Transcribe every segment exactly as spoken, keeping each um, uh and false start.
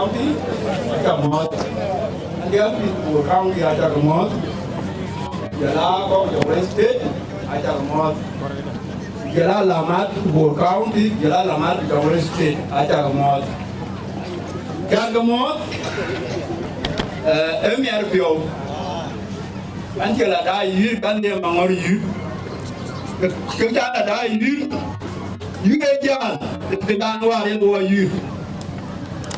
County, aca mɔ̈ɔ̈th. Andiɛ̈ pïth Bor County, aca ke mɔ̈ɔ̈th. Jɔl a kɔc Jonglei State, aca ke mɔ̈ɔ̈th. Jɔl a alamat Bor County, jɔl a alamat Jonglei State, aca ke mɔ̈ɔ̈th. Can ke mɔ̈ɔ̈th, eh, ë miɛt piɔ̈u. An cï la daai yïr, kan de maŋɔr yïr. Kë, kë ca la daai yïr, yïr ë jäl, kë dan wäär yen wɔ yïr.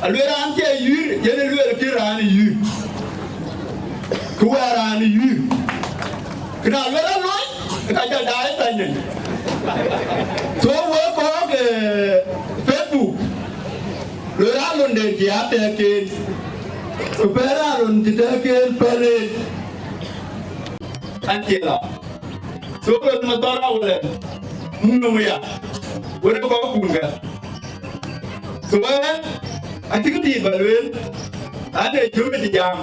Aluel raan cie yïr, yen ë luel kë raan yïr. Kë wɛ̈ɛ̈r raan yïr. Kë na luel alony, ka jɔl daai thany nyin. So wek kɔ̈k, eh, Facebook, luel raan lon den cï a tɛ̈k ken. Ku pɛ̈l raan lon cï tɛ̈k ken pɛ̈l en. An cï la. So, wek Mathɔɔr Awël, muk nɔm ya. Wek kɔc kun kë. So, ɣɛn, acï kë dït ba lueel. An, ee Juma cï jam.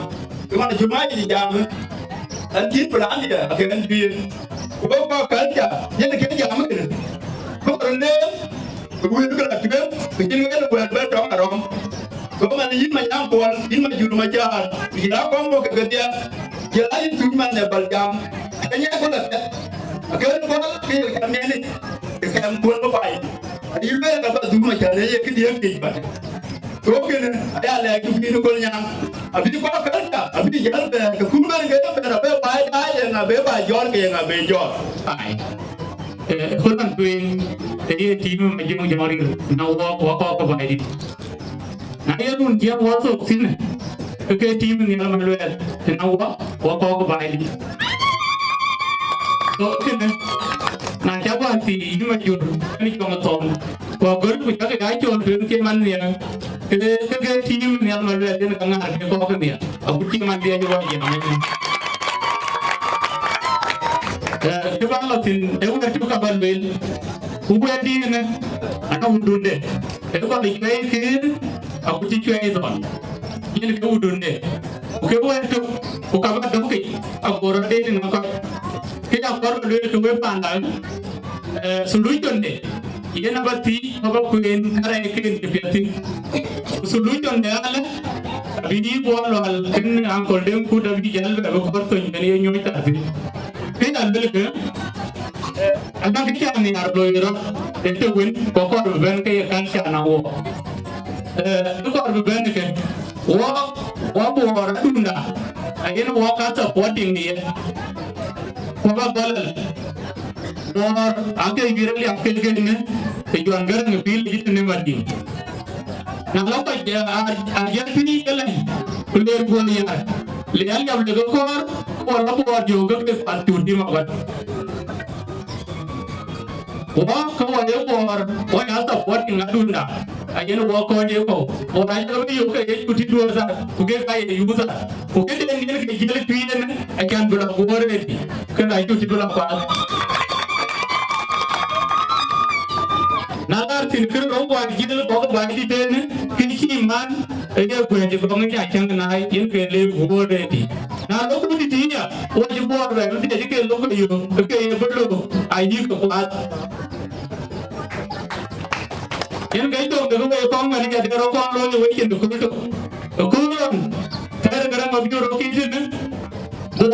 Cï man Juma cï jam. An, cït plan diɛ̈, akën juëc. Ku bä kɔc culture, yen kën jam kënë. Bä kɔc röt leer, ku wël bï la tueŋ, ku cïn wël wɛ̈ɛ̈t bï tɔŋ arɔm. Go man yïn Manyaŋ Kuɔl, yïn Majur Macar, yïn Akɔŋ Bok ke kedhie, jël a yïn tuc man ë bal jam. Ke nyiɛc ku la thɛth, akën gɔl ke ye kɛm yen, ke kɛm kuöl bï pai. Ayï lueel ka bä dhuk Macar ë ye këdiëëŋ tic bä. Go kënë aya lɛɛc cuk yïn ë Kolnyaŋ. Abï kɔc kɛ̈lda, abï jäl bɛ̈ɛ̈r, ke kun bɛ̈n ke bɛ̈n abë bai daai, ye ŋa bë bai jɔɔr, ke ye ŋa bë jɔɔr. Ai. Eh, ku lɔn tueŋ, të ye tim Majöŋ jɔŋ ril, na wɔ, wɔ kɔɔk ke baai dït. Na ye run tiɛm wɔ thok thïn, ke ke tim Nhial Maluɛɛl, të na wɔ, wɔ kɔɔk ke baai dït. So, kënë, na ca guɔ thii, yïn Majur, kënë cɔŋ thɔm, ku agör ku cak ya cɔl tueŋ ke man nhial, ke, ke, ke tim Nhial Maluɛɛl, yen ka ŋaar ke kɔɔk ke nhial. Agut cï man dhiëc rɔt jiɛɛm ënë. Eh, kë bä lɔ thïn, ë wɛ̈t cuk ka bä lueel, ku wɛ̈t dïïnë, ana wudunde, ë kɔn cuɛi këër, agut cï cuɛi thɔn, yen ke wudunde. Ku kë wɛ̈t cuk, ku ka bä döŋ kic, ago rɔt deet në kɔc. Kë ya kɔɔr bä lueel ke wek panda, eh, solution de, yen abä thiic, abä kueen, karɛcken cï piɛth thïn. Ku solution de alë, abï yï Bol Lual kën Uncle Deŋ Kut abï jäl bɛ bï kɔɔr thöny bɛn ye nyuɔ̈c thaa thïn. Kë ya luel kë, anɔŋ kë ca nhiaar loi rɔt, ë të wën, ku kɔɔr bï bɛ̈n ke ye culture na wɔ. Eh, kë kɔɔr bï bɛ̈n kë, wɔ, wɔ Bor adunda, ayen wɔ ka supporting ye. Ku ba gɔl alë. Bor ake yïr liap kekënë, ke Juan Garang pïïr yic tënë Madiŋ. Na lɔ kɔc, a, a, a jɛl pïïr ke lɛny, ku leer guöl yar. Le aliap le ke kɔɔr, ku wɔ lɔ Bor jɔ ke ke kuat cut dïm abat. Wɔ ke wɔ ye Bor, wɔ ya supporting adunda. Ayen wɔ kɔc ye kɔ̈u. Bor acï rɔt yök ke ye cut duɔ̈ɔ̈r thar, ku ke ka ye yuuth thar. Ku këden yen ke jiël tui yen, acan bï lɔ guöör ëtï, ke la cuk cï bï lɔ kuath. Na lar thïn kërë rou guɔ jiël kɔ̈k baai dït ënë, kën cï man, ë ye guëëc gɔŋ ë nya cäŋ naai, yen ke le guöör ëtï. Na lok ku dït ya, wɔ cï Bor bɛ bï dhiëc ke lok ke yök, ke ye bï lok, ayï ke kuath. Yen ke cök de ke wek kɔŋ mɛn, ya de rɔt kɔŋ looi wek cin de kööl tök. Ë kööl ɣɔn, thɛɛr Garaŋ Mabior rɔt kiic tënë, Bor,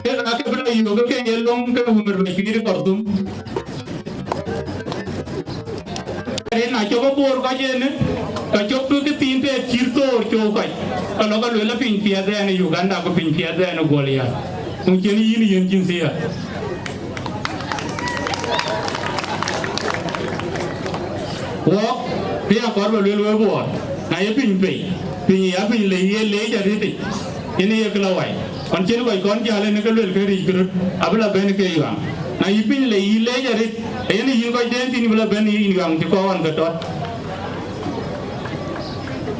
ke ka ke bï lɔ yök ke ye löŋ ke wun rɔt cuiir Khartoum. Rin na cök Bor kɔc ënë, ka cök bï ke thiin tëët cït thoor cöök kɔc, ka lɔ ke lueel la piny piɛth ɛn ë Uganda, ku piny piɛth ɛn ë guɔl ya. Ku cïn yïn yen jinsia. Wɔ, kë ya kɔɔr bä luel wek Bor, na ye piny pei, piny ya piny le ye leec arëtic, yen ye kë lɔ wai. Ɣɔn cïn kɔc kɔn jäl ënë ke luel ke ric këröt, abï lɔ bɛ̈n ke yuaŋ. Na yï piny le yï leec arëët, yen yïn kɔc den thïn bï lɔ bɛ̈n yïn yuaŋ cï kɔɔr ɣɔn ke tɔt.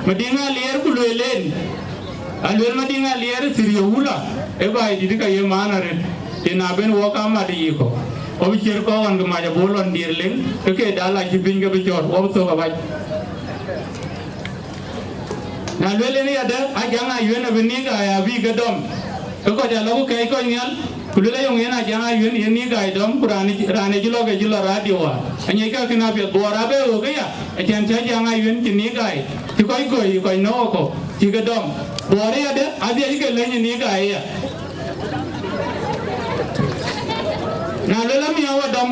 Madiŋ Aliɛɛr ku lueel en, aluel Madiŋ Aliɛɛr thiriö wula, ë baai dït ka ye maan arëët, yen abën wɔ ka mat yï kɔ̈u. Wɔ bï ciër kɔɔr ɣɔn ke mac abï lɔn diëër leŋ, ke ke dal acï piny ke bï cɔɔr, wɔ bï thök abac. Na luel en yadë, Ajaŋ Ayuën abï nik aya abï ke dɔm, ke kɔc alɔ ku kɛɛc kɔc nhial, ku luel ayöŋ yen Ajaŋ Ayuën yen nik ai dɔm, ku raan, raan ë cï lɔ ke cï lɔ radio wa. Anyec ka kën apiɛth Bor abë ɣöök ëya, acän cä Ajaŋ Ayuën cï nik ai, cï kɔc kɔc, kɔc nɔ̈k kɔ̈u cï ke dɔm. Bɔɔr ëyadë adhiac ke lëny ë nik aya. Na luel amiäu adɔm,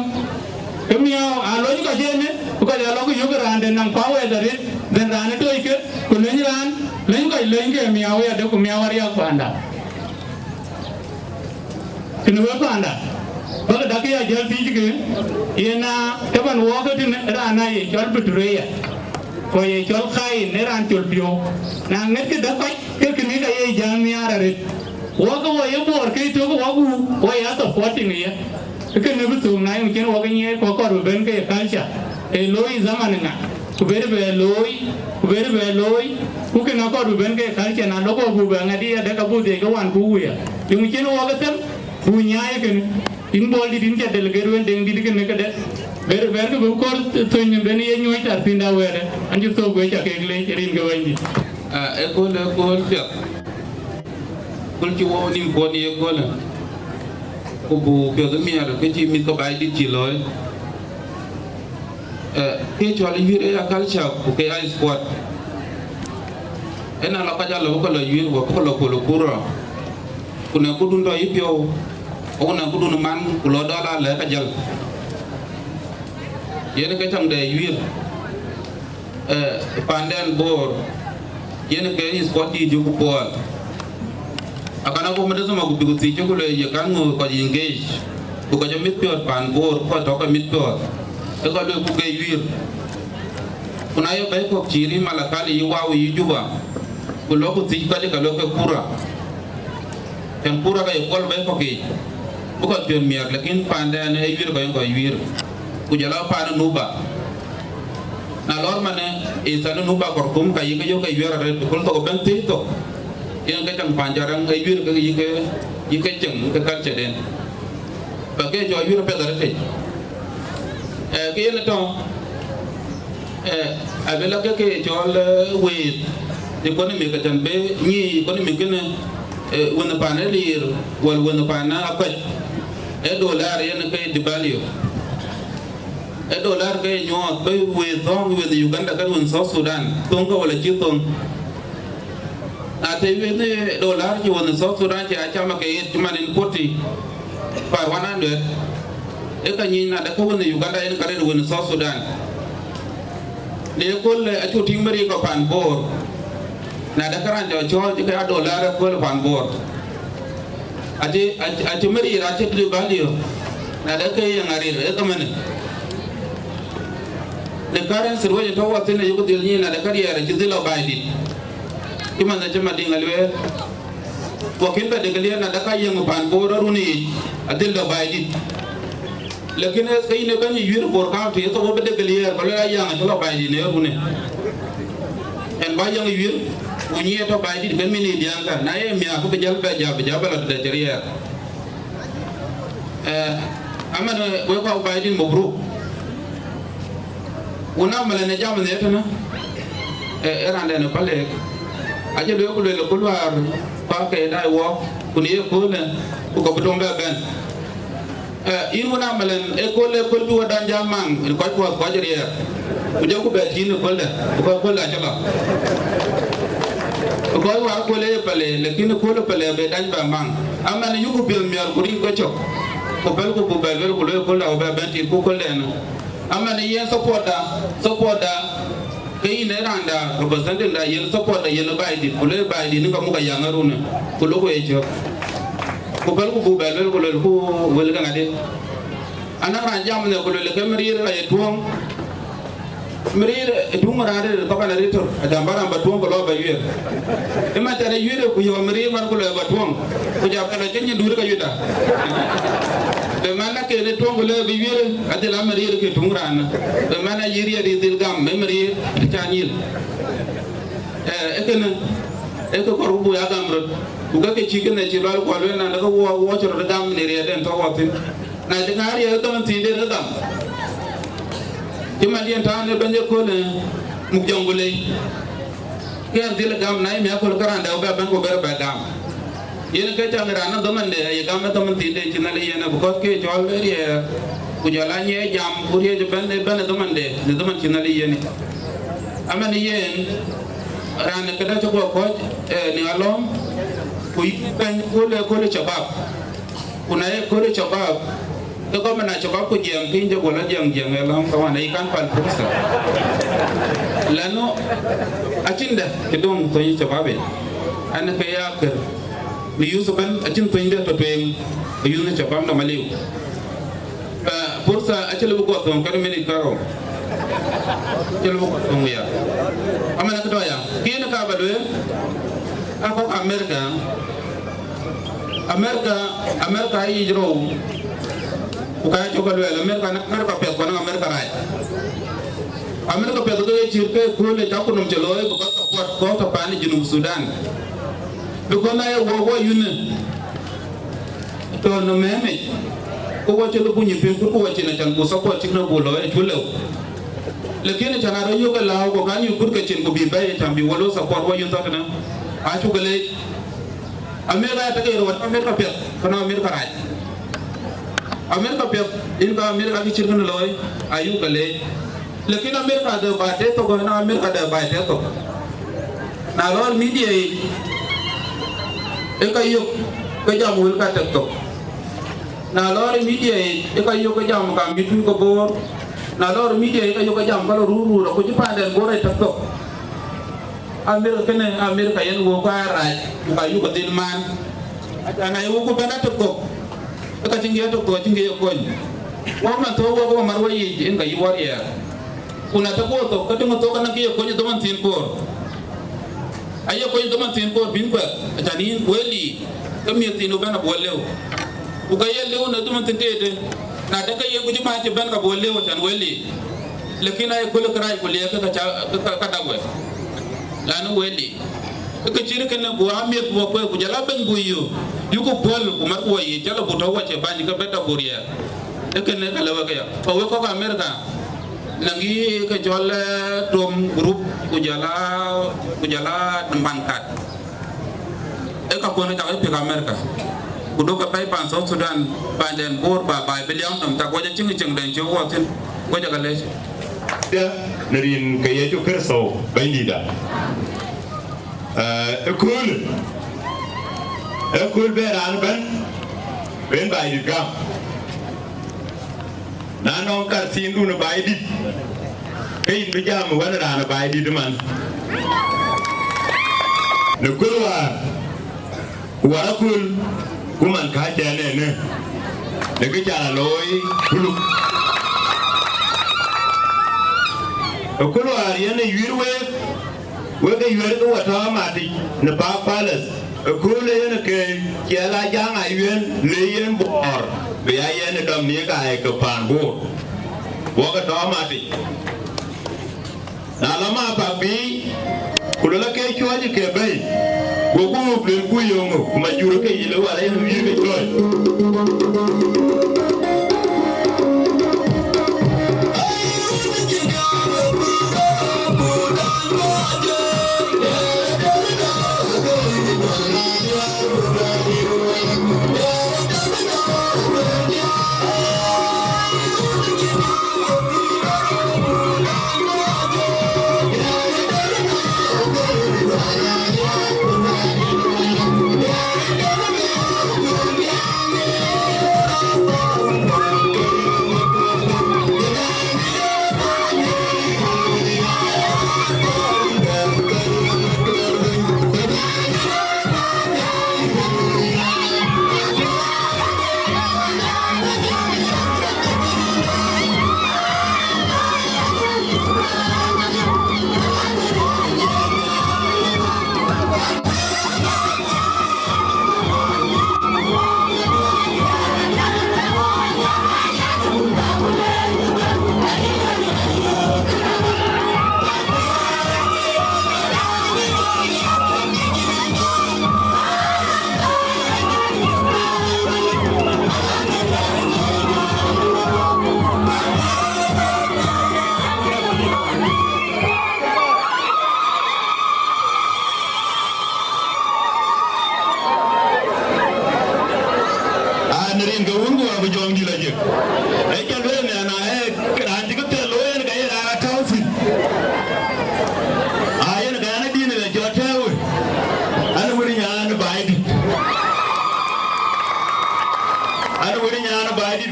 ke miäu aa lony kɔc ënë, ku kɔc aa lɔ ke yök raan de nɔm kuak wɛɛth arëët, then raan ë toc ke, ku lëny raan, lëny kɔc lëny ke miäu ëyadë, ku miäu ariäk panda. Kënë wek panda, bäkë dak ya jäl thiickë, yen a tëmën wɔɔkë tënë raan a ye cɔl Betureya, ku ye cɔl Kain, ë raan col piɔ̈u. Na ŋɛtkë däk kɔc, ke kënë ka ye jäl nhiaar arëët. Wɔɔkë wɔ ye Bor ke tök wɔk wu, wɔ ya supporting ye. Kënë bï thök na yöŋ cïn wɔk nyiɛɛc ku akɔɔr bï bɛ̈n ke ye culture, ee looi zaman ŋa, ku beri bɛ looi, ku beri bɛ looi, ku kënë akɔɔr bï bɛ̈n ke ye culture, na lok wɔk buk bɛ ŋadï adek abuk dhiëc ke wan ku wuya. Yöŋ cïn wɔk ë them, buk nyaai kënë. Yïn Bol dït, yïn ca delegate wën Deŋ dït kënë këde. Ber, ber kë bï kɔɔr thöny në ben ye nyuɔ̈c tar thïn da wɛɛrë. An cï thok guëc ca kek leec rin ke Bɛ̈nydït. Ah, ëkööl, ëkööl piɛth. Kööl cï wɔ nïm kuɔn ye köölë. Ku buk piɔ̈th ë miɛt kë cï mïth ke Bɛ̈nydït cï looi. Eh, kë cɔl yuiir ë ya culture ku ke ya sport. Ëna lɔ kɔc alɔ bï ke lɔ yuiir, wɔ bï ke lɔ kol ë kura. Ku në këdun tɔ yï piɔ̈u, ku në këdun man, ku lɔ dɔl alɛ ka jäl. Yen ke caŋ de yuiir, eh, pandɛn Bor, yen ke yï sport dït yök Bor. Akana ku mëde thama ku bï ku thiic cï ku lueel ye kan ŋö kɔc engage, ku kɔc amit piɔ̈ɔ̈th pan Bor, ku kɔc tɔ̈ ke mit piɔ̈ɔ̈th, ke kɔc lueel ku ke yuiir. Ku na ye bɛ̈i kɔ̈k cï rïï Malakal yï Wau yï Juba, ku lɔ ku thiic kɔc ke lueel ke kura. Tɛ̈n kura ka ye kuɔl bɛ̈i kɔ̈k yiic, bï kɔc piɔ̈n miɛk, lakin pandɛn ee yuiir kɔc yen kɔc yuiir. Ku jɔl a pan Nuba. Na lɔr manë, ë than Nuba Khartoum, ka yï ke yök ke yuiir arëët, ku köl thok ëbɛ̈n thiëc thok. Yen ke caŋ pan Jaraŋ, ee yuiir ke yï ke, yï ke ceŋ ke culture den. Ba ke jɔ yuiir apiɛth arëët tec. Eh, ke yen tɔ̈, eh, abï lɔ ke ke cɔl, eh, wëëth economy, ke tɛ̈n bï nyi economy kënë, eh, wënh pan ë Liir, wal wënh pan ë Akuɛc, ë dollar yen ke devalue. Ë dollar ke nyuɔɔth bï wëëth thɔ̈ŋ wënh Uganda ke wënh South Sudan, thöŋ ke wala cï thöŋ. Na të wënh dollar cï wënh South Sudan cï a cam ke ɣet cï man yen forty per one hundred, ë ka nyic nadë ke wënh Uganda yen ka rëët wënh South Sudan. Në kööl, eh, acuk tïŋ mïriir kɔ̈k pan Bor. Nadë ke raan jɔ cɔɔl cï ke ya dollar ë kööl pan Bor. Acï, acï, acï mïriir acï devalue. Nadë ke ye ŋa rëër ë thamanë. Në current situation tɔ̈ wɔ thïn ayuk dhil nyin, nadë ke riɛɛr acï dhil lɔ baai dït. Cï man acï Madiŋ alueel. Wakën bɛ declare nadë ka yeŋ pan Bor run yic, adhil lɔ baai dït. Lakin ë ke yïn ë bɛ̈ny yuiir Bor County, ë thok bï declare, ba lueel ayaŋ acï lɔ baai dït në runë. Ɛn ba yaŋ yuiir, ku nyiɛɛt tɔ̈ baai dït ke mïn ë diäŋ ka, na ye miäk bï jäl bɛ jäl, bï jäl bɛ lɔ tëde cï riɛɛr. Eh, aman, eh, wek kɔc Biden, mabruk. Wun Amalɛn ë jam në tënë, eh, ë raan dɛn ë Palek. Acï lueel ku lueel ë kuluaar, pa ke dai wɔ, ku në ye köölë, ku ka bï dom bɛ bɛ̈n. Eh, yïn wun Amalɛn, ë kööl, ë kööl bï wä dany jam maŋ, ë kɔc puɔth kɔc riɛɛr. Ku jɔku bɛ tïŋ ë kööldɛ, ku kɔc kööldɛ acï lɔ. Ku kɔc wä kööl ë Palek, lakin ë kööl ë Palek bï dany bɛ maŋ. Aman yuku piɔ̈th miɔɔr ku rin ke cök, ku pɛlku buk bɛ luel ku luel kööldɛ ku bɛ bɛ̈n tit ku kööldɛn. Aman yen supportda, supportda, ke yïn ë raan da representative da, yen supportda, yen ë baai dït, ku luel baai dït ni ka muk ayaŋ ë runë, ku loku ye cök. Ku pɛlku buk bɛ luel ku luel ku wël ke ŋadï. Anɔŋ raan jam në ku luel ke mïriir aye tuɔ̈ŋ. Mïriir ë tuŋ raan rëër thok an arëër tör, acam bä raan bä tuɔ̈ŋ ku lɔ bä yuëër. Ëmën tɛ̈n ë yuëër ku yɔ̈ɔ̈k mïriir man ku lɔ bä tuɔ̈ŋ, ku ja bɛ lɔ cï nyin duut ke yuëda. Bɛ man na ken ë tuɔ̈ŋ ku lɔ bä yuëër, adhil a mïriir ke tuŋ raan. Bɛ man a yï riɛɛr yï dhil gam ë mïriir ca nyil. Ee, ee kënë, ee kë kɔɔr ku buk ya gam röt. Ku ke ke cï kënë cï lɔl kuɔl wën, na de ke wɔ, wɔ cï röt gam në riɛɛrden tɔ̈ wɔ thïn. Na cï ŋaar riɛɛr ë dhaman thiinden ë gam. Cï man diɛn tɔ̈ në bɛ̈ny ëköölë, muk jɔŋ ku lei. Ke ɣɛn dhil gam, na ye miäk kööl ke raan dɛ̈ bɛ bɛ̈n ku ber bɛ gam. Yen ke caŋ raan ë dhamande, aye gam ë dhaman thiinden cï Nhialic yiën, because ke cɔl ë riɛɛr, ku jɔl a nyiɛɛc jam, ku riëëc ëbɛ̈n, ëbɛ̈n ë dhamande, në dhaman cï Nhialic yiën. Aman yen, Raan këda cï guɔ kɔc, eh, në alɔm, ku yï bɛ̈ny kööl ë kööl ë shabab. Ku na ye kööl ë shabab, ke gɔmën a shabab ku jiɛɛm piny, jɔ guɔ lɔ jiɛɛm jiɛɛm ë lɔm, ka wan ayï kan pal pursa. Lanu, acïn dɛ cï döŋ thöny shabab yic. An, ke ya kër. Në youth ëbɛ̈n, acïn thöny dɛ tɔ tueŋ ë youth në shabab nɔm aliu. Eh, pursa acï lëu bï guɔ thöŋ kɛn minit karou. Acï lëu bï guɔ thöŋ ya. Amɛn akë tɔ ya. Kën ka ba lueel, a kɔ̈k America. America, America ayic rou. Ku ka cök ka lueel, America, America piɛth, ku America rac. America piɛth ke ye cït ke kööl ë cak ku nɔm cï looi, ku ka support kɔ̈k tɔ pan Junub Sudan. Because na ye wɔ wɔ yun ë, tɔ në mɛ̈ɛ̈mic, ku wɔ cï lɔ buny piŋ kut ku wɔ cin acan ku support cïk në buk lɔ ë cu lëu. Lakin acan aa rɔt yök ë lääu ku kan yök kut ke cin ku bï bɛ̈ɛ̈i acan bï wɔ lɔ support wɔ yun thɔ̈k tënë. Acuk ke leec. Amerika ya tëk ë röt, Amerika piɛth, kënë Amerika rac. Amerika piɛth, yen ka Amerika kë cït kënë looi, ayuk ke leec. Lakin Amerika de baai tëë thok, na Amerika de baai tëë thok. Na lɔɔr media yic, ë ka yök ke jam wël ka tëk thok. Na lɔɔr media yic, ë ka yök ke jam kam bï tui ke Bor. Na lɔɔr media yic, ë ka yök ke jam ka lɔ rur rur, ku cï paanden Bor ë tëk thok. Amerika kënë, Amerika yen wok ka rac, ku ka yuk dhil man. Acan aye wok ku bɛ̈n atök thok. Ë ka cïn kë ye tök thok, acïn kë ye kony. Wok man thok wok ku mat wok yic, yen ka yï wär yɛɛr. Ku na tök wok thok, ka töŋ thok anɔŋ kë ye kony ë dhoman thiin koor. Aye kony ë dhoman thiin koor bïn kuɛth, acan yïn wël yic, ke miëth thiin wok bɛ̈n abï wok lëu. Ku ka ye lëu në dhoman thiin tëëtë, na dɛ̈ ke ye ku cï bäny cï bɛ̈n ka bï wok lëu, acan wël yic. Lakin aye köl ë kërac ku liɛɛk ke ka ca, ke ka, ka dak wek. Lanu wël yic. Ë ke cït kënë buk aa miëth buk kuɛth, ku jɔl aa bɛ̈ny buk yök, yuk puɔ̈l, ku mat ku wɔ yic, jɔl abuk tɔ wɔ cie bäny ke bɛ̈n tɔ buk riɛɛr. Ë kënë ka lëu wek aya. Ku wek kɔ̈k Amerika, nɔŋ yï ke cɔl, eh, Tom Group, ku jɔl aa, ku jɔl aa Mankat. Ë ka kuɔn ë cak ë piɛ̈k Amerika. Ku duɔ̈kkë bɛ̈ɛ̈i pan South Sudan, paanden Bor ba baai bï liääm nɔm, cak wec acïŋ cieŋden cï wɔ thïn, wec aka lec. Në rin ke Yecu Kërtho Bɛ̈nydïïtda. Eh, ëköölë, ëkööl bï raan ëbɛ̈n, ben baai dït gam. Na nɔŋ kar thiindun ë baai dït, ke yïn bï jam wën raan ë baai dït ëman. Në kööl wäär, ku wäär akööl, ku man kääc ɛn ënë, në kë ca la looi ku luk. Ëkööl wäär yen ë yuiir week, wek ë yuɛ̈r ke wɔ tɔ matic në Park Palace, ëköölë yen ke ciɛɛl aa jaŋ aa yuɛ̈n le yen Bor, bï aa yɛn ë dɔm në ye ka ye ke paan Bor. Wok ë tɔ matic. Na lɔ ma pak bï, ku lɔ la ke cuɔc ke bɛ̈i, goku wok luel ku yöŋö, ku ma jurë ke yï le wala yen wiir ke cuɔc.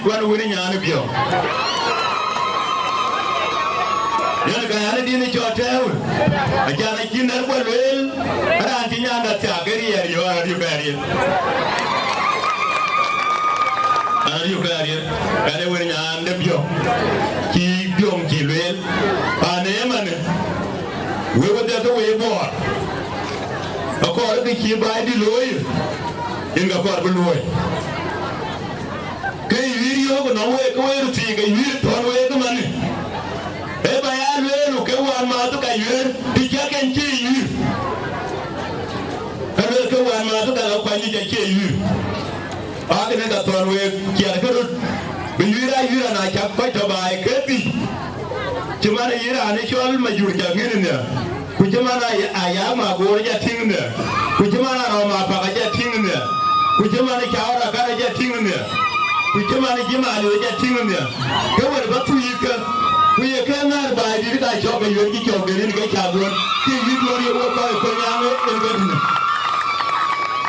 Wën wën nyan ë biɔ̈ɔ̈k. Yen ka yan ë dïn ë cɔl tɛ̈ɛ̈u. Acan acïn nɛ̈r guɔ lueel, raan cï nyanda thiak ë riɛɛr yɔ̈ɔ̈k, an, ariöp kɛɛr riɛt. An, ariöp kɛɛr riɛt. Ɛn ë wën nyan de biɔ̈ɔ̈k. Cï biɔ̈ɔ̈k cï lueel. Paan ë ëmënë, wek wedhie ke wek Bor, akɔɔr ke cï baai dït looi, yen ka kɔɔr bï luɔ̈ɔ̈i. Ke yuiir yök nɔm week, ke week röt thiik, ke yuiir tɔ̈n week ëmënë. Ee ba ya lueel, ke wään mäthdu ka yuiir, të cäk en cï yuiir. Ka lueel ke wään mäthdu ka la kuany yic acie yuiir. Akënë ka thɔ̈n week, ciɛɛr ke röt, bï yuiir aa yuiir, ana cäk kɔc tɔ̈ baai ke dhïc. Cï man ë yïn raan ë cɔl Majur cak ŋïn nhial, ku cï man ë Ayak Magoor ja tïŋ nhial, ku cï man ë Arɔm Apak ja tïŋ nhial, ku cï man ë Cawar Akar ja tïŋ nhial, ku cï man ë Jim Aliu ja tïŋ nhial, ke wën bä thuc yïkë, ku ye ke ŋäär baai dït ka cɔk ke yuëër cï cɔk de rin ke cak wën, ke yï duɔ̈r ye wek kɔc ë Kolnyaŋ ë ëlbɛ̈tnë.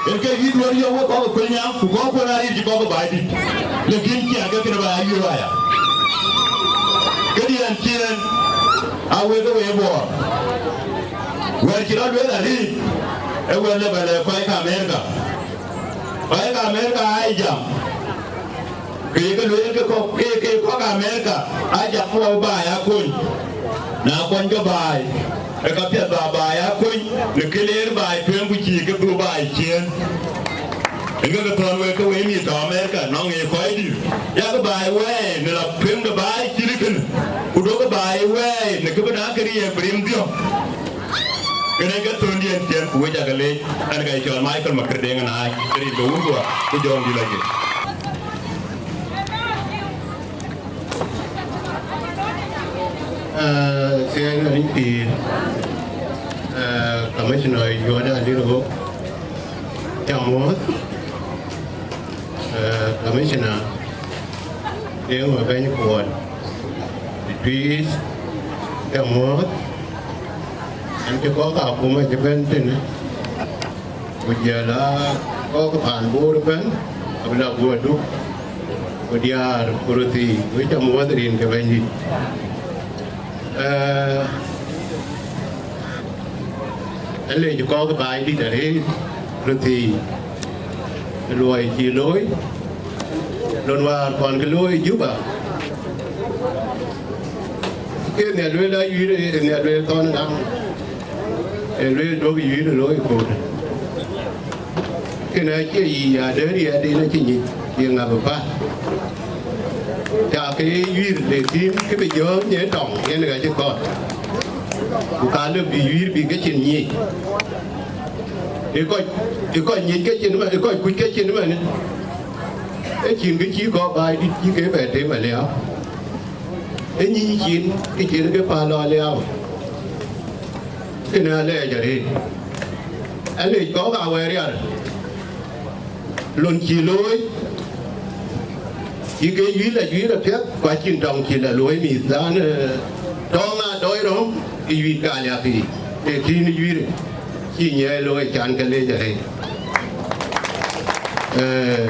Yen ke yï duɔ̈r ye wek kɔc ë Kolnyaŋ, ku kɔc kuën arït cï kɔk ë baai dït, lakin ciɛɛr ke kënë ba ya yuëër aya. Këdiɛ̈n ciëën, aa wek ë wek Bor. Wɛ̈t cï rɔt lueel arëët, ee wɛ̈t lë bɛ lɛ̈k kɔc ke Amerika. Kɔc ke Amerika aa ye jam, ke ye ke lueel ke kɔc, ke, ke kɔc ke Amerika aa jam wɔ baai aa kony. Na kony ke baai, ee ka piɛth ba baai aa kony, në kë leer baai tueŋ ku cïï ke dhuk baai ciëën. Yen ke ke thɔ̈n wek ke wek mïth tɔ̈ Amerika, nɔŋ ye kɔc dït, yak baai wɛɛi në la tueŋ de baai cït kënë, ku duɔ̈kkë baai wɛɛi në kë bï na ke riɛɛk bï rim dhiɔ̈k. Kënë ke thöndiɛ̈n ciëën, ku wek cä ke leec, ɛn ka ye cɔl Michael Makër Deŋ Anaai, rin ke wun guɔ, ku jɔŋdït lɔ jël. Ee, thiëëc rin pïïr, ee, Commissioner Yuɔ̈ɔ̈t Alïr Ɣok, cä muɔ̈ɔ̈th, ee, Commissioner Deŋ Mabɛny Kuɔt, Tuic, cä muɔ̈ɔ̈th, ɛn cï kɔc akuma cï bɛ̈n tënë, ku jɔl a kɔc paan Bor ëbɛ̈n, abï la guɔ duk, ku diäär ku röthii, wek cä muɔ̈ɔ̈th rin ke Bɛ̈nydït. Ee, ë lec kɔc baai dït arëët, röthii, luɔi cï looi, lon wäär kɔn ke looi Juba. Ke nhial lueel aa yuiir, ee nhial lueel thɔn daŋ, ee lueel duɔ̈k yuiir ë looi koor. Kënë acie yic, adɛ̈ riɛɛt en acï nyic, ye ŋa bï päl? Ca ke ye yuiir, lakin kë bï jɔ̈ɔ̈ny ë tɔŋ, yen ka cï kɔɔr. Ku ka lëu bï yuiir bï ke cin nyic. Ë kɔc, ë kɔc nyic ke cin ëmën, ë kɔc kuc ke cin ëmën, ë cin kë cï kɔc baai dït cï ke bɛ tem aliau. Ë nyic cin, kë cin ke päl lɔ aliau. Kënë alɛɛc arëët. Alɛɛc kɔc ka wɛɛr rial. Lon cï looi, cï ke yuiir la yuiir apiɛth, ku acïn tɔŋ cï la looi mïth, lan, ee, tɔŋ aa dɔɔc röm ë yuiir ka liap yiic, ee kïn yuiir cï nyiɛɛi looi, can ke leec arëët. Ee,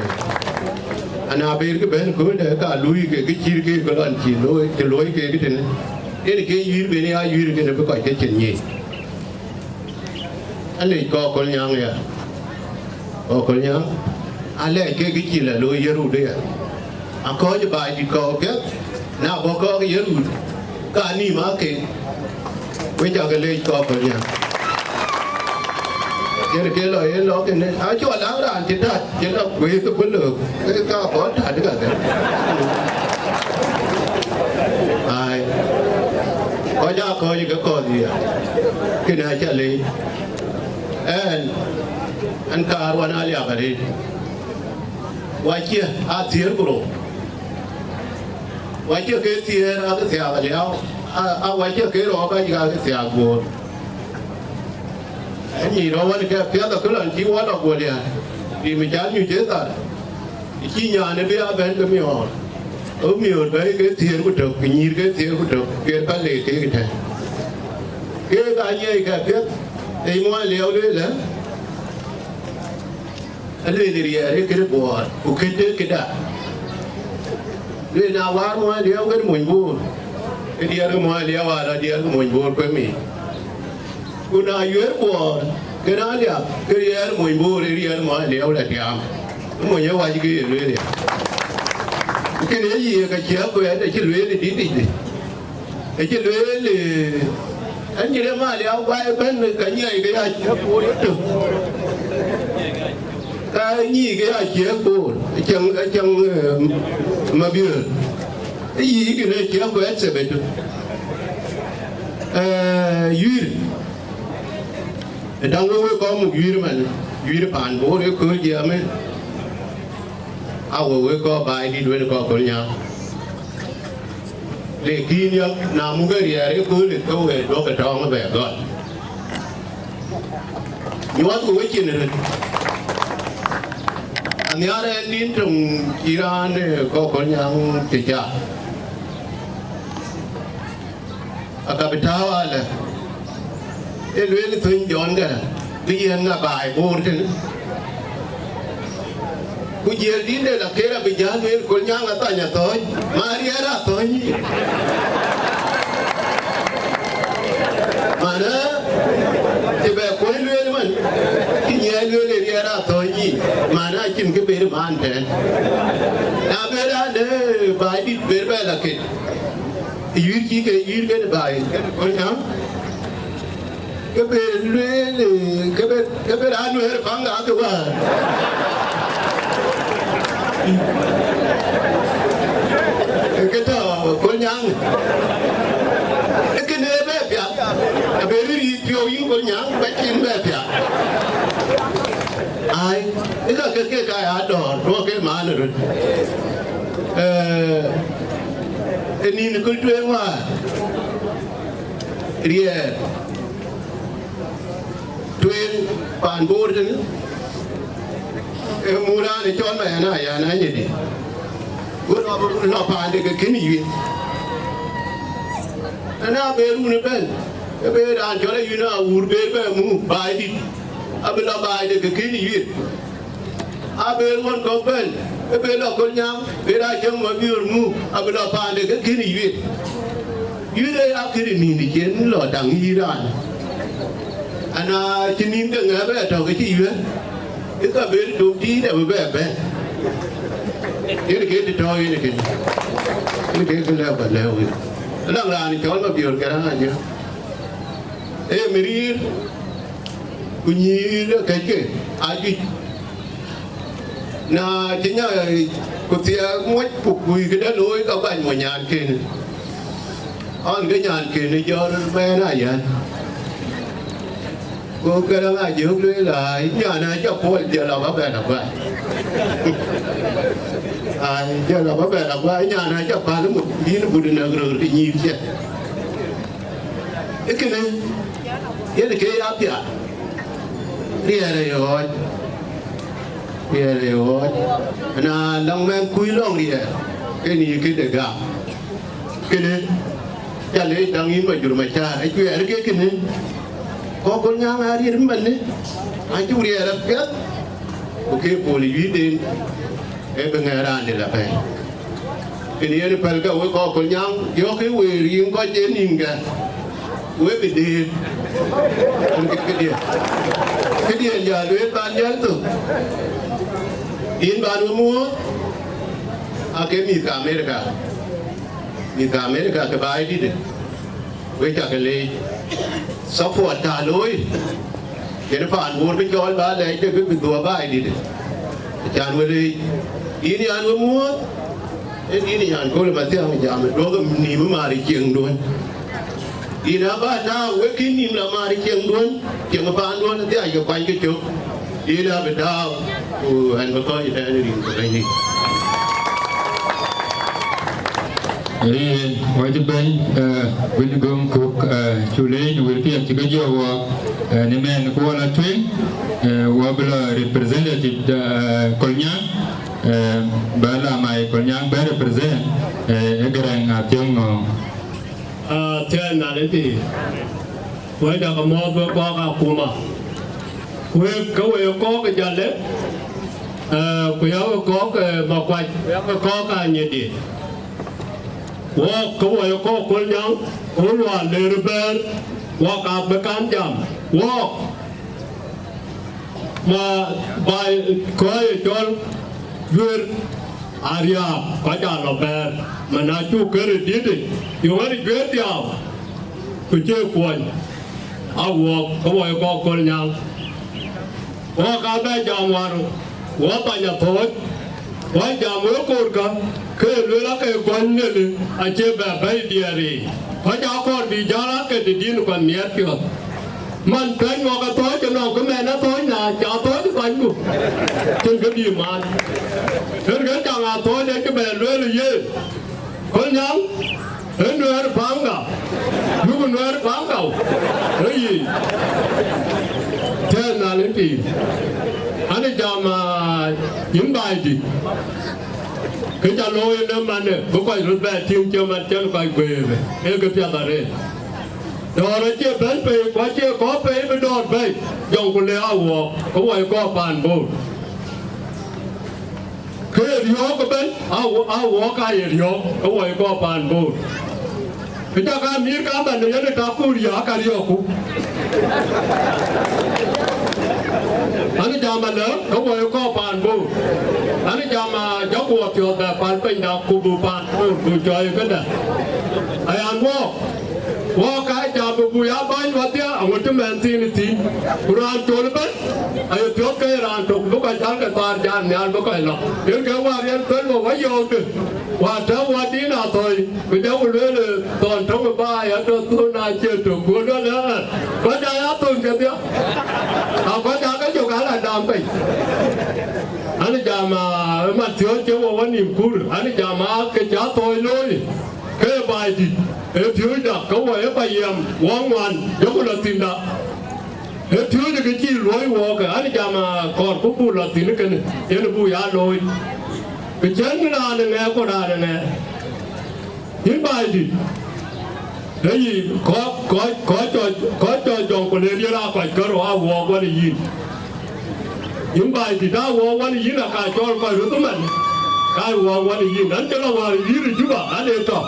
ana ber kë bɛ̈n kööldɛ, ka luui ke kë cït ke ke lɔn cï looi, cï looi kek tënë, yen ke yuiir ben ya yuiir kënë bï kɔc ke cin nyic. Alɛɛc kɔc Kolnyaŋ ya. Kɔc Kolnyaŋ, alɛɛc kek kë cï la looi ye rut ya. Akɔc baai dït kɔ̈k piɛth, na bɔ̈ kɔ̈k ye rut, ka nïïm aa kek. Wek cä ke leec kɔc Kolnyaŋ. Yen ke lɔ, yen lɔ kënë, acɔl la raan cï tät, cï la kueeth ë bï lëk, ke ka kɔc tät kakë. Ai, kɔc aa kɔc ke kɔ̈th ya. Kënë acä leec. Ɛn, ɛn kaar wan aliap arëët. Wacie aa thiëër ku rou. Wacie ke thiëër aa ke thiaak aliau. A, a wacie ke rou ka cï ka ke thiaak guöör. Ë nyic rɔ̈u wën ke piɛth akë lɔn cï wɔ lɔ guöl ya. Tim ë cal nyuc ë thar. Ë cï nyan ë bï a bɛ̈n ke miɔɔr. Ë miöör bɛ̈i ke thiëër ku tök, ku nyïïr ke thiëër ku tök, piɛth ka le kek ëtɛ̈ɛ̈n. Keek aa nyiɛc ke piɛth, ee ŋuan liɛu lueel ë, alueel riɛɛr ee këde Buɔɔr, ku këde këda. Lueel na waar muɔny liɛɛu kën mony Bor, ke diɛɛr ke muɔny liɛɛu aa lɔ diɛɛr ke mony Bor kueem yiic. Ku na yuëër Bor kën Aliap, ke diɛɛr mony Bor ë diɛɛr muɔny liɛɛu la tiaam. Ë mony ë wac ke ye lueel ya. Kën ë yiëë ka ciɛk kuɛɛt acï lueel ë dït dït. Acï lueel, eh, an, cïn ë mal ya guai ëbɛ̈n, ka nyiɛc ke ya ciɛk Bor yetök. Ka nyic ke ya ciɛk Bor, cäŋ, cäŋ, eh, Mabiöör. Ë yic kën ë ciɛk kuɛɛt Sabato. Eh, yuïr. Ë daŋ wek wek kɔc muk yuïr man, yuïr paan Bor ë kööl jiɛɛmë. A wek wek kɔc baai dït wën kɔc Kolnyaŋ. Lakin ya na muk ë riɛɛr ë kööl ë ke we duɔ̈k ë tɔɔŋ ë bɛ gɔl. Nyuɔɔth ku wecin röt. Anhiaar ɛn nin töŋ cï raan ë kɔc Kolnyaŋ cï cak. Aka bï tääu alë, ë lueel thöny Jɔn Garaŋ, bï yɛn ŋa baai Bor tënë. Ku jiël dïït de la ker abï jäl lueel Kolnyaŋ athany athɔ̈ɔ̈ny, ma riɛɛr athɔ̈ɔ̈ny yic. Mana, cï bɛ kuɔ̈c lueel man, cï nyiɛɛi lueel ë riɛɛr athɔ̈ɔ̈ny yic, mana acïn kë ber man tɛ̈ɛ̈n. Na ber raan de baai dït ber bɛ la ket. Yuïr cï ke yuïr kën baai, kën Kolnyaŋ. Ke be lueel, ke be, ke be raan Nuɛɛr paŋ ake wäär. Ke tɔ̈ Kolnyaŋ. Ee kënë bɛ piath. Abë rïïr piɔ̈u yïn Kolnyaŋ, ba cin bɛ piath. Ai, ë ka ke, ke ka ya dɔ̈ɔ̈r, duɔ̈k ke maan röt. Eh, ë nïn kë tueŋ wäär, riɛɛr tueŋ paan Bor tënë, ë muk raan ë cɔl Mayen Ayan Anyidi, ku lɔ, lɔ paande ke kën yuiir. Ëna be run ëbɛ̈n, ke be raan cɔl Ayuen Awur ber bɛ muk baai dït, abï lɔ baai de ke kën yuiir. Abë ɣön kɔ̈k bɛ̈n, ë be lɔ Kolnyaŋ, be raan cäŋ Mabiöör muk, abï lɔ paande ke kën yuiir. Yuiir ë ya kën nïn cïn lɔ daŋ yï raan. Ana cï nïn ke ŋɛ̈ɛ̈p ë tɔ̈ ke cï yuiir, ë ka ber dom tiit abï bɛ bɛ̈n. Yen ke të tɔ̈ yen kënë. Yen ke kë lɛ̈k bä lɛ̈k wek. Ënɔŋ raan cɔl Mabiöör Garaŋ Anyidi. Ee mïriir, ku nyïïr ë kɛ̈ckë aa juëc. Na cï nya ku thiɛɛk moc ku kuc këdë looi, ka bany mo nyankënë. Ɣɔn ke nyankënë jɔl Mayen Ayan. Go Garaŋ Anyidi lueel, ai, nyan acä puɔl, jɔl aba bɛ̈n aguai. Ai, jɔl aba bɛ̈n aguai, nyan acä päl muk, yïn but nɛ̈k röör të nyïïr cɛ. Ee kënë, yen ke ya piath. Riɛɛr ë ɣɔɔc. Riɛɛr ë ɣɔɔc. Na läŋ mɛnh kuc lɔŋ riɛɛr, ke nïï këde gam. Kënë, ca leec daŋ yïn Majur Macäär, acuɛɛr ke kënë. Kɔc Kolnyaŋ aa riɛɛr manë, acuk riɛɛr apiɛth. Ku ke pol ë yuiirden, ee bï ŋɛ̈ɛ̈r raan dït apɛi. Kën yen päl ke wek kɔc Kolnyaŋ, yɔ̈ɔ̈k ke wëër yïn kɔc ë nïnkë, we bï dëër. Ën ke këdiën. Këdiën jäl lueel ban jäl thök. Yïn ban we muɔ̈ɔ̈th, ake mïth ke Amerika. Mïth ke Amerika ke baai dït. Wek ca ke leec. Support ta looi, yen paan Bor bï cɔɔl ba lɛɛc de bï, bï dhuɔ̈k baai dït. Acan we leec. Yïn yan we muɔ̈ɔ̈th, en yïn yan kööl ë Mathiaŋ jam, duɔ̈k nïïm ë maar ë cieŋduön. Yïn aba tääu wek kï nïïm la maar ë cieŋduön, cieŋ paanduön adhiac ke kuany ke cök. Yïn abï tääu, ku ɣɛn bï kɔc ëtɛ̈ɛ̈n ë rin ke Bɛ̈nydït. Rin wacï bɛ̈ny, eh, William Gum Kuk, eh, cu leec në wël piɛth cï ke jɔ wɔ, eh, në mɛn ku wɔ la tueŋ, eh, wɔ bï la representative, eh, Kolnyaŋ, eh, bä la mai Kolnyaŋ bɛ represent, eh, ë Garaŋ Athiɔ̈ŋ Ŋɔ̈ɔ̈ŋ. Ah, thiɛɛn na le pïïr. Wek dak mɔ̈ɔ̈th wek kɔ̈k akuma. Wek ke wek kɔ̈k ë Jalle, eh, ku ya wek kɔ̈k, eh, Makuac, ku ya wek kɔ̈k Anyidi. Wɔɔk ke wɔ ye kɔc Kolnyaŋ, ku luaar ler bɛ̈ɛ̈r, wɔk aa bï kan jam. Wɔɔk, ma baai kɔc ye cɔl Juër Ariääk, kɔc aa lɔ bɛ̈ɛ̈r, man acuk kërë dït, yöŋ ɣɛn Juër dhiau, ku cie kuɔny. A wɔɔk ke wɔ ye kɔc Kolnyaŋ. Wɔɔk aa bɛ jam wäär, wɔ Pany Athɔ̈ɔ̈c, wɔ jam wek koorkä, ke lueel ake gɔny neli acie bɛ bɛ̈i diɛɛr yiic. Kɔc aa kɔɔr bï jäl ake të dïn kɔn miɛt piɔ̈ɔ̈th. Man pɛ̈ny wɔɔk Athɔ̈ɔ̈c ënɔɔk, ke mɛn Athɔ̈ɔ̈c na ca Athɔ̈ɔ̈c ë banyku, cïn kë bï man. Yen ke caŋ Athɔ̈ɔ̈c acï bɛ lueel ë yen. Kolnyaŋ, ee Nuɛɛr Paŋka, yuk Nuɛɛr Paŋka, ee yic. Tɛ̈ɛ̈n Nhialic pïïr. An, jam, aa, yïn Baaidït, kë ca looi ënë manë, bï kɔc röt bɛ tïŋ cï man cïn kɔc guëër, ee kë piɛth arëët. Dɔ̈ɔ̈r acie bɛ̈n pei, ku acie kɔ̈u pei bï dɔ̈ɔ̈r bɛ̈i, Jɔŋkulei aa wɔɔk, ke wɔ ye kɔc paan Bor. Ke ye riɔ̈ɔ̈k ëbɛ̈n, a wo-, a wɔɔk aa ye riɔ̈ɔ̈k, ke wɔ ye kɔc paan Bor. Kë cä ka mïïr ka bɛ̈n ë yen ë tak kuur ya ka riɔ̈ɔ̈kku. An, jam alë, ke wɔ ye kɔc paan Bor. An, jam, aa, jɔku wɔ piɔ̈ɔ̈th bɛ pal pinyda, ku bï paan Bor, bï jɔɔi këdä. Ayan wɔɔk, wɔɔk ka jam bï bui abäny wadhia, aŋö cï mɛn thiin ë thïn. Ku raan col ëbɛ̈n, aye piɔ̈ɔ̈th ke ye raan tök, bï kɔc jäl ke thaar jal nhial bï kɔc lɔ. Yen ke wäär yen thöl wɔ wä yɔ̈ɔ̈kde, wäär tɛ̈ wä dïn Athɔ̈ɔ̈c, ku jɔku lueel, ë, thɔn töŋ ë baai atɔ̈ thon acie tök, ku lueel, ë, ë, kɔc aa ya thon kedhia. A kɔc aa ke jök ala dam pei. An, jam, aa, ë Mathiɔ̈ɔ̈c cï wɔ wä nïïm kuur, an, jam, aa, kë cä Athɔ̈ɔ̈c looi, ke Baaidït, ë piööcda, ke wɔ ë ba yiɛm, wɔ ŋuan, jɔku lɔ thïnda. Ë piööcë kë cï luɔi wɔɔk, an, jam, aa, kɔɔrku buk lɔ thïn kënë, yen buk ya looi. Kë cïn raan ë ŋɛk ku raan ë ŋɛk. Yïn Baaidït, ee yï kɔc, kɔc, kɔc cɔ, kɔc cɔ Jɔŋkulei riɛl aa kɔc kärou, aa wɔɔk wän ë yïn. Yïn Baaidït, aa wɔɔk wän ë yïn, aka cɔl kɔc röt ëmɛn, ka wɔɔk wän ë yïn. An, cï lɔ wäär ë yïn ë Juba, an, ee tɔ̈.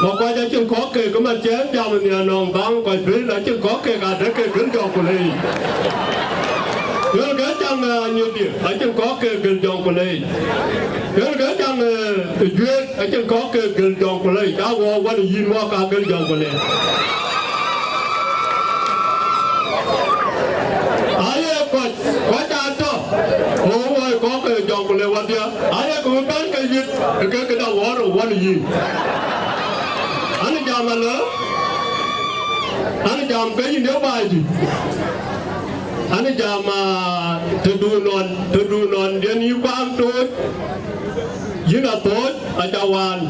Ma kɔc acïn kɔ̈k keek, ke man cï ɛn jam nhial nɔŋ dhaŋ kɔc bï, acïn kɔ̈k keek adɛ̈ ke gël Jɔŋkulei. Yen ke caŋ, ë, Anyuthdiɛ̈, acïn kɔ̈k keek gël Jɔŋkulei. Yen ke caŋ, ë, Juëc, acïn kɔ̈k keek gël Jɔŋkulei. Ka wɔɔk wän ë yïn, wɔɔk ka gël Jɔŋkulei. Aye kɔc, kɔc aa tɔ̈, o wɔ ye kɔ̈k ke Jɔŋkulei wadhia, aye ke bï bɛ̈n ke yït, ke këda wɔɔr wän ë yïn. An, jam alë, an, jam ke yïn de Baaidït. An, jam, aa, tëdu nɔn, tëdu nɔn yen yï kuaŋ tooc, yïn Athɔ̈ɔ̈c, aca waan.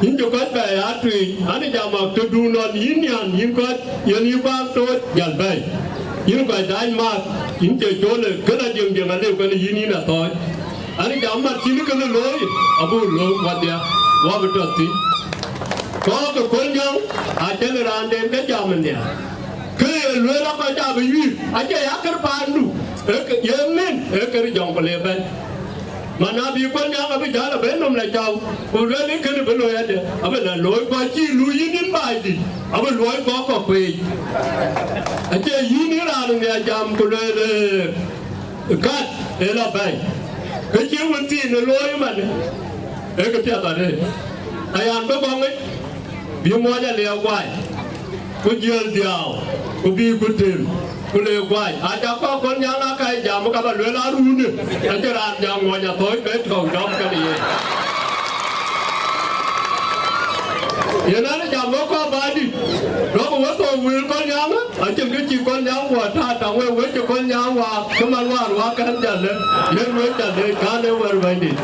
Yïn cï kɔc bɛ ya tueec, an, jam, aa, tëdu nɔn yïn nhial, yïn kɔc, yen yï kuaŋ tooc, jäl bɛ̈ɛ̈i. Yïn kɔc dac maath, yïn cie col ë kënë adiëŋdiëŋ aliu kënë yïn, yïn Athɔ̈ɔ̈c. An, jam mat cïn kënë looi, abuk lööm wadhia, wɔ bï tɔ̈ thïn. Kɔc ke Kolnyaŋ, acïn raanden ke jam nhial. Kë ye lueel akɔc abï yuiir, acie ya kër paandu, ee kë ye mën, ee kër Jɔŋkulei ëbɛ̈n. Man abï Kolnyaŋ abï jäl abï nɔm la cau, ku lueel ë kënë bï looi adï, abï la looi, ku acï luui yïn, yïn Baaidït, abï luɔi kɔ̈k kɔ̈k kueec. Acie yïn ë raan nhial jam ku lueel, ee, kat ë la bɛ̈ɛ̈i. Kë cï wën thiin ë looi man, ee kë piɛth arëët. Ayan bï gɔŋ yic, bï muɔc aliɛɛu guai, ku jiël dhiau, ku bï ku tem, ku le guai. Aca kɔc Kolnyaŋ aa ka ye jam, ka ba lueel aruunë, acïn raan jam muɔc Athɔ̈ɔ̈c bï tɔ̈u dɔm kënë yen. Yen an, jam wek kɔc Baaidït, duɔ̈kkë wethok wël Kolnyaŋ, acïn kë cï Kolnyaŋ guɔ taar, taŋ wek wël cï Kolnyaŋ waak, cï man wäär waak kɛn jäl lëk, yen wek jäl lëk, kän ee wɛ̈t Bɛ̈nydït.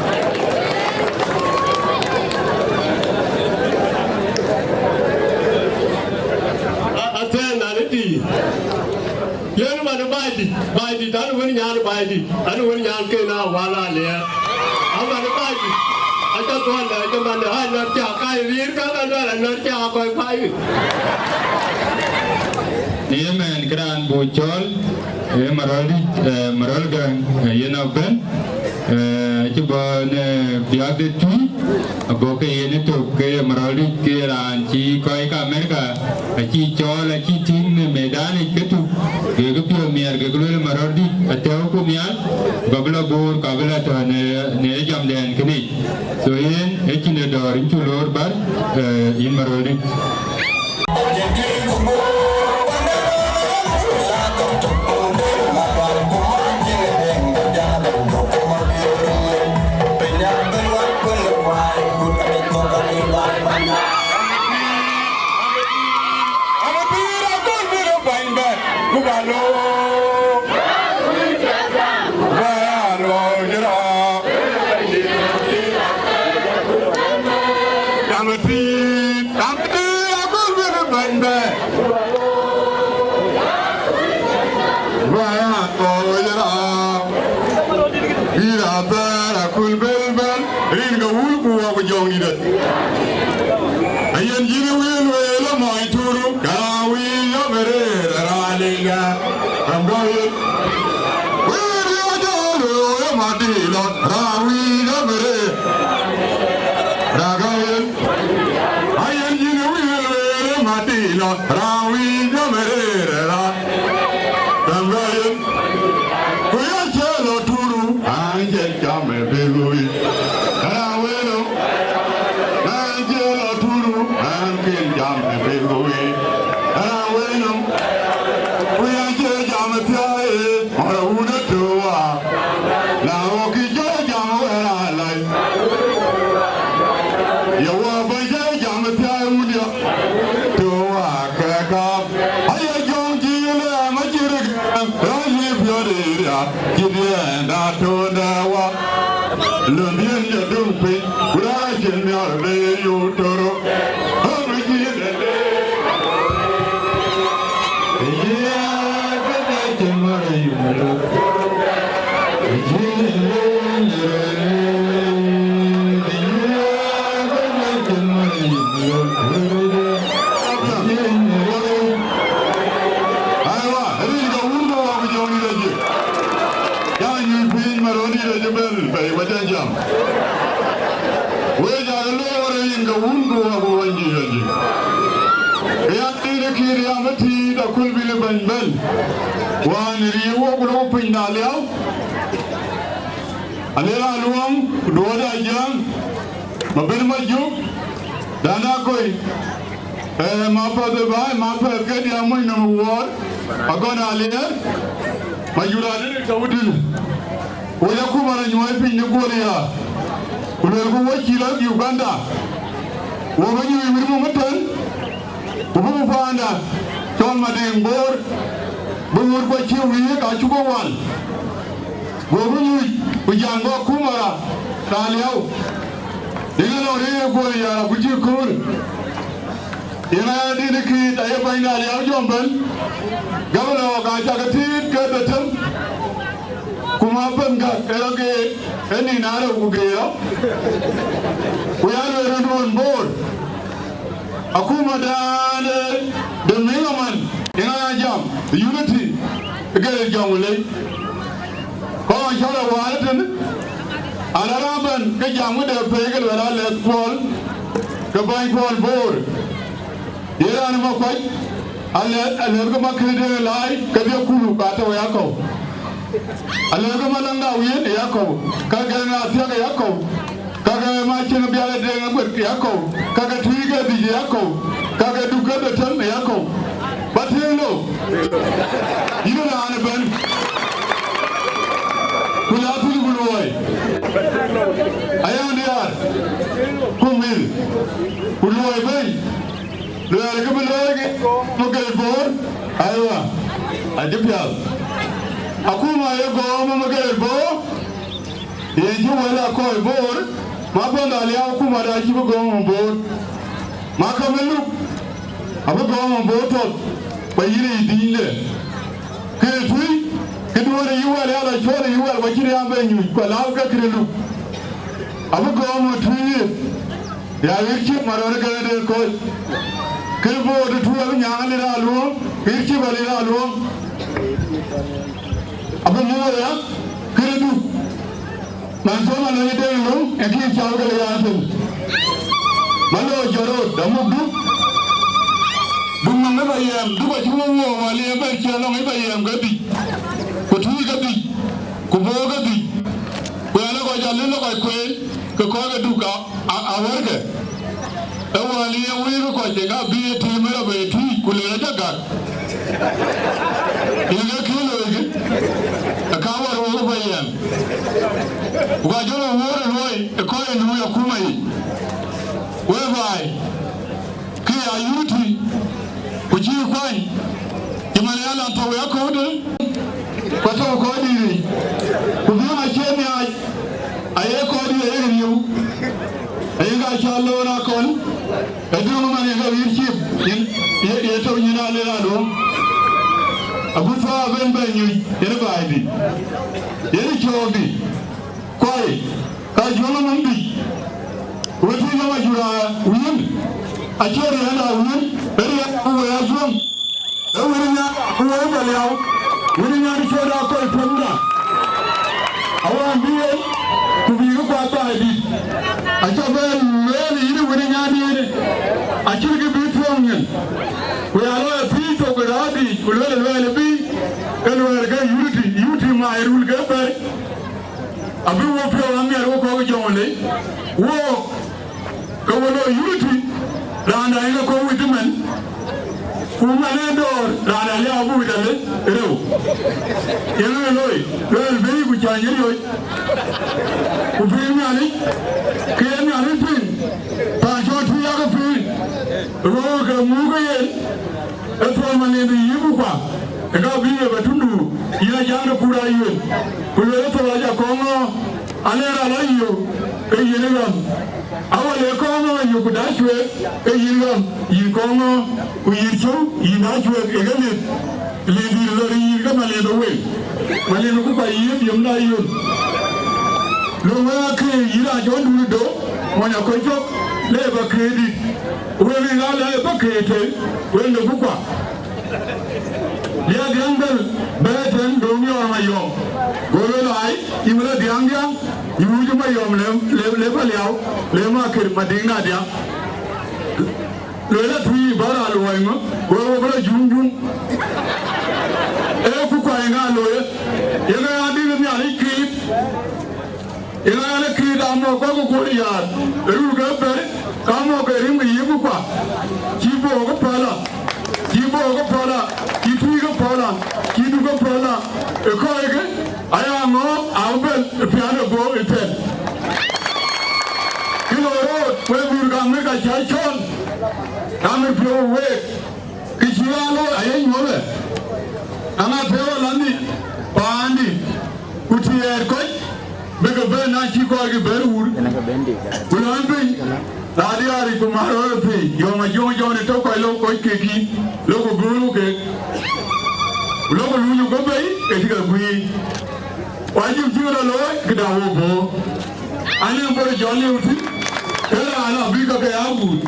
A, athɛɛr nhan ë tïï. Yen man ë Baaidït, Baaidït, an wën nyan Baaidït, an wën nyan ke na wala liɛɛr. Aman ë Baaidït, aca thuɔn dɛ, aca man dɛ, ai, nɔn ca ka riir ka, ka nɔn, nɔn ca kɔc pai. Në ëmɛn, kë raan buk cɔɔl, ee Marɔl dït, ee, Marɔl Gäŋ, ee, yen abɛ̈n, ee, Acï bɔ̈ në biäk de tui, ago ke yen ë tök ke ye Marɔl Dït ke raan cï kɔc ke Amerika acï cɔɔl, acï tïŋ në medanic ke tuk, kekë piɔ̈u miɛt, kekë lueel Marɔl Dït atɛ̈ɛ̈uku nhial, ku abï lɔ Boor, ku abï lɔ tɔ̈ në, në jamdɛn kënë yic. So yen ë cïn ë dɔ̈ɔ̈r, yïn cuk loor bär, eh, yïn Marɔl Dït. Bï raan bɛ̈ɛ̈r akun bɛ̈n bɛ̈n, rin ke wun ku wɔ ku jɔŋdït dɛ̈t. Ayen cïn wël wël ë mɔny Turu, ka raan wïc lɔ bï rëër ë raan lëŋda, kam gäu yen. Wël riɔ̈ɔ̈c ë looi ë madï lɔ, raan wïc lɔ bï rëër, raan gäu yen. Ayen cïn wël wël ë madï lɔ, raan wïc lɔ bï rëër ë raan, kam gäu yen. Ku ya cï lɔ Turu, an, cïn jam ë bï luui. Raan wënou, an, cï lɔ Turu, an, kën jam ë bï luui. Raan wënou, ku ya cï jam ë thiäi, ɣɔn wun ë tök wa. Na wɔ kï cï jam wën aa lɛc. Ye wɔ bɛ̈ny cï jam ë thiäi wun diɔ. Tök wa ke gam. Aye jɔŋ cï lɛɛm acï rik, raan yï piɔ̈ɔ̈th ë riääk, cï diɛɛnda töndë wa. Lon diɛ̈n ye döŋ piny, ku raan cïn nhial bï yöök toro. Ɣɔn cï dɛ̈t. Aywa, rin ke wun ke wɔ ku jɔŋdït acï. Ya nyuc piny Marɔl Dït acï bɛ̈n pɛ̈i, wacä jam. Wek jakë loor rin ke wun ku wɔ ku wänydït acï. Ke ya rin ë kït ya matïït aköl bï lë bɛ̈ny bɛ̈n. Wään ë riëëu wok ku lok piny na liau. Alël aluɔŋ, ku duɔ̈ɔ̈t ajäŋ, ma ben ma juk, dan akoi, eh, ma päth ë baai, ma päth ke diäk mony nɔm wuɔɔr, agɔn aliɛɛr, ma jur adït ka wudïl. Wo ya kuma rɔ nyuɔɔc piny në guöl ya, ku luelku wo cï lɔ Uganda, wo bä nyuc wït mum ëtɛ̈n, ku buk paanda cɔl Madiŋ Boor, bï ŋööt kuɔ cï wïïk acuk ke wal. Goku nyuc, ku jam go akuma ra, ra liau. Yen alɔ rëër ë guöl ya, ku cï kööl. Yen aya dït ë kiit, aye bäny ra liau jɔm bɛ̈n. Gabna wak acä ke tiit ke dhetem. Ku ma bɛ̈n gäk, ke rɔ geer, ë nïn arëu ku geer rɔ. Ku ya lueel röt wën Boor. Akumadan de, de miŋ aman, yen aya jam, unity, gel jɔŋ lei. Kɔn cɔl awal tënë, ala raan bɛ̈n ke jam wëde pei ke luel alɛth Kuɔl, ke bäny Kuɔl Boor. Ye raan ë Makuac, alɛth, alɛth ke Makëëdë Laai, ke dhiëkulu ka tɔ̈u ë yakɔ̈u. Alɛth ke Malɛŋda Wiën ë yakɔ̈u, ka gɛ̈n athiäk ë yakɔ̈u. Kake ma cïn bial ë deŋ aguet yakɔ̈u, kake tui ke dhïc yakɔ̈u, kake duk ke dhetem yakɔ̈u. Ba tiëŋ do, yïn raan ëbɛ̈n, ku la thïn ku luɔi. Aya diäär, ku mïth, ku luɔi bɛ̈ny, luɛɛl kë bï looi ke Maker Bor, aywa, acï pial. Akuma ye gɔ̈ɔ̈m Maker Bor, yen cï wël a kɔc Bor, ma bɛ̈n aliau akuma da cï bï gɔ̈ɔ̈m Bor. Ma ka bï luk, abï gɔ̈ɔ̈m Bor tɔ̈th, ba yïn yic dïïnde. Këde tui, këduɔ̈n ë yï wɛl ya la cuɔl ë yï wɛl, wa cïn ya bɛ nyuc, ku alau ke këde luk. Abï gɔ̈ɔ̈m ë tui ye, ya ɣer cï marɔ̈ɔ̈r ke de kɔc. Këde Bor de tui abï nyaŋ lir aluɔ̈ɔ̈m, ɣer cï bɛ lir aluɔ̈ɔ̈m. Abï muɔɔr ya, këde duk. Man cɔl Malony Deŋ Luŋ, ë kï cɔl ke ya thïn. Malo jɔt rot, amuk duk. Duk nɔm ë Payɛɛm, duk acï wok wok, wali ë bɛ̈r ciɛɛŋ lɔŋ ë Payɛɛm ke dhïc, ku tui ke dhïc, ku book ke dhïc. Ku ya lɔ kɔc alë lɔ kɔc kueen, ke kɔc ke duk a, a, awärkë. Ë wali ë wëëk kɔc, ë ka bï ë tiim ë rɔt bɛ tui, ku le rɔt jɔ gak. Yen ke kë loikï, ë ka wär wok ë Payɛɛm. Ku ka jɔl ë wuɔ̈ɔ̈r ë luɔi ë kɔc ë luui akuma yic, whereby kë ya unity, ku cï kuany, cï man ya lan thou ya köödë, ku atɔ̈u kɔc dïït yic, ku biäŋ acie nhiaac, aye kɔc dïït ayek riëëu, ayek aa cɔl loor akɔn, ë döŋ man yen ka wïïr cip, yen, ye, ye tɔ̈u nyin aa lëk aduɔ̈ŋ, agut thɔ̈ɔ̈r abën bɛ nyuc, yen ë baaidï, yen ë cöökdï, kuai, ka juɔ̈ŋ ë nɔm dïc, ku we tïŋ nɔm ajur aa wiën, acie riɛɛnda wiën, ë riɛɛnda ku we ajuɔ̈ŋ. Ë wën ë nyan ku wëu bɛ liau, wën ë nyan cööt aa kɔc tueŋda. Awään bï yen, ku bï kë kuath baai dït. Acä bɛ lueel yïn ë wën ë nyan yen, acïn kë bï tuɔ̈ɔ̈ŋ nyin. Ku ya lɔ ë pïïr thok ë rɔ̈ɔ̈diic, ku lueel ë luɛɛl ë bï, ke luɛɛl ke unity, unity ma ë rul ke bɛ̈ɛ̈i. Abï wo piɔ̈u amiɛt wo kɔ̈k ë jɔŋ lei, wook, ke wo looi unity, raan da yen ke kɔ̈u wit ëmën, ku man en dɔ̈ɔ̈r, raan da liaau abï wit alë reu. Yen ë looi, luɛɛl bï ku cäny ë riɔ̈c, ku pïïr Nhialic, ke yen Nhialic piŋ, paan cɔl tui yakë pïïr, röör ke muk ke yen. Ë thɔɔr Malindi yï ku kua, ë ka bï we bɛ tundu, yïn a jaŋ de kuur a yuel, ku lueel ë thɔɔr aja kɔŋ ŋɔ̈ɔ̈, alë raan a yï yök, ke yïn ë ɣäm. Awal ee kɔŋ ŋɔ̈ɔ̈ yök ku dac cueek, ke yïn ɣäm, yïn kɔŋ ŋɔ̈ɔ̈, ku yïn cöu, yïn dac cueek, ë ke lith, lith dït lɔ yïn ke Malindi wel, Malindi ku kua yï biëm da yuel. Löŋ wek akëë yïn a jɔ̈ɔ̈ndun ë do, mɔny a kɔc cök, le bä këëdït, wek ë ɣaal ë bä këëtë, wek de ku kua. Diäk diäŋ bɛ̈l bɛ̈ɛ̈i tën döŋ yɔɔr mayɔm. Go lueel ai, yïn wël a diäŋ diäŋ, yï wuuc mayɔm le, le, le bä liau, le ma kër ma diŋ na diäŋ. Lueel a tui bä raan luɔi ŋö, go wo bä lɔ juŋ juŋ. Ee ku kuany ŋa looi, ye ke ya dït Nhialic kiit. Ëna ɣɛn ë kiit amɔ̈k kɔ̈k ë kuöör yäär, ë rul ke bɛ̈ɛ̈i, ka mɔ̈k ke rim ke yïk ku kua, cï book ë pälä, cï book ë pälä, cï tuiik ë pälä, cï duk ë pälä, ë kɔckë aya ŋɔ̈ɔ̈k abï bɛ̈n ë piäät ë guöör ë thɛl. Kë lɔ rɔɔt, wek mïth ka mïth ka cä cɔl, ka mïth piɔ̈u week. Kë cï raan looi aye nyuɔ̈th ë, aŋa tëëu alandi paandï, ku tiɛɛt kɔc bï ke bɛ̈n na cï kɔckï bɛ̈n wur, ku lɔny piny, raan diäär yic ku määr rɔt piny, yɔ̈ɔ̈m ajöŋ jɔ̈ɔ̈n ë tök kɔc lok kɔc kekï, lok ku göörku kek, ku lok ku luunyku bei, ke cï ke guiir. Ku acïk cïk rɔt looi, këda wo bɔ̈. Ane bɔ̈ jɔ liu thïn, ke raan abï ka ke ya guut.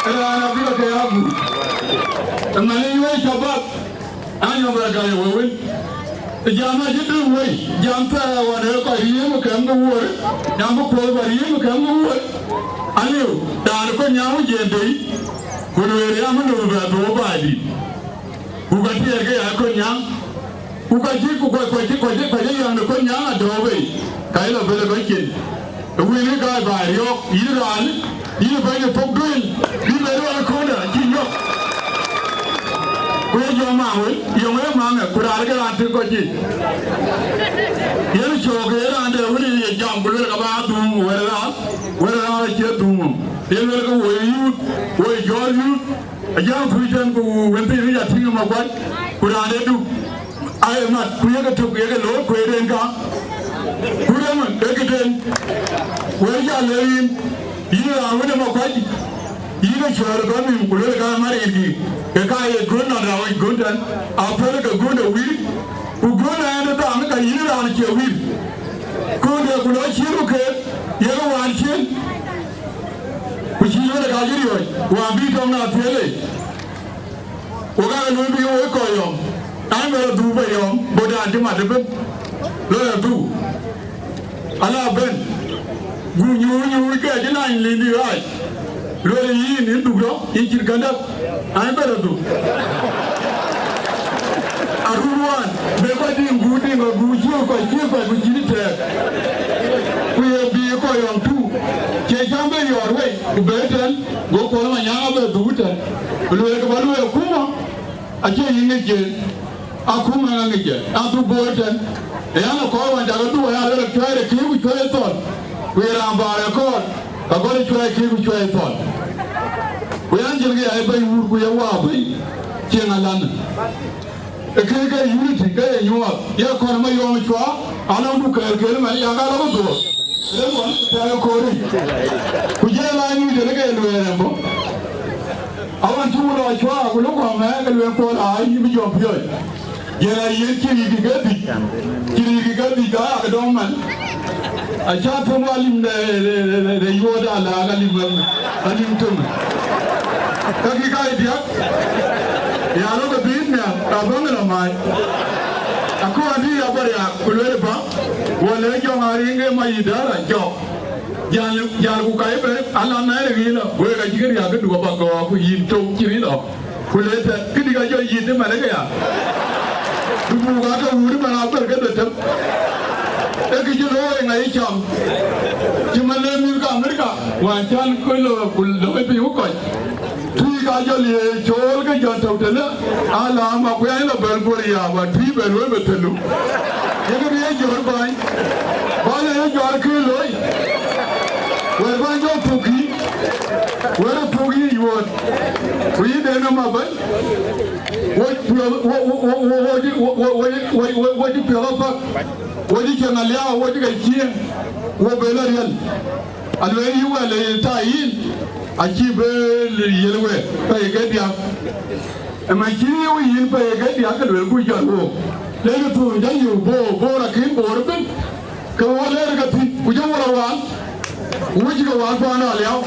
Ke raan abï ka ke ya guut. Ëmɛn ë wei shabab, anyɔm rɛ̈t gäi wëu wën. Jam acï döŋ wei, jam thɛɛr ɣɔn ë kɔc riëëm ë kɛm ke wuöör, jam bï kuɔth bä riëëm ë kɛm ke wuöör. Aliu, raan ë kɔc nyaŋ wïc en tei, ku lueel ya, mën nöm bɛ thou baai dït. Ku ka tiɛɛr ke ya kɔc nyaŋ, ku ka cï, ku ka, ka cï, ka cï, ka cï yäŋ de kɔc nyaŋ adɔ̈ɔ̈u bei, ka yï lɔ bɛ̈n ë kɔc cin. Ë wël ë gäi baai riɔ̈ɔ̈k, yïn raan, yïn bɛ̈ny ë thok duëël, bï bɛ rɔt ë kööldä cï nyɔk. Ku ye jɔ maŋ wël, yɔŋ ë maŋ ë, ku raan ke raan tïŋ kɔc cin. Yen cöök ë raan de wël ye jam, ku luel ka bä dhum wɛ̈t raan, wɛ̈t raan acie dhum. Ye luel ke woi yuut, woi jɔɔr yuut. Ajam kuc tɛ̈n ku wën thïn ya tïŋ ë Makuac, ku raan de duk, aye mat, ku yeke tök, yeke loor kueer en ka. Ku rem ë këden, wël ja lëu yïn, yïn raan wën ë Makuac, yïn ë cɔɔr ë gɔ̈n nïm, ku luel ka mat yen kï, ke ka ye gön nɔn rau yic gön tɛ̈n, apɛ̈l ke gön de wïïr, ku gön ɛn ë dhaŋ ka yïn raan cie wïïr. Kööl de ku lɔ ciëën ku keek, yeke waan ciëën. Ku cï lueel ka cï riɔ̈ɔ̈c, wäär bï tɔŋ na thiëël ë. Wo ka ke lueel bï wo kɔc yɔm, an, bɛ rɔ dhuk bɛ yɔm, bɔ̈ dan cï mat ëbën, lɔ rɔ dhuk. Ala bɛ̈n, guɔ nyuur nyuur ke cï lany lindi ɣaac. Lueel yïn, yïn dhuk rɔt, yïn cït kandäk, an, bɛ rɔt dhuk. Arun wään, be kɔc diŋ guur diŋ, aguur ciëk kɔc, ciëk kɔc, ku cït tɛɛk. Ku ye bï kɔc yɔŋ tu, cie cäm bɛ yɔɔr wei, ku bɛ tɛ̈n, go Kuɔl Manyaŋ abɛ dhuk tɛ̈n. Ku lueel ke bä lueel akuma, acie yïn ŋic yen, akuma ŋa ŋic yen, an, dhuk Bor tɛ̈n. Ë yan, ë kɔc wään cakë dhuk aya, rɔt cuɛɛr ë kïïr ku cuɛɛr ë thɔn, ku ye raan baar ë kɔɔr, ka gɔl ë cuɛɛr kïïr ku cuɛɛr ë thɔn. Ku yan, jëlkï ya ë bɛ̈ny wuur, ku ye waa bɛ̈ny cieŋ alan. Ë kë ke unity ke ye nyuɔɔth, ye kɔn ë Mayɔm Cuaak, alɔŋdu kɛɛl kɛɛl man, ya ka lɔ bï dhuɔɔk. Rem ɣɔn tɛ̈ɛ̈k ë koor yic. Ku jël aa nyuc tënë ke luɛɛr ɛn bɔ̈. Awan cï wun lɔ Cuaak, ku lok kɔn mɛɛk, ke lueel Kuɔl aa yï bï jɔ piɔ̈ɔ̈c. Jël a yen cï riiki ke dhïc, cï riiki ke dhïc, ka yak dɔm man. Acä thöŋ alim de, de, de, de, de yuɔɔt alaak alim, alim töŋ. Ka kï ka diäk, ya lɔ ke dhïn nhial, ka bäŋ lɔ mac. Akɔɔr dï ya bä riaak, ku lueel bä, wä le jɔŋ ariŋ ke mac yï däär a jɔk. Jal, jal ku ka ibɛ, ala nɛɛr ë ɣiilɔ, wek acï kë riaak kë duk abä gɔɔk, ku yïn tök cï ril ɔ. Ku le tɛ̈, këdï ka jɔ yït ëmɛn ë këya. Bï buk aa ke wut ëmɛn abɛ̈r ke dhetem. Ee kë cï looi ŋa yï cam. Cï man le mïth ke Amerika, wään can kɔc lɔ ku lɔ piny ku kɔc. Tui ka jɔ liëëc cool ke jɔ tɔ̈u tënë, alama ku yɛn lɔ bɛ̈l guöl ya, wä tui bɛ̈n wël bɛ thëlu. Yek bï ye jɔ̈ɔ̈r bäny. Bäny aye jɔ̈ɔ̈r kë looi. Wɛ̈t bäny jɔ puk yï. Wɛ̈t ë puk yï yuöt. Ku yï den ë ma bɛ̈n. Wo piɔ̈ɔ̈th, wo, wo, wo, wo, wo, wo, wo, wo, wo, wo, wo cï piɔ̈ɔ̈th apäk. Wo cï cieŋ aliaau, wo cï ke cieŋ. Wo bë lɔ riɛl. Alueel yï wɛ̈l ë ta yïn. Acï bë yiël wek, pɛ̈i ke diäk. Ëmɛn cï yï yïn pɛ̈i ke diäk, ke lueel ku jɔl wook. Lek thööny jɔ yï Bor, Bor akïn Bor ëbën. Ke wo leer ke thïn, ku jɔ wo lɔ wal, ku wïc ke wal paan aliau.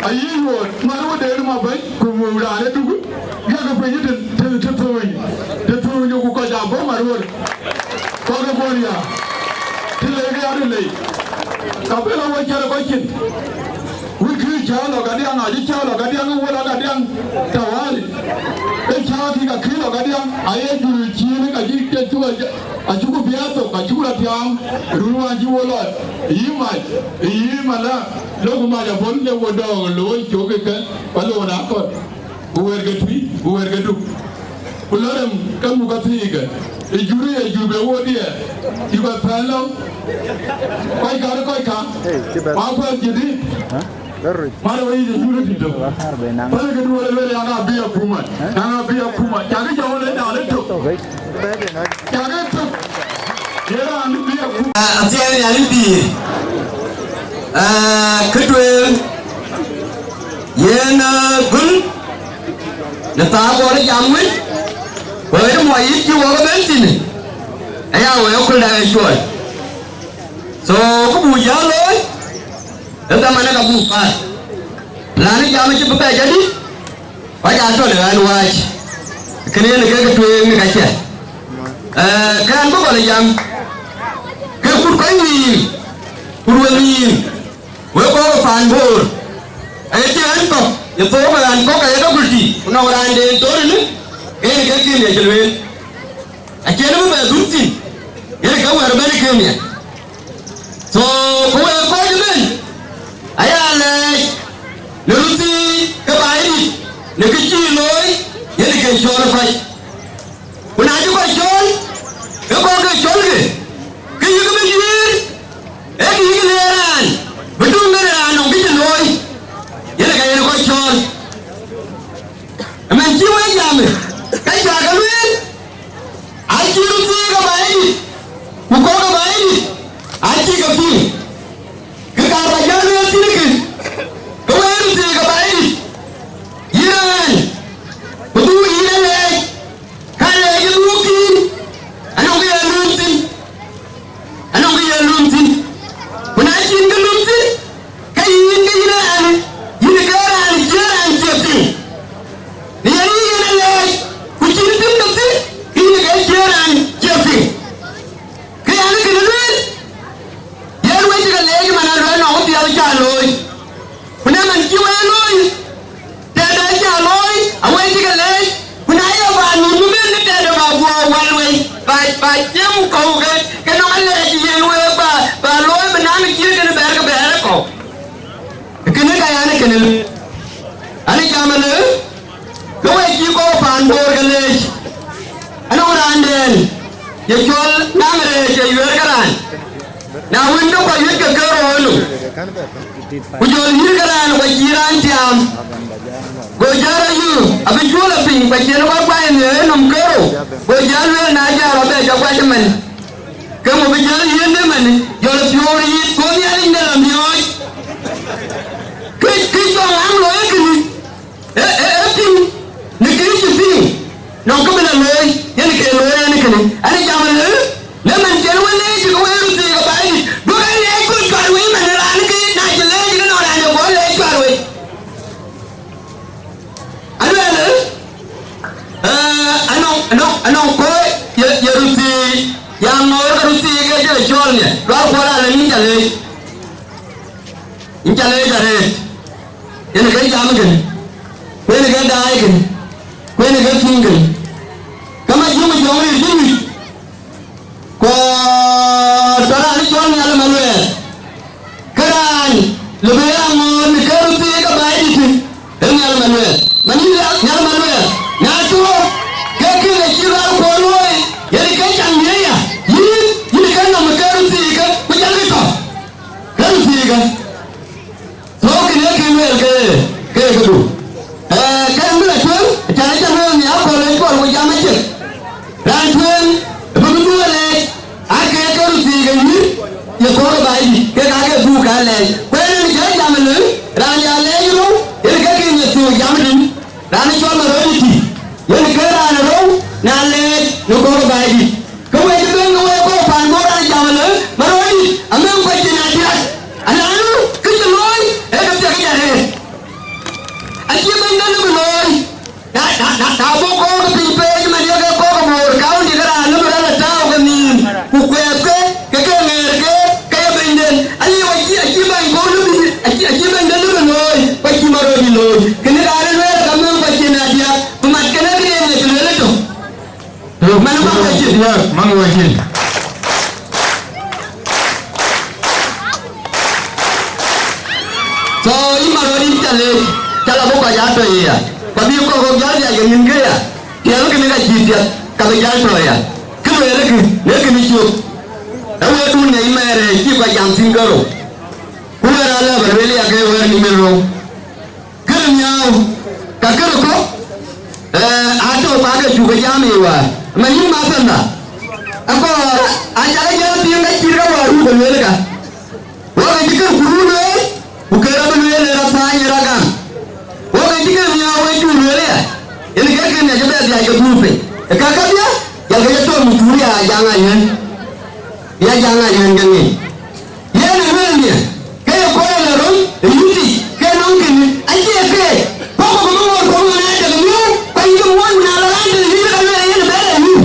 Ayï yuöt, man wëden ë ma bɛ̈ny, ku wëu raan ë duk, gɛ̈kë piny të, të, të thööny, të thööny ku kɔc abɔ̈ mat wël. Kɔc ke guɔ̈n ya, të lec ke ya të lec. Ka bï lɔ wo cär ë kɔc cin. Wïc kï cä lɔ kadiäŋ, acï cä lɔ kadiäŋ, wo lɔ kadiäŋ tawali. Ë cä kï ka kï lɔ kadiäŋ, aye jur cin ka cï ke cuk Acuku biäk thok, acuku rɔt tiaam, run wään cï wo lɔ, yï mac, yï malä, lok mac abɔ̈, le wo dɔɔk looi cök ëkë, ku loon akɔ̈l, ku wɛ̈ɛ̈t ke tui, ku wɛ̈ɛ̈t ke duk. Ku lɔ rem ke muk athïïkë, ë jur ë jur be wo diɛɛr, cï kɔc pɛ̈l lɔ, kɔc kaar ë kɔc kaar, ku akuɛth jëdït. Mara wei de yurë tït tök. Pälë ke duɔ̈ɔ̈r lueel, yak abï akuma. Yak abï akuma. Cakë jɔ wël ë dal ë tök. Cakë tök. Ye raan bï akuma. Athiɛɛi Nhialic pïïr. Aa, kë tueŋ, yen, aa, gul në thaar Bor jam wën, wëët muɔc yic cï wok ëbɛ̈n thïn, aya wëë aköl daai ë cuɔl. So, kë buk jäl looi, ë dhaman ë ka buk päl. Lanë jam acï bï bɛ jadït, kɔc aa tɔ̈ në ɣän wääc, kënë yen ke kë tueŋ në ka ciɛth. Ee, kɛn bï gɔl ë jam, ke kut kɔc nïïm, kut we nïïm, wek kɔ̈k ë paan Bor, ee cï ɣän kɔ̈k, ye thook ë ɣän kɔ̈k, ka ye ke gulti, ku nɔŋ raan den thöörinë, ke yen ke kën ye cï lueel. Acïn bï bɛ dhuk thïn, yen ke wɛ̈ɛ̈r ëbɛ̈n ë kën yen. So, ku wek kɔc ëbɛ̈n, aya lɛɛc në röt thii ke baai dït, në kë cï looi, yen ke cɔl kɔc. Ku na cï kɔc cɔl, ke kɔc ke cɔlkë, ke yïk bï juiir, ee kë yïk leer raan, bï döŋ ŋën raan nɔŋ kë cï looi, yen ka yen kɔc cɔl. Ëmɛn cï wek jam, ka cä ke lueel, acï röt thii ke baai dït, ku kɔ̈k ke baai dït, acï ke piŋ. Kë kaar ba jäl lueel thïn kë, ke wek röt thii ke baai dït, yïn raan, ku dhuk yïn alɛɛc, ka lɛɛc ë dhuk yïn, anɔŋ kë ye lueel thïn, wal wei, ba, ba cieŋ kɔ̈u ke, ke nɔŋ alɛɛc yen wek ba, ba looi bï naŋ cït kënë bɛ̈ɛ̈r ke bɛ̈ɛ̈r ë kɔ̈u. Kënë ka yan ë kënë lueel. An ë jam alë, ke wek cï kɔ̈u paan Bor ke leec. Anɔŋ raandɛn ye cɔl naŋ reec ye yuɛɛr ke raan. Na wën ke kɔc wïc ke ke rou ë nɔm. Ku jɔl yïn ke raan ku acï raan tiaam. Go jäl rɔt yï abï cuɔl ë piny ku acïn kɔc kuany në ë nɔm ke rou. Go jäl lueel na jäl rɔt bɛ jɔ kuac ëmën. Ke ŋö bï jäl yiëndë ëmën, jɔl ë piɔ̈u yït, go Nhialic de lɔ miɔɔc. Kë, kë cɔl ŋaŋ looi ë kënë. Ee, ee, ee piŋ, në kë cï piŋ, nɔŋ kë bï lɔ looi, yen ke looi yen kënë. An ë jam alë, në man cïn wën leec ke wëër röt thiëëk ë Baidït, duökï leec kɔc cuat wei man raan ke na cï leec ke nɔŋ raan ë guɔ leec cuat wei. Aluɛɛlë, ee, anɔŋ, anɔŋ, anɔŋ kɔc ye, ye röt thiëëk, ya ŋoot ke röt thiëëk ke jël ë cɔl nhial, luaar kuɔl alë yïn ca leec. Yïn ca leec arëët, yen ke jam kënë, ku yen ke daai kënë, ku yen ke piŋ kënë. Ka ma jiöŋ jɔŋ ril cï nyuc, ku tɔ raan cɔl Nhial Maluɛɛr, ke raan lë bï ya ŋoot në kë röt thiëëk ke Baidït, ee Nhial Maluɛɛr. Man yïn Nhial, Nhial Maluɛɛr, na tuɔɔk, ke kën acï luaar kuɔl looi, yen ke caŋ nhiëër ya, yïn, yïn ke nɔm ë kë röt thiëëk ke, ku jal kë tɔ, kë röt thiëëk ke. So kënë ee kë lueel ke, ke këdu. Ee, ke ɣɛn bï lɔ tueŋ, acan acä lueel nhial akɔ̈l ë cuɔl ku jam acïk. Raan tueŋ, ë bï bï duɔ̈ɔ̈r leec, aa ke ke röt thiëëk ë nyïïr, ye kɔ̈k ë Baidït, kek aa ke dhuk ka leec. Ku ënë jɔ jam ëlë, raan ya leec rou, yen ke kën ye thou jam tïŋ. Raan ë cɔl Maröödït, yen ke raan ë rou, na leec në kɔ̈k ë Baidït. Ke wek cï bɛ̈n ke wek kɔc paan Bor raan jam ëlë, Maröödït, amɛ̈ŋ kuac cïn adiäk. Alanu, kë cï looi, ee ke thiek yic arëët. Acï bɛ̈nyden lëu bï looi. Na, na, na, na bɔ̈ kɔ̈k ke piny peec, man ye ke kɔ̈k ke Bor County, ke raan lëu bï rɔt lɔ tääu ke nïïm, ku kuɛɛthke, ke ke ŋeerke, ke ye bɛ̈nyden. Aliu acï, acï bɛ̈ny kɔ̈k lëu bï, acï, acï bɛ̈nyden lëu bï looi, ku acï Maröödït looi. Kënë raan ë lueel ka mɛ̈ŋ kuac cïn adiäk, ku mat kënë këden ŋic lueel ëtök. Mɛn bä ka cïn. Yak, man wä cïn. So, yïn Maröödït ca leec, ca lɔ bï kɔc aa tɔ ye ya. Ku abï kɔ̈k kɔ̈k jäl dhiac ke nïn ke ya. Tiɛɛl kënë ka cïï thiɛth, ka bï jäl tɔ ya. Kë lueel kë, në kënë cök. Ee wëëtdun ŋiɛc mɛɛr ë cï kɔc jam thïn ke rou. Ku wëër alë bä lueel ya ke wëër nïm ë rou. Kërë miääu, ka kërë kɔ̈k, ee, atɔ̈u ka ke cuk ë jam ë wäär. Man yïn mathënda, akɔɔr, acakä jɔ piŋ ka cït ka wäär ruk ë lueel ka. Wok ë cï kërë ku run lueel, ku kërë abï lueel ë rɔt thaany ë rɔt gam. Wok ë cï kërë miääu ë cuk lueel aya, yen ke kën ë cï bɛ dhiac ke dhuur piny. Ë ka kedhie, jɔlkë jɔ tɔ̈u muk thuur ya jaŋ ayuɛ̈n. Ya jaŋ ayuɛ̈n ke ŋic. Yen ë lueel nhial, ke ye kɔc lɔ röm ë yïtic, ke nɔŋ kënë, acie keek. Kɔ̈k kɔ̈k bï ŋoot kɔ̈k ŋɔn aa cak miɔ̈u, ku ayï ke muɔ̈ɔ̈ny, ku na lɔ raan tëde yïn, ke lueel yen bɛ̈ɛ̈r ë yïn.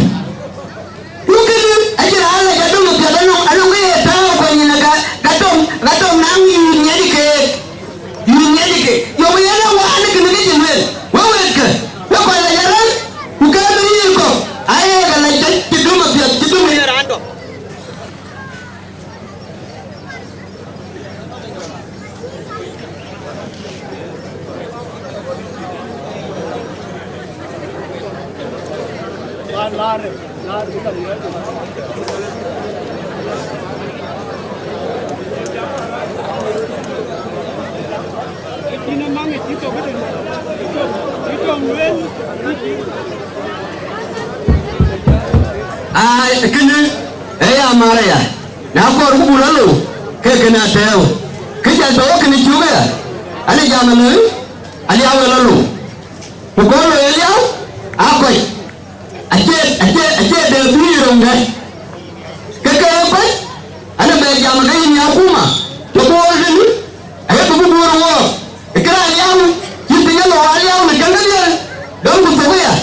Ku kënë acïn raan lɔ jɔ döŋ ë piɛth, anɔŋ, anɔŋ ke ye tääu kuany nyin ë ka, ka tɔŋ, ka tɔŋ naŋ yïn ŋiɛc keek. Yïn ŋiɛc keek. Yökë yen ë wään ë kënë ke cï lueel. Wek wetkë, wek kɔc lɔ jɔ rɛ̈ɛ̈r, ku ke bï yïn kɔ̈k, aye ke lɔ jɔ cï döŋ ë piɛth, cï döŋ ë raan tɔŋ. Ai, kënë, ee ya mar aya. Na kɔɔr ku buk lɔ lou, ke kën atɛ̈ɛ̈u. Kë jɔl tɔ̈u kënë cuk aya, an, ë jam ëlë, Aliau ë lɔ lou. Ku kɔɔr loi Aliau, aa kɔc. Acie, acie, acie dɛ bï röŋ dɛ. Ke ke ye kɔc, an, ë bɛ jam ke yïn ya akuma, të Bor tënë, aye bï bï Bor wɔɔk. Ë kërë Aliau, cï piny ë lɔ Aliau në käŋ kedhie, dɔm ku thök aya.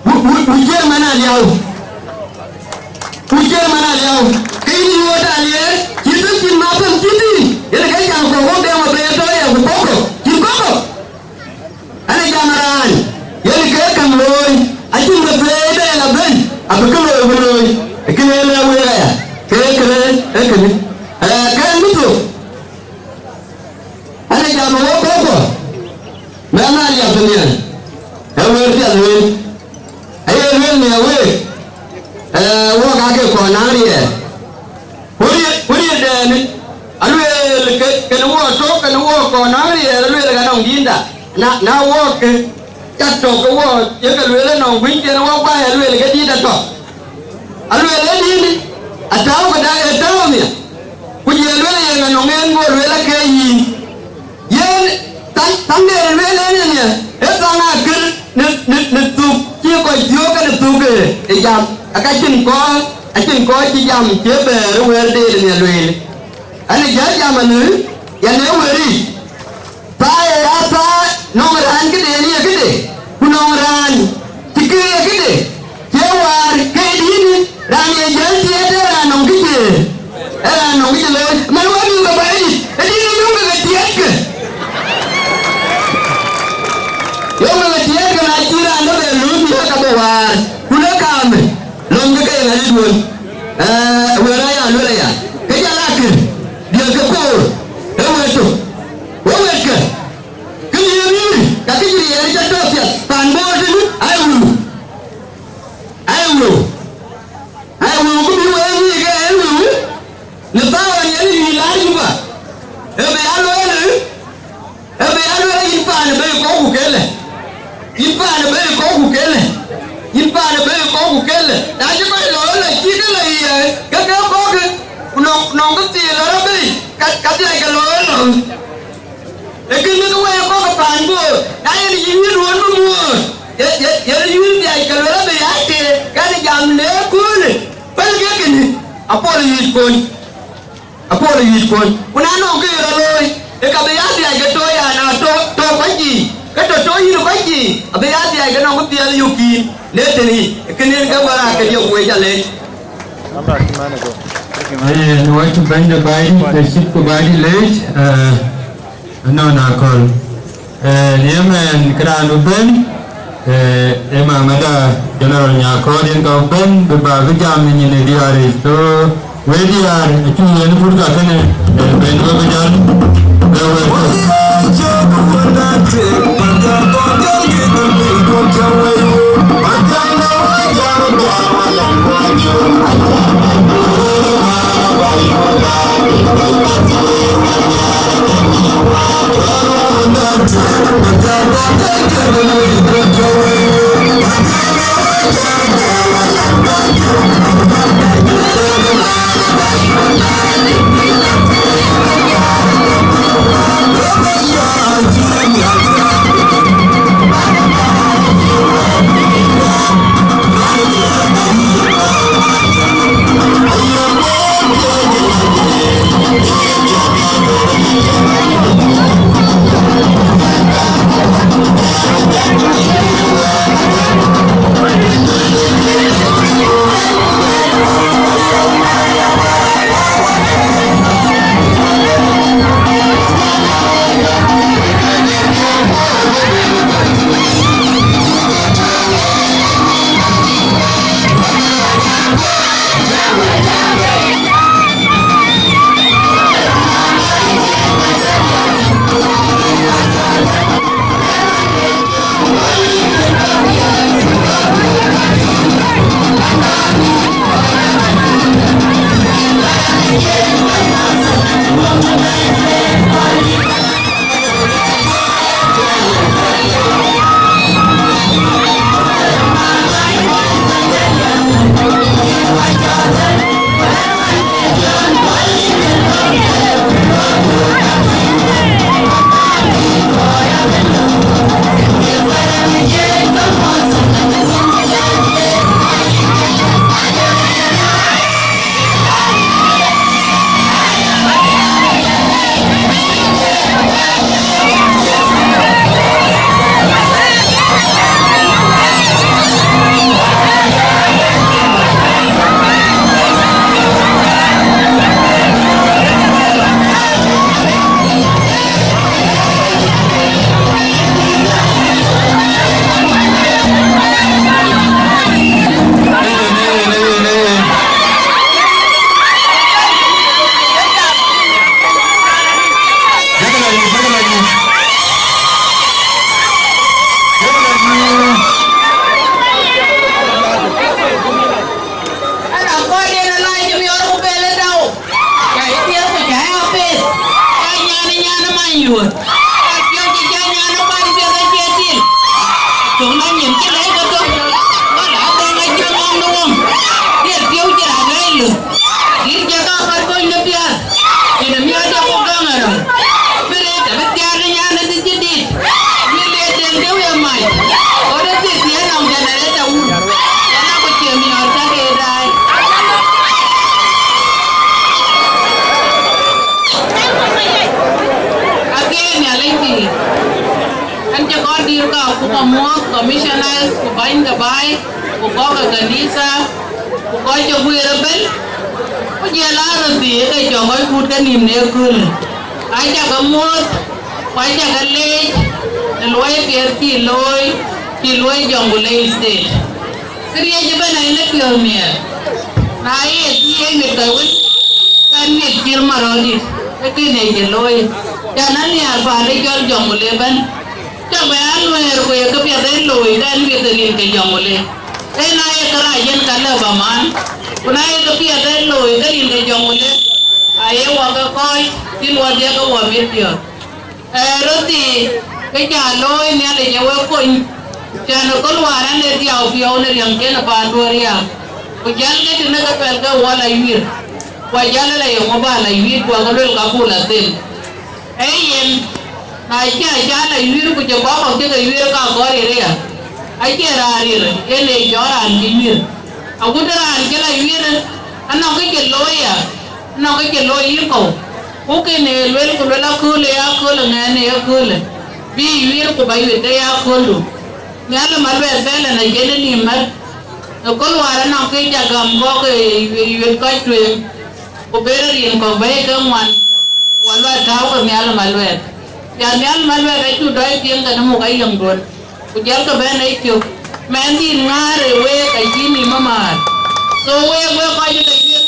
Wu, wu, wu ciëër man Aliau. Wu ciëër man Aliau. Ke yïn nyuɔɔt Aliɛɛr, cï thök cïn ma pɛm cï tïŋ. Yen ke jam kɔ̈k wok dɛm abëë tɔ ya ku kɔ̈k kɔ̈k. Cïn kɔ̈k kɔ̈k. An, ë jam raan. Yen ke käŋ looi. Acïn ke thuëëc bɛ la bɛ̈n. abï kë looi bï looi, ë kënë ë lɛ̈k week aya, ke ye kënë, ee kënë. Ee, ke ɣɛn bï thök, ɣɛn ë jam ë wok kɔ̈kkuɔ, mɛn aa liɛp nhial, ee wël piɛth lueel, aye lueel nhial week, ee, wok aake kɔn naŋ riɛɛr. Wël ye, wël ye dɛɛnë, alueel ke, kën wok tök, kën wok kɔn naŋ riɛɛr, alueel ka nɔŋ dïïnda. Na, na wok ke, cak tök ke wok, ye ke lueel nɔŋ guinyken wok kuany, alueel ke dïït atɔ̈. Alueel ë dïït, atääu këda, ë tääu nhial. Ku jël lueel yen anɔŋ en, go lueel ake yïn. Yen thaŋ, thaŋ de lueel en ënë, ee thaŋ akër në, në, në thuk cï kɔc thiöök kenë thuk, ee, ë jam, aka cïn kɔc, acïn kɔc cï jam cï bɛ̈ɛ̈r ë wël de ënë lueel. Ɣɛn ë jäl jam anë, yɛn ee wël yic. Thaa ë ya thaa nɔŋ raan këde ye këde, ku nɔŋ raan cï ke ye këde. Cie waar ke dïïnë, raan ye jäl tiɛɛt ee raan nɔŋ kë cie, ee raan nɔŋ kë cï looi. Man wä mïth ke Bɛ̈ɛ̈idït, ë dïïnë yöŋkë ke tiɛɛtkë. Yöŋkë ke tiɛɛtkë, na cï raan bï bɛ lööm bï ka bï waar, ku le kaamë, löömkë ke ye ŋadït wën. Ee, wël aya luel aya, ke jal akër, diël ke koor, ee wël tök. Wek wetkë, kë ye rïïr, ka kë cï riɛɛr ca tɔ̈ piɛth, paan Bor tënë, aye wëu. Aye wëu. Aye wëu, ku bï wëu ŋic ke en wëu, në thaar ɣɔn yen yï laar Juba, ë bï ya lueel, ë bï ya lueel yïn paan ë bei kɔ̈k ku kelë. Yïn paan ë bei kɔ̈k ku kelë. Yïn paan ë bei kɔ̈k ku kelë. Na cï kɔc lɔ ëlɔ cï ke lɔ yiɛ̈ɛ̈i, ke ke kɔ̈k, ku nɔŋ, nɔŋ kë thii lɔ rɔt bei, ka, ka dhiac ke lɔ ëlɔ. Ee kënë ke wɛ̈ɛ̈r kɔ̈k ë paan Bor, na yen yïn yïn ruɔ̈n bï muɔ̈ɔ̈r, ye, ye, yen yïn dhiac ke luel abï ya teer, kɛn jam në ëköölë, pälkë kënë, apuɔl ë yic kony, apuɔl ë yic kony. Ku na nɔŋ kë ye rɔt looi, ee ka bï ya dhiac ke tɔ̈ ya, na tɔ̈, tɔ̈ kɔc yiic, ke tɔ̈, tɔ̈ yïn kɔc yiic, abï ya dhiac ke nɔŋ kë piɛth yök yïn, le tënë yic, ee kënë yen ke wär aa ke diɛk wec alec. Ee, në wacï bɛ̈ny de Bɛ̈ɛ̈idït, ke cït ku Bɛ̈ɛ̈idït leec, ee, Anɔn akɔ̈l. Ee, në yemɛn kë raan bï bɛ̈n, ee, ee mamada General Nyakɔ̈ɔ̈r yen ka bɛ̈n, bï ba bï jam në nyin ë diäär yic. So, wek diäär, acuk yen pursa kënë, ee, bɛ̈n wek bï jäl, bɛ wek. Ku ka muɔ̈th commissioners, ku bäny ke baai, ku kɔc ke kanitha, ku kɔc ke guiir ëbën, ku jɔl aa röt dhie ke cɔk kɔc kut ke nïïm në ëköölë. Aca ke muɔ̈th, ku aca ke leec në luɔi piɛth cï looi, cï luɔi Jonglei State. Këriëëc ëbën ayï në piɔ̈u nhiɛɛr. Na ye kë ye wit ke wën, kan wit cïr marɔ̈ɔ̈dït, ee kënë ye cï looi. Can anhiaar paan ë cɔl Jonglei ëbën. Cä bɛ a luɛɛr ku ye këpiɛth en looi, ke en wit rin ke Jonglei. Ee na ye kërac yen ka lëu ba maan, ku na ye këpiɛth en looi ke rin ke Jonglei, aye wɔ ke kɔc cï luɔtdiɛ̈ ke wɔ mit piɔ̈ɔ̈th. Ee röt thii, ke cä looi Nhialic ë wek kony, cän ë köl wäär an, ee dhiau piɔ̈u në riɛmken ë paanduön riääk, ku jäl ke tënë ke pɛl ke wɔ la yuir, ku ajäl ë la yeŋö ba la yuir, ku akë luel ka buk la thel. Ee yen, na cï a cä la yuir ku cï kɔc kɔ̈k cï ke yuir ka gɔ̈ɔ̈r ë ria, acie raan rir yen ee jɔɔk raan cï yuir. Agut raan cï la yuir, anɔŋ kë cï looi ya, anɔŋ kë cï looi yï kɔ̈u. Ku kënë luel ku luel akööl ë akööl ë ŋɛɛn ë akööl ë, bï yuir ku ba yuir ke ya akööldu. Nhial ë Maluɛth fɛlɛn acie në nïïm mär. Ë köl wäär anɔŋ kë cä gam gɔ̈k ë yuet kɔc tueŋ. Ku bërë rin kɔ̈k bɛ̈ɛ̈i ke ŋuan, wala tääu ke Nhial ë Maluɛth. Ya Nhial ë Maluɛth acuk dɔc piŋ kenë muk ayiëŋduön, ku jɔlkï bɛ̈n ë cök. Mɛnhdït ŋäär ë week acï nïïm ë määr. So week, wek kɔc ë ke yuir,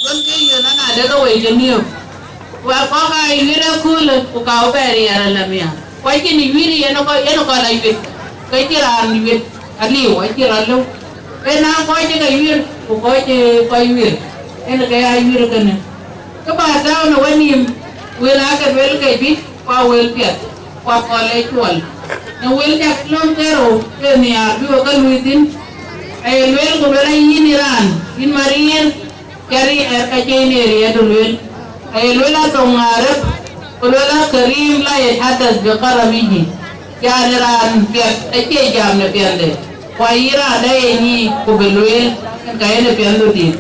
duɔ̈nkï yön anadë ke wei cï niöök. Wek kɔ̈k aa yuir ëköölë, ku ka bɛ riɛɛr ë la miäk. Ku acïn yuir yen ë kɔc, yen ë kɔc la yuir, ke cïn raan yuir aliu, acïn rɔt lëu. Ë na kɔc cï ke yuir, ku kɔc cï kɔc yuir, yen ke ya yuir kënë. Kë bä tääu në wenïïm, wël aake luel ke juëc, ku aa wël piɛth, ku akɔ̈l ee cuɔl. Në wël cak lööm kerou ke nhiaar bï we ke luui thïn, aye lueel ku luel ayïn ë raan, yïn Mariir, cä riɛɛr ka cï yïn ee riɛɛrdu lueel. Aye luel athoŋ Arab, ku luel a Karim la yetahaddath bi karamihi, yani raan piɛth acie jam në piɛnhde, ku ayï raan dɛ ye nyiic ku bï lueel, yen ka yen ë piɛnhdu dït.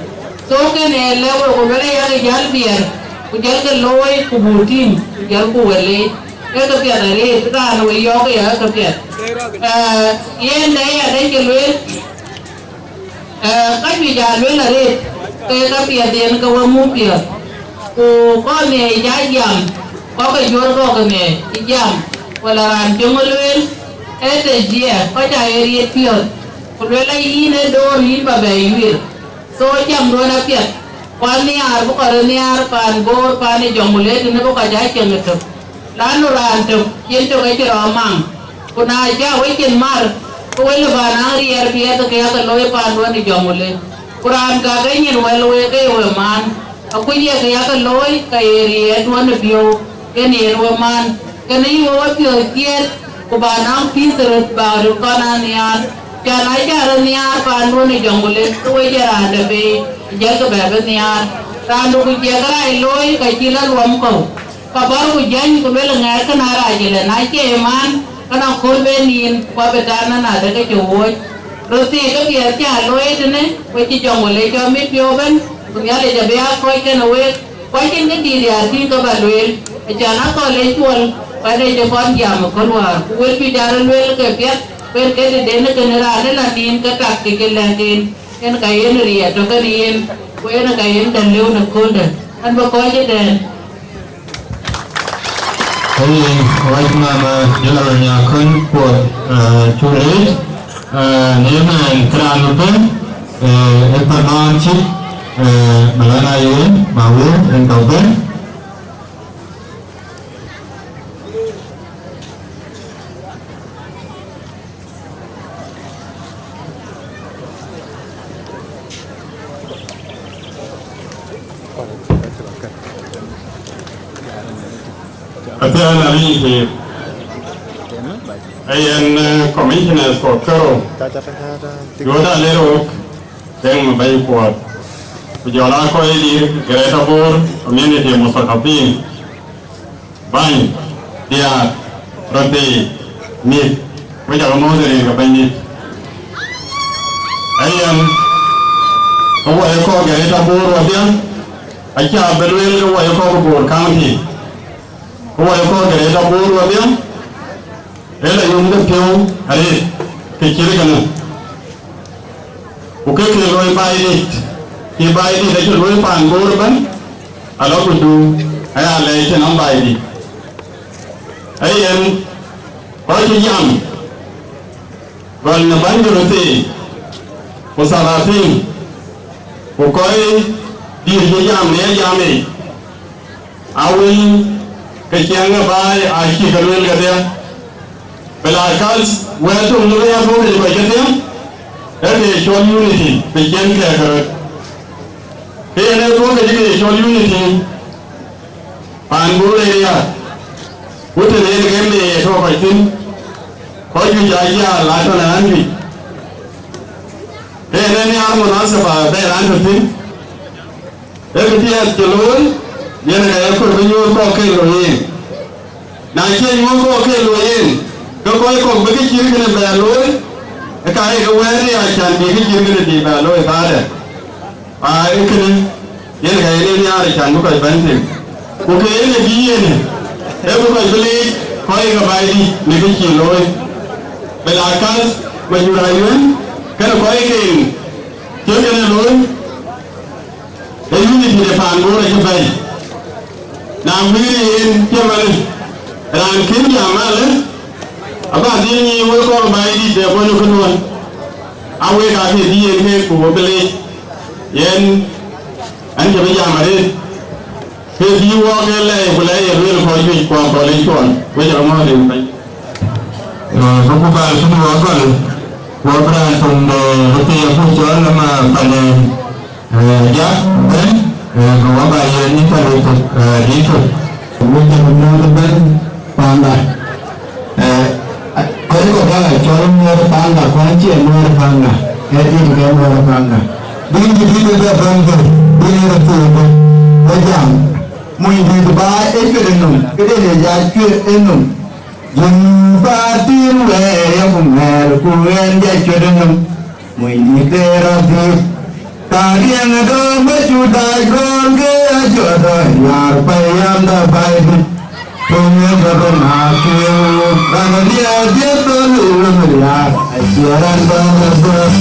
So kënë ee lɛ̈k we ku luel aya ke jäl biɛɛr, ku jɔlkï looi ku buk tïŋ, ku jɔlku we leec. Ee këpiɛth arëët, raan we yɔ̈ɔ̈k aya ee këpiɛth. Ee, yen dɛ ya dɛ cï lueel. Ee, ka juëc aa luel arëët, ke ka piɛth yen ke we muk piɔ̈ɔ̈th. Ku kɔn nhiɛɛc cä jam, kɔc ke juöör kɔ̈k ke nhiɛɛc cï jam, wala raan piŋ ë lueel, ee të jiɛɛk, kɔc aa ye riɛt piɔ̈ɔ̈th, ku luel ayïn ë door yïn bä bɛ yuir. So jamduön apiɛth, ku anhiaar bï kɔc röt nhiaar paan Bor, paan ë Jonglei tënë bï kɔc aa cieŋ ëtök. Lanu raan tök, cin tök acï rɔt maŋ. Ku na cä wecin mar, ke we lë bä naŋ riɛɛr piɛth ke yakë looi paanduön ë Jonglei. Ku raan ka ke nyin wɛl week ke ye we maan, akuc ye ke yakë looi, ka ye riɛɛrduön ë piɔ̈u, yen yen we maan. Kënë yï we wepiɔ̈ɔ̈th ciëët, ku bä naŋ pïïth röt bä röt kɔn aa nhiaar. Cän acä röt nhiaar paanduön ë Jonglei, ke we jɛ raan dɛ pei, jɛlkï bɛ bï nhiaar. Raandu ku jiɛk rac looi, ka cï la luɔm kɔ̈u. Ka bɔ̈ ku jäny ku luel ŋɛɛr kën arac ëlë, na cie ë maan, kën akööl ben nïïn, ku abï taan anadë ke cï wööc. Röt thii, ke piɛth cä looi tënë, we cï Jonglei cɔl mit piɔ̈u ëbën, ku Nhialic abï aa kɔc kenë week, ku acïn kë dït ya tïŋ ke bä lueel, acän akɔ̈l ë cuɔl, ku ade cï kɔn jam ë kööl wäär, ku wël juëc aa röt lueel ke piɛth, ku en ke tëden ë kënë raan ë la nïïm ke tak ke cï lɛ̈k en, en ka yen riɛɛt tɔ̈ kenë yen, ku en ka yen däŋ lëu në kööldä. An bï kɔc ëtɛ̈ɛ̈n. Ee, wɛ̈t mama Jɔl Aŋɔ̈ny Akɔ̈ny Kuɔt, ee, cuk leec, ee, në ëmɛn kë raan ëbën, ee, ë Pamam cït, ee, Malana Yen, Mawur, en tɔ̈ ëbën. Athian Aliŋ Kiir, ee yen, ee, commissioners kɔ̈k kerou, duɔ̈ɔ̈t alëër wok, Deŋ Mabɛ̈ny Kuɔt, ku jɔl aa kɔc dït Greater Bor Community, muthakapin, bäny, diäär, röt thii, mïth, wek cä ke mɔ̈ɔ̈th rin ke Bɛ̈nydït. Ee yen, ke wɔ ye kɔc Greater Bor wadhiɛ, acä bï lueel ke wɔ ye kɔc Bor County, ke wɔ ye kɔc Greater Bor wadhiɛ, Ëlä yom ke piɔ̈u arëët ke cït kënë, ku ke ke looi Baidït, ke Baidït acï looi paan Bor ëbɛ̈n, alɔ ku du aya lɛɛc tënɔŋ Baidït. Ee yen, kɔc cï jam, gɔl në bäny ke röt thii, ku thalathin, ku kɔc dït cï jam në ye jam yic, awël ke ciɛɛŋ ë baai acï ke lueel kedhie. Bï la kath wɛ̈ɛ̈t töŋ në bï ya dhuɔ̈k yic kɔc kedhie, ee ke ye cɔl unity bï ciɛɛŋ kɛ̈ɛ̈k ke röt. Ke yen ee dhuɔ̈k yic ke ye cɔl unity, paan Bor area, ku tënë yen ke mei ye tɔ̈ kɔc thïn, kɔc juëc aa jäl aa tɔ̈ në raan juëc. Ke yen ee nhiaar munasaba bɛ raan tɔ̈ thïn, ee kë piɛth cï looi, yen ka ye kɔɔr bï nyuɔɔth kɔ̈k ke looi yen. Na cie nyuɔɔth kɔ̈k ke looi yen, ke kɔc kɔ̈k bï kë cït kënë bɛ looi, ë ka ye ke wɛ̈ɛ̈r ë acan bï kë cït kënë bï bɛ looi baadɛ. Aa, ee kënë, yen ka yen ee nhiaar acan bï kɔc bɛ̈n thïn. Ku ke yen ë bï yen, ee bï kɔc bï leec kɔc ke Baidït në kë cï looi. Bï la kath Majur Ayuen, kënë kɔc ken cï kënë looi, ee unity de paan Bor acï bɛ̈i. Na guiir yen cï man, raan kën jam alë, aba dhil nyic wek kɔc Baidït de bɔ̈ në kënuɔn. A wek aa ke bï yen keek ku we bï leec. Yen, an cï bï jam arëët. Ke bï wɔ ke lɛɛi ku lɛɛi ye lueel kɔc juëc ku akɔ̈l ë cuɔl, wec rɔt mɔ̈ɔ̈th rin piny. Ee, bï ku bal cïn wɔ gɔl, wɔ bï raan töŋ de röt thii abuk cɔl ama panë, ee, jak bɛ̈n, ee, bï wɔ bal yen në pal ë tök, ee, dït tök. Wek jɔ bï mɔ̈ɔ̈th ëbɛ̈n panda. Eh, kɔc kɔ̈k aa cɔl Nuɛɛr Panda, ku an cie Nuɛɛr Panda, ee dït ke Nuɛɛr Panda. Bï dït bï bɛ bɛ̈n bï, bï röt thii bï, bï jam. Mony dït ba ë cuet ë nɔm, këden ë ja cuet ë nɔm. Jun ba tim wɛɛr ya ku ŋɛɛr, ku ɣɛn ja cuet ë nɔm. Mony dït de rɔt dhil. Ka riɛŋ ë dɔm bä cu dac gɔl ke a jɔ dɔc, yaar payam da Baidït. Tony ë gɔl na kieu, raan ë liɛɛr dhiëth dɔl ë wën riaar, acie raan bä rɔt gɔl.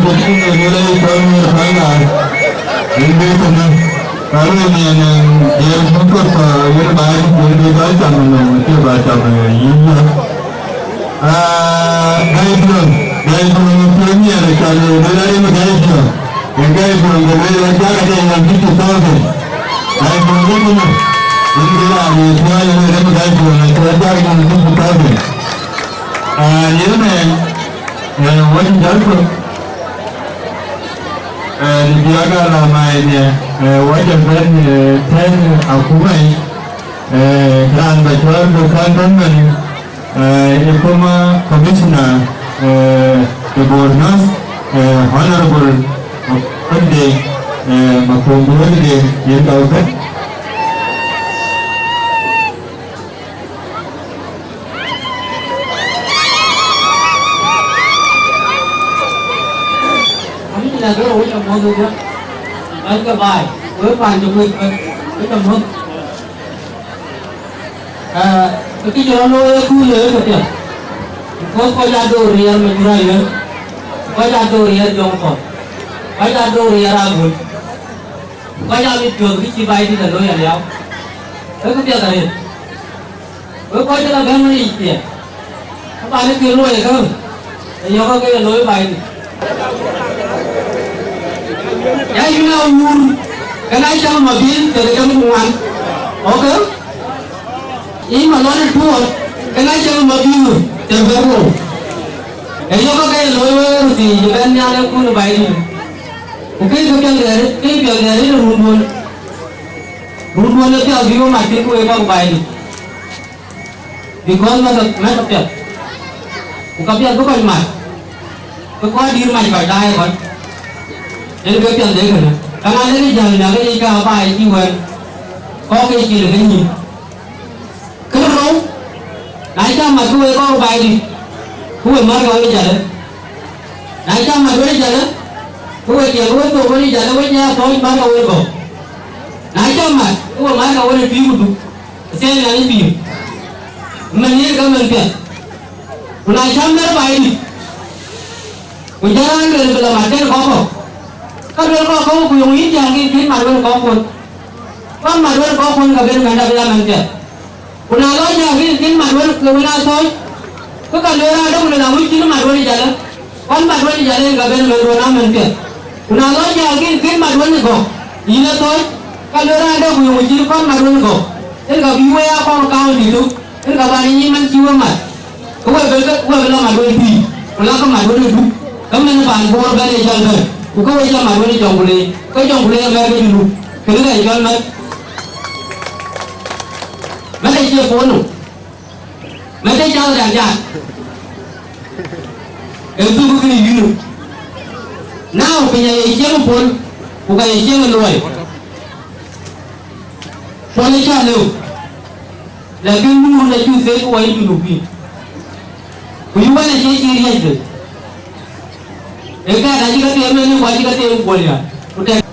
Kɔc ë Nuɛ̈r Panda, yen bï kënë, ka röör nhiɛɛr, yen bï kɔ̈th, yen bä, yen bï bä cam ënɔɔnë, acie bä cam, yïn yɔ̈ɔ̈k. Ah, Gäi Duɔ̈ŋ, Gäi Duɔ̈ŋ ë piɔ̈u nhiɛɛr, acan ë lueel arem Gäi Duɔ̈ŋ. Ë Gäi Duɔ̈ŋ ke lueel, ajak ade yen fifty thousand. Gäi Duɔ̈ŋ ke kënë, yen ke raan ë piɔ̈u, yen arem Gäi Duɔ̈ŋ, acan ajak yen fifty thousand. Ah, yen ë, ë, wɛ̈t jäl thök. Eh, në biäk alama ënë, eh, wacä bɛ̈n, eh, tɛ̈n akuma yic, eh, raan bä cɔl Dr. Kanton Mary, eh, ë former commissioner, eh, de Bor North, eh, Honorable Makonde, eh, Makonde Wënde, yen ka bɛ̈n. Amit la doro wek amuɔ̈th wek, bän ke baai, wek paan cï kuec bɛ̈n, wek amuɔ̈th. Ah, ke kë cï rɔt looi ë kuur ë ke piɛth, because kɔc aa dhoor riɛɛr Majur Ayuɛl, kɔc aa dhoor riɛɛr Jɔŋ Thɔn, kɔc aa dhoor riɛɛr Agul, kɔc aa mit piɔ̈ɔ̈th kë cï Baidït a looi Aliau, ke kë piɛth arëët. Wek kɔc cï la bɛ̈n wën yic piɛth, abä në kë luɔi ëkä, ë yɔ̈kkë ke ye looi Baidït. Ya yïn a wuur, kën a cäŋ mabil, kekë cäŋ ku ŋuan. Okay? Yïn Malual ë Tuɔɔt, kën a cäŋ mabil, cäŋ bɛ̈n rou. Ë yɔ̈kkë ke ye looi wek röt thii, cï bɛ̈n nhial ë kun ë Baidït. Ku këc ke piɛth ɣɛɛr, këc piɛth ɣɛɛr ë runduön. Runduön ë piɛth bï we mat kën ku wek kɔc Baidït. Because mɛ̈th, mɛ̈th apiɛth, ku ka piɛth bï kɔc mat, bï kɔc dïïr mac kɔc daai ë kɔc. Yen ke piɛth de kënë. Ka na lek jäl nhial ke yic, ka baai cï wɛ̈n, kɔ̈k ke cil ë kenyïïn. Kë rou, na cä mat ke wek kɔc Baidït, ku we mär ka wek jalë. Na cä mat wek jalë, ku we tiɛŋ wek thok wek jalë, wek jɔ thɔ̈ɔ̈c mär ka wek gɔ̈k. Na cä mat, ku we mär ka wek tui ku duk. Athiɛɛny Nhialic pïïr, mɛn yen ke mɛn piɛth. Ku na cäm bɛ̈n Baidït, ku jɔl raan lueel bï la mat kën kɔ̈k kɔ̈k, ka luel kɔ̈k kɔ̈k ku yöŋ yïn jäl kïn kën mat wën kɔ̈k kuön. Kɔn mat wën kɔ̈k kuön ka ben mɛnda bï la mɛn piɛth. Ku na lɔ jäl kïn kën mat wën ke wën aa thɔ̈ɔ̈c, ke ka lueel raan dë ku luel aŋuc cïn mat wën jalë. Kɔn mat wën jalë yen ka ben mɛn ruɔ̈n amɛn piɛth. Ku na lɔ jäl kïn kën mat wën ë gɔ̈k, yïn ë thɔ̈ɔ̈c, ka lueel raan dë ku yöŋ cïn kɔn mat wën ë gɔ̈k, yen ka bï wek aa kɔn kaunti tök, yen ka bä në nyin man cï we mat. Ke we bï, ke we bï la mat wën pïïr, ku la ke mat wën ë duk, ke mɛn paan Bor bɛ̈n ë cɔl bɛ̈n, ku ke we cä mat wën ë Jɔŋkulei, ke Jɔŋkulei ë mɛ̈r ke Junub, kënë ka ye cɔl mɛ̈t. Mɛ̈t acie puɔ̈u nu. Mɛ̈t ë cath rɛ̈ɛ̈r jat, ee dhuk kënë yïn. Now piny aye cieŋ puɔ̈l, ku ka ye cieŋ luɔi. Puɔ̈l ë cä lëu, lakin nu wun acuk thek wɔ yï Junubin. Ku yï wɛ̈n acie cï riɛ̈c thïn. Ee kɛ̈ɛ̈t acï ke them ënë, ku acï ke them puɔ̈l ya. Ku tɛ̈k.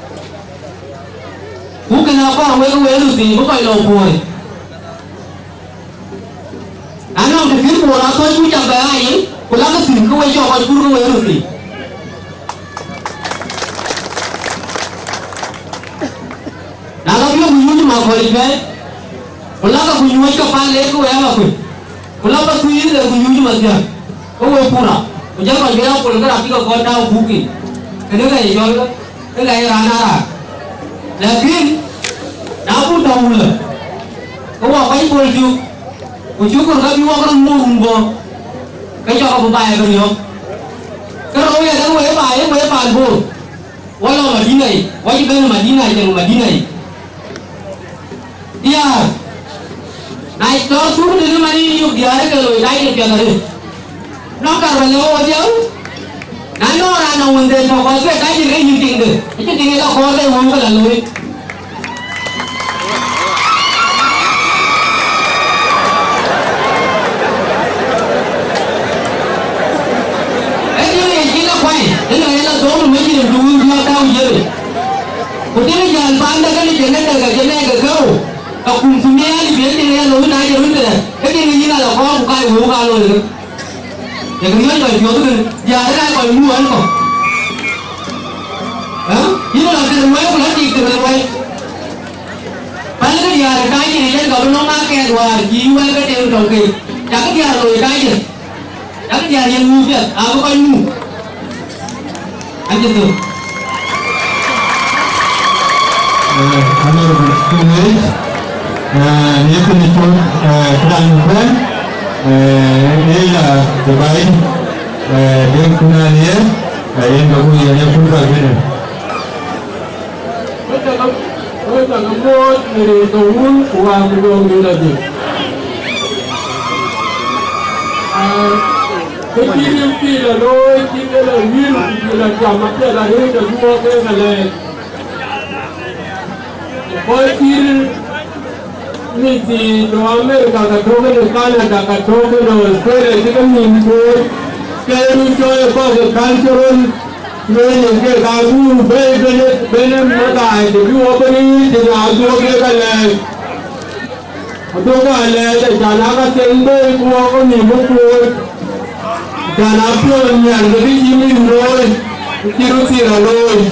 Ku kënë akɔɔr wek wël thïn bï kɔc lɔ puɔ̈ɔ̈i. Na nɔŋ të kïn Bor athɔ̈c ku cak bɛ aa yen, ku lakë thïn ke we cɔk kɔc pur ke we röt thïn. Na lɔ biök ku nyuc Makɔ̈l ë juɛ̈ɛ̈r, ku lakë ku nyuɔ̈c ke Pal le ke we aa kuc, ku lɔ Pathuyith le ku nyuc Mathiäŋ, ke we pur a, ku jɔl kɔc ke ya pol ke rap cï ke kɔn tääu buk yic, kënë ka ye cɔl ke. Ke ka ye raan aa raan. Lakin na buk tɔ̈ wulë, ke wɔ kɔc pol cuk, ku cuk kɔ̈r ka bï wɔ ke röt muk run bɔ̈, ke cɔk abï baai abï riɔ̈ɔ̈k. Ke rou ya dɛ̈ wëë baai, wëë paan Bor, wɔ lɔ Madina yic, wɔ cï bɛ̈n Madina, cieŋ Madina yic. Diäär, na tɔ thuk tënë man yïn yök diäär ke loi, ka yïn piɛth arëët. Nɔŋ kar ba lëu wodhiau, na nɔŋ raan nɔŋ wënde tɔ kɔɔr ke ka cïn ke yïn tiŋde, acïn tiŋ ë la kɔɔr ke wëu ke la loi. Ë tiŋ ë cïn la kuany, ë la ë la dhou në mecin ë duŋ wïu diäär tau jiëp. Ku tënë jäl paanda kënë jënë dɛ̈k ajënë ke kërou, ka kum thumia lip yen tënë ya loi na jël wën tënë, ke tënë yïn ala kɔɔr ku ka ye wëu ka loi röt. Ye ke miɔc kɔc piɔ̈ɔ̈th kënë, diäär ë ka ye kɔc muk ɣän kɔ̈k. Wäär cï wɛ̈ɛ̈r ke tem tɔŋ ke, cakï diäär loi ka ye, cakï diäär yen muk piɛth, abï kɔc muk. An cï thök. Eh, Honorable Kuwait, eh, ye kënë cök, eh, këdan bɛ̈n, eh, ye ya Dubai, eh, den kun alier, eh, yen ka buk yen ya kun ka kënë. Wek cä ke, wek cä ke muɔɔc në rin ke Wun ku Wën ku Jɔŋ Dït adï. Aa, kë cï rin cï lɔ looi, cï ke lɔ wïïr, ku cï lɔ jam apiɛth arëët, abï wɔ keek alɛɛc. Kɔc cï rin mïth thii tɔ̈ America, ka tɔ̈ kenë Canada, ka tɔ̈ kenë Australia, cï ke nïïm tuɔɔc, ke rin cɔɔl ë kɔc ke cultural training, ke ka buk bɛ̈ɛ̈i bɛ̈n, bɛ̈n ë madhaai, të bï wɔ bɛ̈n ë të na dhuɔ̈k kek alɛɛc. Adhuɔ̈k alɛɛc, acan aa ka thɛn bɛ̈ɛ̈i ku wɔ ke nïïm ë kuööt, acan aa piɔ̈ɔ̈th nhial ke kë cï mïth looi, cï röt thii rɔt looi.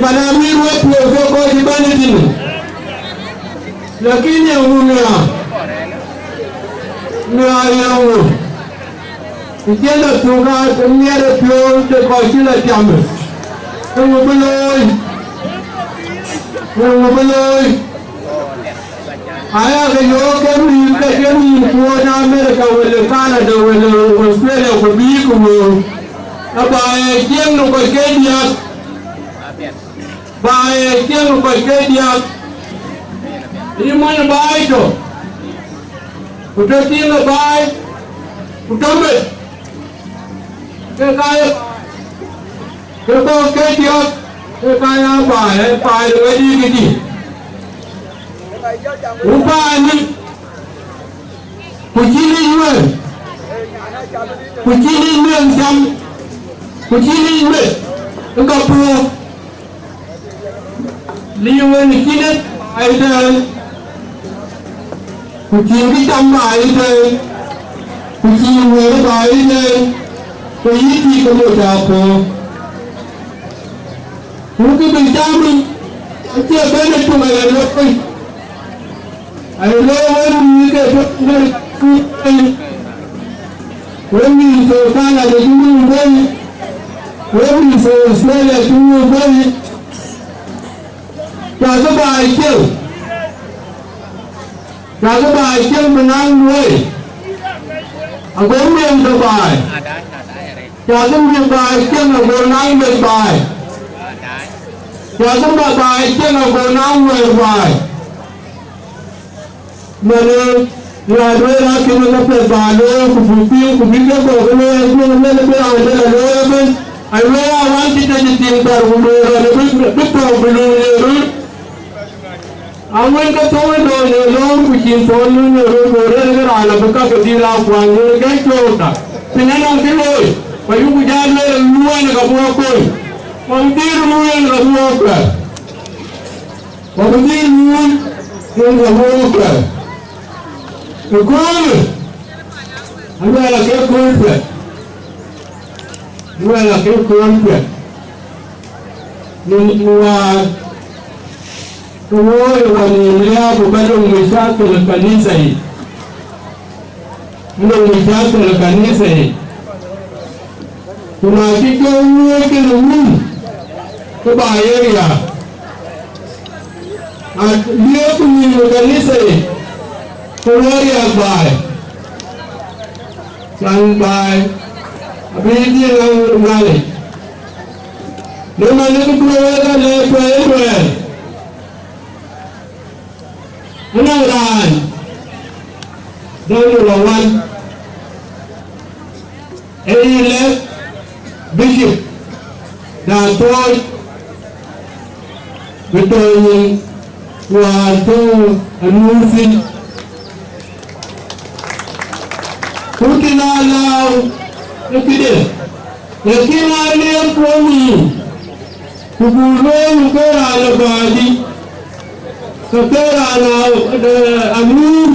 Bana mïth wek piɔ̈u ke kɔc cï bɛ̈n ë tïŋ. Lakin ye ŋu mia? Mia ye ŋu? Të cïn lɔ thuk aa miɛt ë piɔ̈u de kɔc cï lɔ tiam. Ke ŋu bï looi? Ke ŋu bï looi? Aya ke yöök ke mïth ke ke mïth kuɔɔn America wël Canada wël Australia ku bïï ku wëu. Aba ye cieŋ në kɔc ke diäk. Baai ë cieŋ kɔc ke diäk, yï mony baai tɔ̈, ku tɔ̈ tiiŋ ë baai, ku tɔ̈ meth, ke ka ye, ke kɔc ke diäk, ke ka ya baai, ë baai de Wɛ̈tdiit këdï. Ku baai ni, ku cïn yic wëër, ku cïn yic miɛt cam, ku cïn yic meth, ë ka puɔ̈k. Liu en cïn ë baai tɛ̈ɛ̈n, ku cïn kë cam baai tɛ̈ɛ̈n, ku cïn wëër baai tɛ̈ɛ̈n, ku yï tik ke moc aa puɔ̈k. Ku kë bï cam yic, acie bɛ̈n ë tuk aya looi. Ai lo wek mïth ke tɔ̈ America, wek mïth tɔ̈ Canada cï wëu bɛ̈i, wek mïth tɔ̈ Australia cï wëu bɛ̈i, cakï baai cieŋ, cakï baai cieŋ bï naŋ luɔi, ago miɛt tɔ̈ baai, cakï miɛt baai cieŋ ago naŋ meth baai, cakï meth baai cieŋ ago naŋ wëër baai. Manë, ya duëër akënë ka piɛth ba looi, ku buk piŋ, ku bï ke gɔ̈k looi, aduëër mɛn bï raan bï la looi ëbën. Alueel a wän cï tëc ë tiŋ thar, ku lueel rɔt bï, bï thɔ̈u bï luui në röt. Aŋuɛ̈n ke thɔ̈u ë looi në lööm, ku cïn thɔ̈u luui në röt, go rëër ke raan abï ka ke dhil aa kuany në ke cöökda. Piny anɔŋ kë looi, ku ayuku jal lueel luui ɛn ka bï wɔ kony. Ku dhil luui ɛn ka bï wɔ kuɛth. Ku bï dhil luui yen ka wok kuɛth. Ëköölë, aluɛɛl ake kööl kuɛth, aluɛɛl ake kööl kuɛth. Nïn wäär ke woi ë wɔ nïïm liääp ku ba döŋ mashakil kanitha yic. Anɔŋ mashakil kanitha yic. Ku na cï jɔ wuöör kenë Wun, ke ba ye riääk. Na liëëk ku nïïm ë kanitha yic, ke wɔ riääk baai. Can baai abï dhil ŋäŋ Nhialic. Në man, kë bï wek alɛɛc tuɛɛl ë tuɛɛl. Anɔŋ raan, Daniel Awan, ee yï lɛ̈k bishop de Atɔ̈ɔ̈c, bï tɔ̈ nyin wäär tɔ̈ anuur thïn. Ku tïn aa lääu ë këde, lakin aa liep puɔ̈u nïïm. Ku buk lueel ke raan ë bäädï, ke ke raan ë, ë, anuur,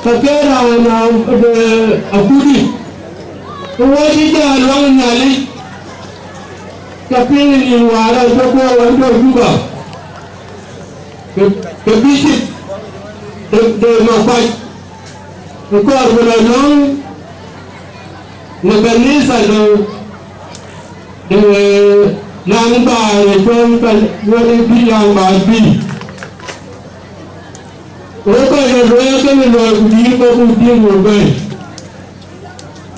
ke ke raan ë, ë, akutdï, ke wɔ cï jal luaŋ Nhialic, ke piŋ ë nïn wäär ë tɔ̈ kuɔɔr ɣɔn tɔ̈ Juba, ke, ke bï cït de, de Makuac, ë kɔɔr bï lɔ lɔ̈ŋ në kanitha de, de Laŋ Baar, ë cɔl ka, wën ë bï Laŋ Baar bï. Wek kɔc rɔt luɛɛk kenë luɔi ku dïïr kɔ̈k ku dïïr wok bɛ̈ɛ̈i.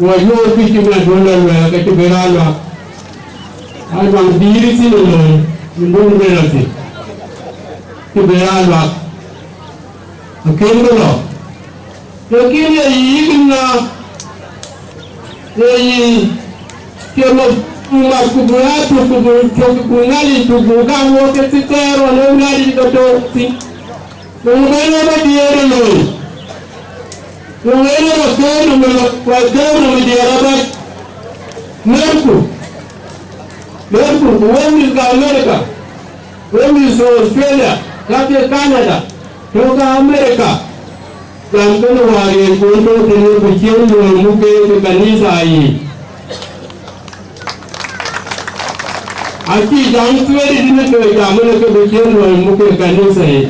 Wɔ yöök kë cï mɛt wën lɔ luɛɛk ke cï bï raan luak. Aluaŋ dïïr thïn ë looi, në duŋ bï lɔ thïn, cï bï raan luak. Akën bï lɔ. Lakin ye yïk na, ye yï, ke lɔ mat ku bï aa tök ku bï tök ku Nhialic tök bï gam wok ke cï thɛɛr ɣɔn ë Nhialic ke tɔ̈u thïn. Wok bɛ̈n ë bä diëër ë looi. Wok en ë rɔt kɛ̈ɛ̈r nɔm ë lɔ, ku akɛ̈ɛ̈r nɔm ë diëër abac. Mɛ̈rku, mɛ̈rku, ku wek mïth ke America, wek mïth Australia, ka ke Canada, tɔ̈ ke America, jam kënë wäär yen ku en tɔ̈ tënë ku cïn luɔi muk ke ke kanitha yiic. Acï jam thuëëc tënë ke jam ënë ke bï cïn luɔi muk ke kanitha yiic.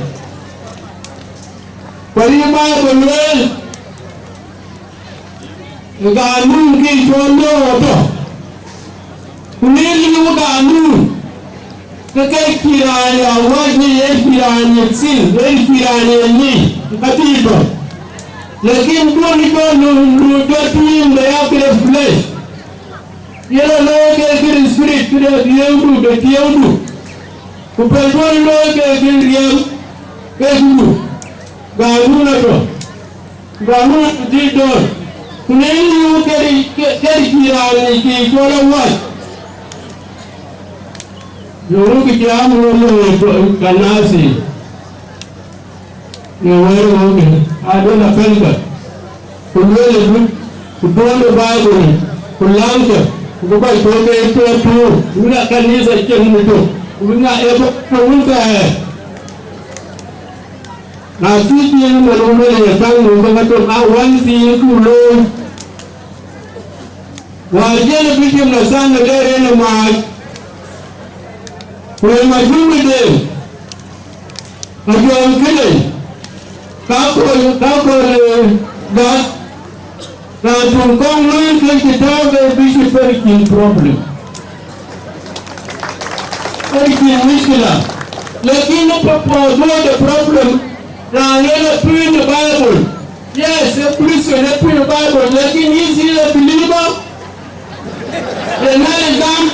Ku ayï Baibul lueel, ganun kï cɔl looi atɔ̈, ku në liu ganun, ke ke cï raan ya wäc në ye cï raan ye thïn, ye cï raan ye nyic, ka tïï tɔ̈. Lakin duɔ̈n cɔl nu, nu jɔ tïïm de ya këde flesh. Ye lɔ looi ke këde spirit, këde riëëudu, de tiëëudu. Ku pɛ̈l duɔ̈n looi ke këde riɛm, ke këdu. Ganun atɔ̈. Ganun adït dɔ̈ɔ̈r, ku në liu këde, këde cï raan ë cï cɔl awäc. Yöŋö kë cï raan ŋuɔ̈t looi ë kanitha, në wɛ̈ɛ̈r ë ɣööt kënë, aa duɔ̈n apɛ̈lkë, ku lueel ë dut, ku duɔ̈n ë Baibul, ku läŋkë, ku bï kɔc tuɔ̈k ke tuɔɔk tuɔɔk, wun ë kanitha cïn në tök, ku bï ŋa ë bɔ̈ wun thɛɛr. Na cï tiiŋ man wun ë ye käŋ nu ke ka tök, aa wän thiin ku looi. Wäär jël bï tim na thaŋ de rëër en ë maac, ku ë majumëde, ka jɔl këde, ka kööl, ka kööl, ë, gät, raan töŋ kɔŋ lueel ke cï tääu ke bï cï very keen problem. Very keen mushkila. Lakin ë pa, pa duɔ̈ɔ̈r de problem, raan yen ë pïïr në Bible. Yes, a Christian, a pïïr Bible, lakin is he a believer? Ye Nhialic gam?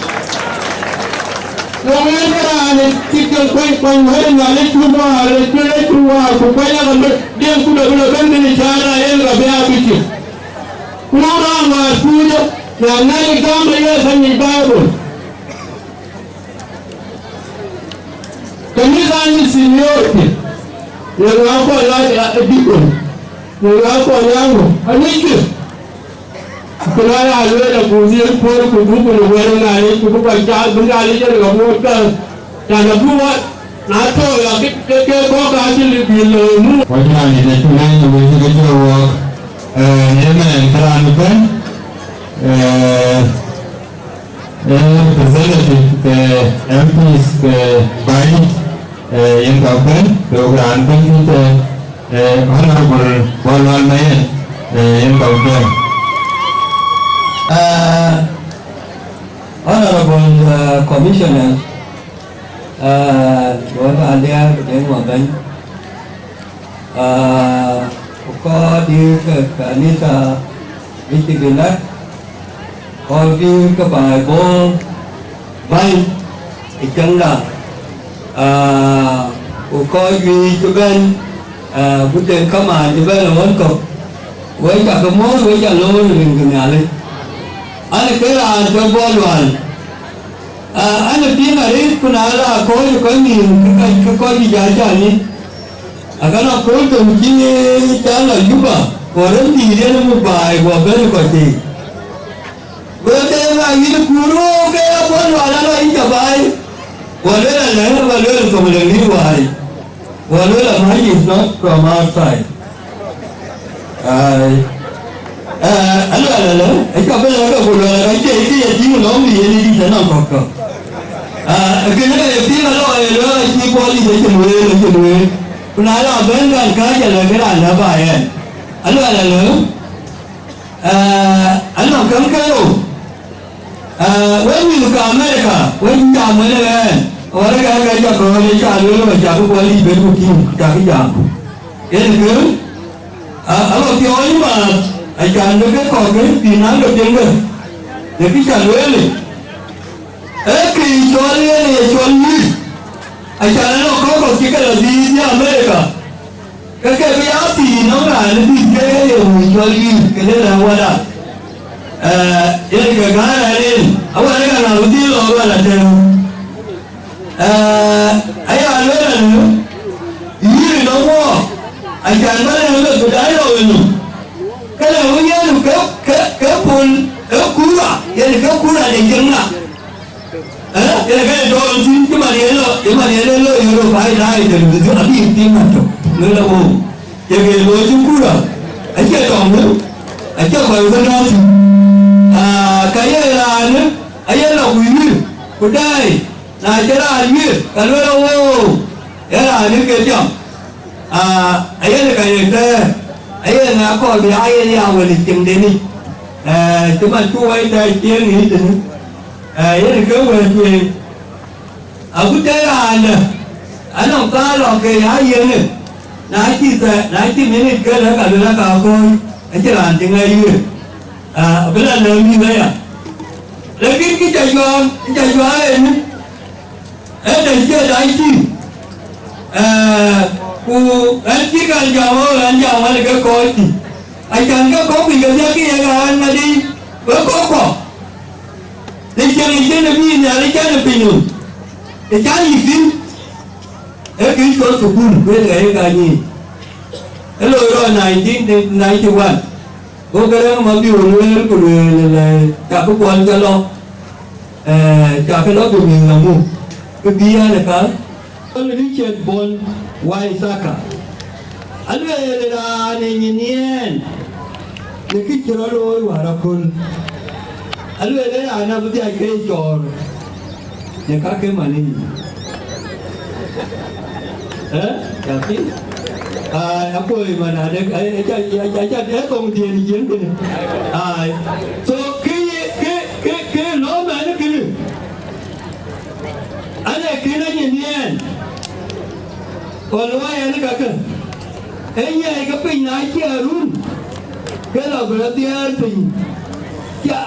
Wok yen ke raan ë cït ke kuany, kuany wɛ̈t ë Nhialic cï wäär, ë cï, ë cï wäär, ku kuany aka bï, diɛn ku lɔ bï lɔ bɛ̈n bï në cäär na yen ka bï aa bï cï. Ku na raan wäär kuucë, na Nhialic gam ë yes anyic Bible. Kanitha anyic seniority, ye ŋa kɔn la, eh, deacon, ye ŋa kɔn la ŋö, anyickï. Ku na ya lueel abuth yen puɔ̈l ku duk në wɛ̈t ë Nhialic, ku bï kɔc cak bï Nhialic yen ɣa muɔ̈ɔ̈t ka, can abï wä, na tɔ̈u ya ke, ke, ke bɔ̈ ka cï lip yï looi mu. Wä Nhialic acï lɛ̈ny ë wëc ke jɔ wɔɔk, eh, ëmɛn kë raan ëbɛ̈n, eh, Ee, representative ke M Ps ke bäny, ee, yen ka bɛ̈n, ke wok raan bɛ̈n thïn tɛ̈n, ee, Honorable Wal Wal Mayen, ee, yen ka bɛ̈n. Ah, Honorable, ah, Commissioner, ah, wek adiäär, wek wä bɛ̈ny. Ah, ku kɔc dït ke kanitha bï cï bï lɛ̈k, kɔc dït ke Baibol bäny ë cäŋda, ah, ku kɔc juëc cï bɛ̈n, ah, ku tën kamaan cï bɛ̈n ë ɣön kɔ̈k, wek ca ke mɔ̈ɔ̈th, wek ca looi rin ke Nhialic. An, ke raan cɔl Bol Lual, ah, an, ë piŋ arëët, ku na la kɔc ë kɔc nïïm, ke kɔc, ke kɔc juëc aa cä nyin. Akënë akööl töŋ cï cä lɔ Juba, ku rem dïït yen muk baai, guɔ bɛ̈n ë kɔc tei. Go ke ŋa yïn kuur, wo ke ya Bol Lual ala yïn cä baai. Guɔ lueel alɛ̈ŋ, guɔ lueel thoŋ lëŋ dït waai. Guɔ lueel amääc is not from outside. Ai. Eh, aluɛl alë, ë cä bï lɛ̈k ke ku luɛl, ka cie kë ye tïŋ lɔ̈ŋ dï yen dït ënɔŋ kɔ̈k kɔ̈k. Ah, kënë ka ye piŋ alɔ, ye luɛl acï Bol dït acï lueel, acï lueel. Ku na la bɛ̈n kan kääc alë ke raan lɛ̈k ba yɛn. Aluɛl alë, eh, anɔŋ käŋ ke rou. Eh, wek mïth ke America, wek cï jam wën ë ɣɛn, wärkë ke jɔ kɔ̈ɔ̈c ë ca lueel, wek cakï guɔ liic ben ku tïŋ, cakï jam. Yen kë, a, aba piɔɔny maath, acan bï ke kɔ̈k ke bï naŋ ke piŋ ke, në kë ca lueel. Ee kë cɔl yen ye cɔl mïth, acan ënɔŋ kɔ̈k kɔ̈k cï ke lɔ dhïïth ë America, ke ke bï ya thïn nɔm raan ë dït ke ye wëi cɔl yïn, ke le rɛ̈ɛ̈r wada. Eh, yen ke gäär raan en, awär ë ka ŋa bï dhil lɔ wala tɛ̈ɛ̈u. Eh, aya lueel alë, yïn ënɔŋ wɔ, acan bä lɛ̈k lɔ bï daai lɔ wënhu. Kënë ë yen ke, ke, ke pol ë kura, yen ke kura de cieŋ na. Eh, yen ke tɔɔr thïn cï man yen lɔ, cï man yen lɔ yöök ë baai daai de, abï piŋ man tök. Ŋël awou, ye ke looi cï kura, acie tɔŋ në, acie kɔc bï nɔ̈ɔ̈th thïn. Ah, ka ye raanë, aye lɔ ku wiër, ku daai, na cï raan wiër, ka lueel awou, ye raanë ke tiam. Ah, ayen ka ye tɛ̈ɛ̈r, ayen akɔɔr bï ayen ya wël ë cieŋden yic. Eh, cï man cuk wɛi tɛ̈ɛ̈r cieŋ yic tënë. Eh, yen ke wël tueŋ. Agut tɛ̈ɛ̈r raan dɛ̈, anɔŋ thaar lɔ ke ya yiënë, na cï thɛɛr, na cï minit ke lëk aluel aka akɔ̈ɔ̈c, acïn raan cï ŋɛc wiëër. Ah, abï la lëu mïth aya. Lakin kë ca juaar, kë ca juaar ënë, Ënë cie dac tïŋ, eh, ku ɣɛn cï kan jam ɣɔn, ɣɛn jam ɣɔn ke kɔc tïŋ. Acan ke kɔ̈k kuc ke dhiäk ke ye ɣɛn ŋadï, wek kɔ̈k kɔ̈k. Në cieŋ ë cïn ë bï Nhialic cän ë piny nɔm, ë cän yïk thïn, ee kë cɔl thukul, wek ɣɛn ë ka nyic. Ë loi rɔt nineteen ninety-one. Go Garaŋ Mabior lueel ku lueel, eh, cakï kuɔn ke lɔ, eh, cakï lɔ ku mïth la muk, ke bï yɛn ë ka. Richard Bol Waisaka. Alueel raan ë nyin yɛn, në kë cï rɔt looi wäär aköl. Alueel raan abï dhiac ke cɔɔr. Në ka ke man yic. Eh? Cakï? Ai, akuɔ̈i man adek, ai, ai, ai, ai, ai, ai, thoŋ diën jiën kënë. Ai. So, kë ye, kë, kë, kë lɔ man kënë. Anë kënë nyin yɛn. Kɔn luɔi ɛn kakë. Ee nyiɛɛi ke piny na cï a run, ke lɔ bï rɔt dhiɛɛr piny. Ca,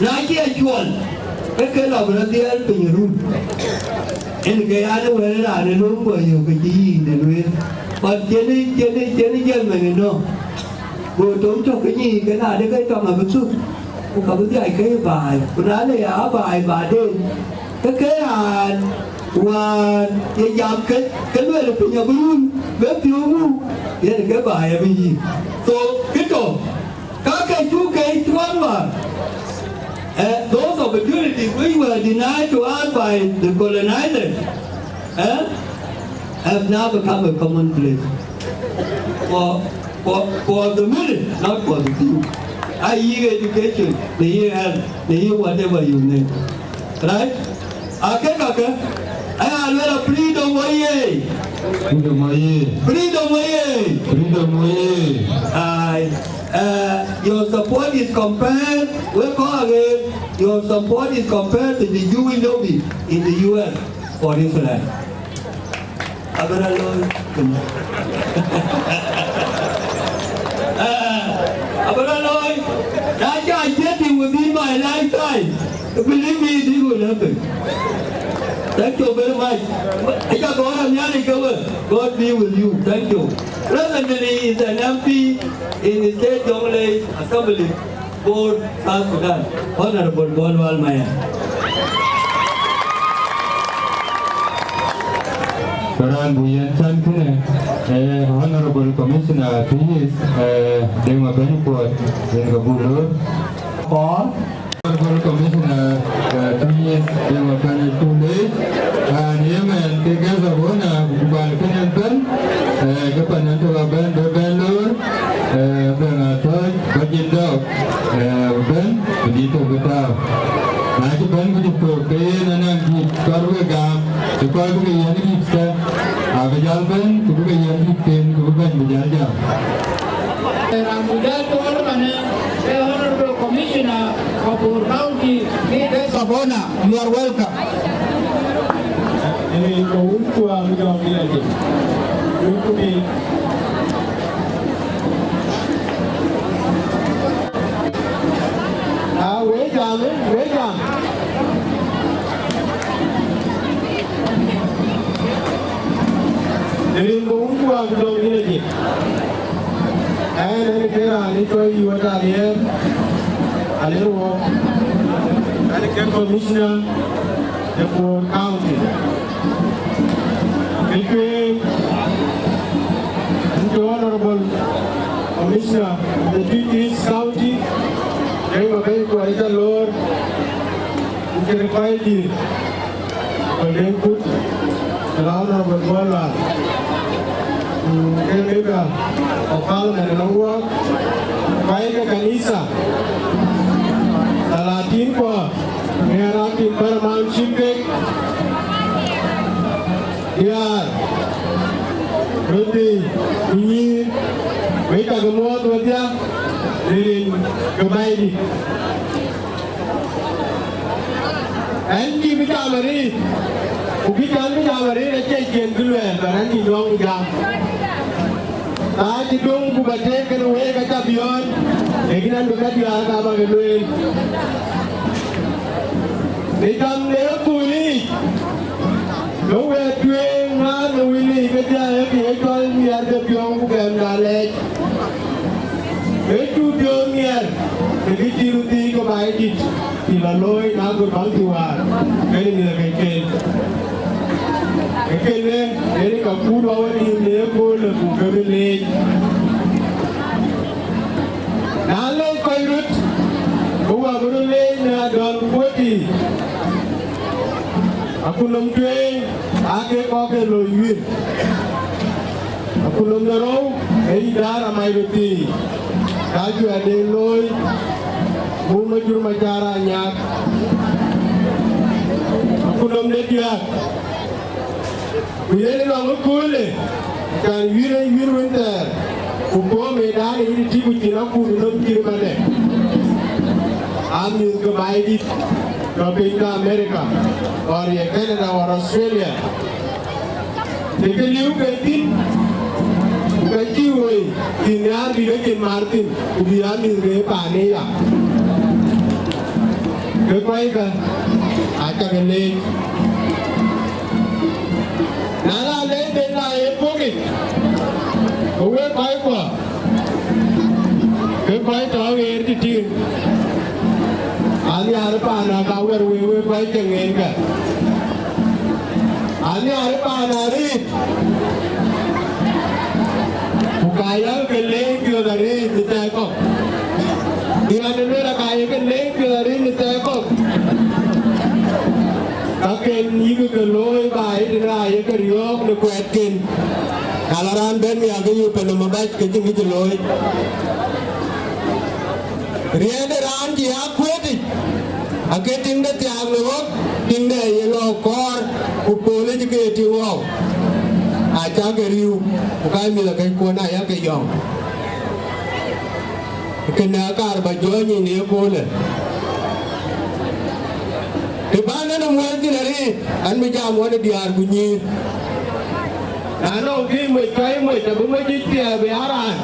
na cï a cuɔl, ke ke lɔ bï rɔt dhiɛɛr piny run. Yen ke an, wël raan ë löŋ guɔ yök ke cï yïn de lueel. But cïn, cïn, cïn Germany nɔ̈k. Go tom tök ke nyic ke na de ke tɔŋ abï thuk, ku ka bï dhiac ke baai. Ku na le ya baai baden, ke ke raan wäär ye jam ke, ke lueel piny abï run, bï piɔ̈u muk, yen ke baai abï yïk. So, kë tɔ̈, ka ke cuk ke cuɔl wäär, eh, those opportunities which were denied to us by the colonizers, eh, have now become a commonplace for, for, for the many, not for the few. Ayï education, në yï health, në yï whatever you need. Right? Akek, akek. Aya luel freedom oyee. Freedom oyee. Freedom oyee. Freedom oyee. Ai, uh, your support is compared, we call again, your support is compared to the Jewish lobby in the U S for Israel. Abï rɔt looi kënë. Eh, abï rɔt looi. Na ca get it within my lifetime, believe me, this will happen. Thank you very much. Aca gɔ̈ɔ̈r a Nhialic ke we. God be with you. Thank you. Presently is an M P in the State Jonglei Assembly. Bor, South Sudan, Honorable Bol Wal Maya. Baran bu yen chan kënë, eh, Honorable Commissioner Tuyis, eh, Deng Mabany Kuot, yen ka bu lor. Honorable Commissioner, eh, Tuyis Deng Mabany Kuot, and yemen ke guest of honor, ku bal kënë bɛ̈n, eh, ke pan yen tök abɛ̈n, bï bɛ̈n lor. Eh, bɛ̈n a tɔ̈c, bä jin dɔ̈k, eh, bɛ̈n, bï dït tök bï tääu. Na cï bɛ̈n Cï thök ke yen anɔŋ dït kɔɔr bï ke gam, të kɔɔr bï ke yiɛ̈n dït kë, abï jäl bɛ̈n, ku bï ke yiɛ̈n dït ken, ku bï bɛ̈n bï jäl jam. Raan bï jäl tuɔɔl ëmënë, ke Honorable Commissioner of Bor County, Peter Sabona, you are welcome. Ëë, ke wun kuaŋ jɔŋ ya jël. Wun ku piny. Ah, we jam, eh, we jam. Rin bï wun kuaŋ jɔŋ ya jël. Ɛn, ɛn ke raan ë cɔl Yuɔt Aliɛɛr, Aliɛɛr Wok, ɛn ke commissioner de Bor County. Kë tueŋ, ɛn ke honorable commissioner de Twic East County, Deng Mabɛi Kuɔl ë ca loor, ɛn ke kɔc dït. Kɔc Deŋ Kut, the Honorable Bol Lual, ku ke Member of Parliament ënɔŋ wɔɔk, kɔc ke kanitha, salatin kuɔ, ŋɛɛr acting paramount chief kek, diäär, röördït, ku nyïïr, wek cak muɔ̈ɔ̈th wedhia, në rin ke Bɛ̈nydït. Ɛn cï bï jam arëët, ku bï jam bï jam arëët acie cïn bï luɛɛl, bä ɛn cï jɔŋ bï jam. Na cï döŋ ku bä tëëk kën wëëk acä biɔɔny, ee kën ɛn bï ka diäär ka bä ke lueel. Në jam de ëkööl yiic, ke wëët tueŋ ŋaar në wël yiic kedhie, ee kë ye cɔl miɛt de piɔ̈u ku gɛmda lɛɛc. Ee cuk piɔ̈u miɛt, ke kë cï röt thiëëc ke Bɛ̈nydït, cï lɔ looi në aköl baŋ cï wäär, kën ë mïthëkɔcken. Ee kënë, yen ka kuut wa wenïïm në ëköölë ku ke bï leec. Na leec kɔc röt, ke wa bï röt leec në adɔl kuöt yiic. Akutnhom tueŋ, aa kek kɔc ke loi wïïr. Akutnhom de rou, ee idara mac röt thii, ka juɛ̈ɛ̈r de looi, muk Majur Macar Anyaak. Akutnhom de diäk, ku yen ë lɔŋ ëköölë, can wïïr ee wïïr wën thɛɛr, ku pɔ̈ɔ̈m ë daan ë yïn ë tïk ku cïn akut ë nöm cït ëmënë. Aa mïth ke Bɛ̈nydït, tɔ̈ piny ke America, or ye Canada, or Australia. Të ke liu ke thïn, ku ke cï woi, cï nhiaar bï ke cin mar thïn, ku bï aa mïth ke paan ë ya. Ke kɔckë aca ke leec. Na la leec ben la ye puɔ̈kic, ke wek kɔckuɔ, ke kɔc tɔ̈ ɣeer tëtïïn. Anhiar paan aa ka wär wek, wek kɔc ceŋ en kë. Anhiar paan arëët, ku ka yak ke leec piɔ̈ɔ̈th arëët në thɛɛr kɔ̈k. Bï ɣɛn ë lueel, ka ye ke leec piɔ̈ɔ̈th arëët në thɛɛr kɔ̈k. Ka ken yïk ke looi baai tënë aa ye ke riɔ̈ɔ̈k në kuɛɛtken. Na la raan bɛ̈n miäk ke yï pɛ̈n nɔm abac, ke cïn kë cï looi. Riɛɛt de raan cï ya kuëëtic, ake tiŋ de thiaak në ɣɔ̈k, tiŋ de ye lɔ kɔɔr, ku pol ë cï ke ye tiŋ ɣɔ̈u, acä ke riëëu, ku ka mïth akɛ̈ckuɔn aa yak ke yɔ̈ŋ. Kënë akaar bä jɔ̈ɔ̈ny yic në ye köölë. Të bän en ë muɛ̈l thïn arëët, an, bï jam ɣɔn ë diäär ku nyïïr. Na nɔŋ kë moc, ka ye moc, abï moc yic piɛth bï aa raan,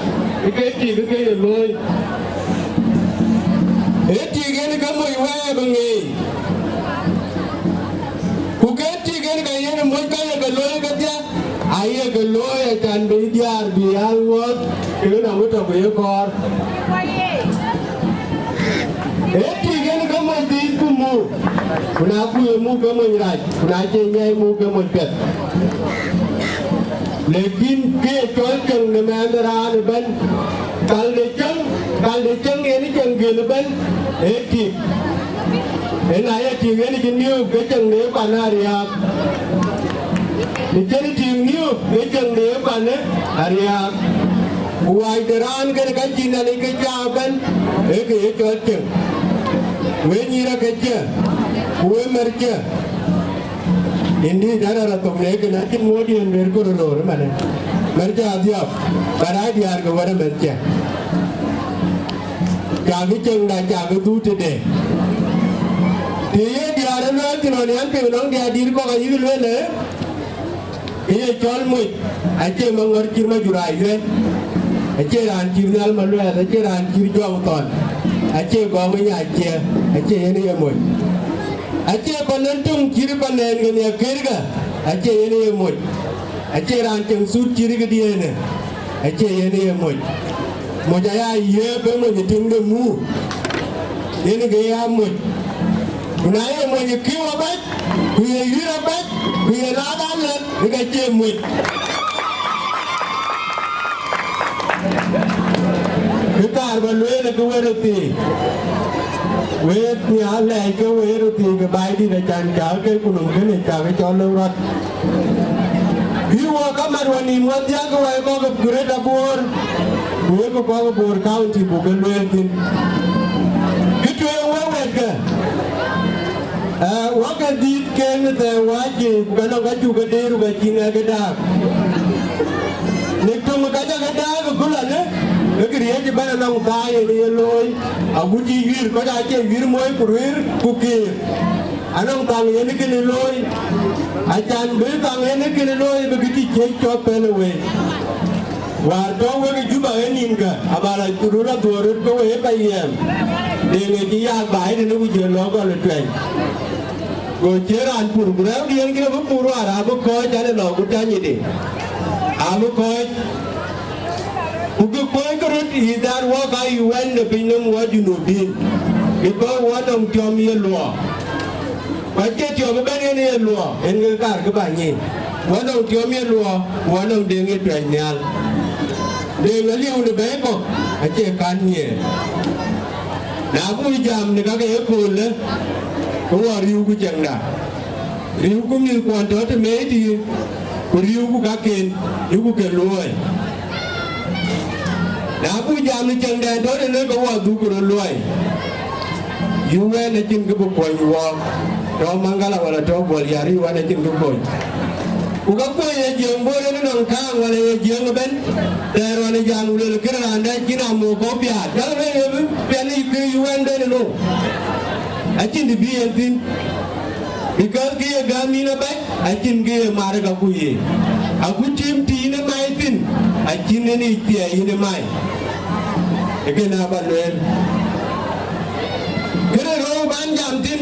bï ke tik, bï ke ye looi. Ee tik en ke moc wɛɛr bï ŋeeny. Ku ke tik en ke yen moc ka ye ke looi kedhie, aye ke looi acan bï diäär bï aa ŋuɔ̈th, kekë nɔm ë tɔ̈ ku ye kɔɔr. Ee tik en ke moc dhiëth ku muk, ku na ku ye muk ke moc rac, ku na cie nyai muk ke moc piɛth. Lekin kë ye cɔl ceŋ në mɛɛn de raan ëbɛ̈n, kal de ceŋ, kal de ceŋ yen ceŋ gël ëbɛ̈n, ee tik. Ëna ye tik yen cï niööp ke ceŋ de pan ariääk. Në cïn tik niööp ke ceŋ de pan ariääk. Ku wac de raan kën ka cïn Nhialic ke cä ëbɛ̈n, ee kë ye cɔl ceŋ. Wek nyïïr akëcë, Ku wek märcä, indeed, arɛ̈ɛ̈r athok në kënë acïn ŋuɔ̈t yen ber ku röör ëmënë. Märcä adhiɔp, ba rac diäär ke wär ë märcä. Cakï cieŋda, cakï dhuk tëde. Të ye diäär ë lueel thïn ɣɔn, yɛn piŋ nɔŋ diäär dït kɔ̈k ayï lueel ë, kë ye cɔl moc, acie Maŋɔ̈r cït Majur Ayuɛn, acie raan cït Nhial Maluɛɛth, acie raan cït Jɔŋ Thɔn, acie Gɔ̈k Nyacië, acie yen ye moc. Acie panɛn töŋ cït panɛn ke nhiɛk kërkë, acie yen ye moc. Acie raan ceŋ thut cït këdiënë, acie yen ye moc. Moc aya yiëë bë moc ë tiŋde muk, yen ke ya moc. Ku na ye moc ë kiu abac, ku ye yuir abac, ku ye lath alɛt, ke ka cie moc. Kë kaar ba lueel ë kë wëër ë thiëëc, wëët nhial lɛɛc ke wëër ë thiëëc ke Baidït, acan cak ke ku nɔm kënë cak cɔl lëu rɔt. Bï wɔ kamat wɔ nïïm wadhiak ke wɔ ye kɔc ke Greater Bor, ku wek ke kɔc ke Bor County buk ke lueel thïn. Kë tueŋ wek wɛ̈tkë, ee, wɔ ke dhïth ken thɛɛr wäc, ku ke nɔŋ ka cuk ke deer, ku ke cï ŋɛk ke daak. Në töŋ ka jɔ ke daak ë kölanë, ke këriëëc ëbɛ̈n anɔŋ thaa yen ye looi, agut cï yuir, kɔc aacie yuir moc ku ruëër ku kiir. Anɔŋ thaŋ yen kënë looi, acan bï thaŋ yen kënë looi bï kë tïc ciëc cɔk pɛ̈l ë wei. Wäär tɔ̈ wek ë Juba ë nïnkä, abä la röt adhuɔ̈ɔ̈r röt ke wei ë Payam, Deŋ ë cï yak baai tënë ku jël lɔ gɔl ë tuɛny. Go cie raan pur, ku rɛ̈ɛ̈r diɛ̈n ke bï pur wäär abï kɔ̈ɔ̈c an, ë lɔ ku tanyde, abï kɔ̈ɔ̈c. Ku kë kuɔ̈ɔ̈ckë röt is that wɔ ka U N de pinynhom wɔ Junubin, because wɔ nɔŋ tiɔm ye luɔɔ. Ku acie tiɔm ëbɛ̈n yen ye luɔɔ, yen ke kaar kë bä nyic. Wɔ nɔŋ tiɔm ye luɔɔ, wɔ nɔŋ Deŋ ye tuɛc nhial. Deŋ aliu në bɛ̈ɛ̈i kɔ̈k, acie kan nhiɛɛr. Na buk jam në ka ke ye köölë, ke wɔ riëëuku cieŋda. Riëëuku mïthkuɔn tɔ̈ të meet yiic, ku riëëuku kaken, yökku ke luɔi. Na buk jam në cieŋdɛn tɔ̈ tënë, ke wɔ dhukku röt luɔi. U N acïn kë bï kuɔny wɔ, tɔ̈ Maŋgala wala tɔ̈ Bol Yar, U N acïn kë kony. Ku ka kuɔny ye Jiëŋ Bor yen nɔŋ kääŋ wala ye Jiëŋ ëbɛ̈n, thɛɛr ɣɔn ë jam ku luel kënë raan dɛ̈ cïn amuk kɔ̈u piaat, jɔl rëër ye bï piɛl yic ke U N den ënou. Acïn të bï yen thïn. Because kë ye gäm yïn abac, acïn kë ye mar ë kaku ye. Agut tim të yïn ë mai thïn, acïn yen yic piɛɛi yïn ë mai. Ë kënë aba lueel. Kënë rou ban jam thïn,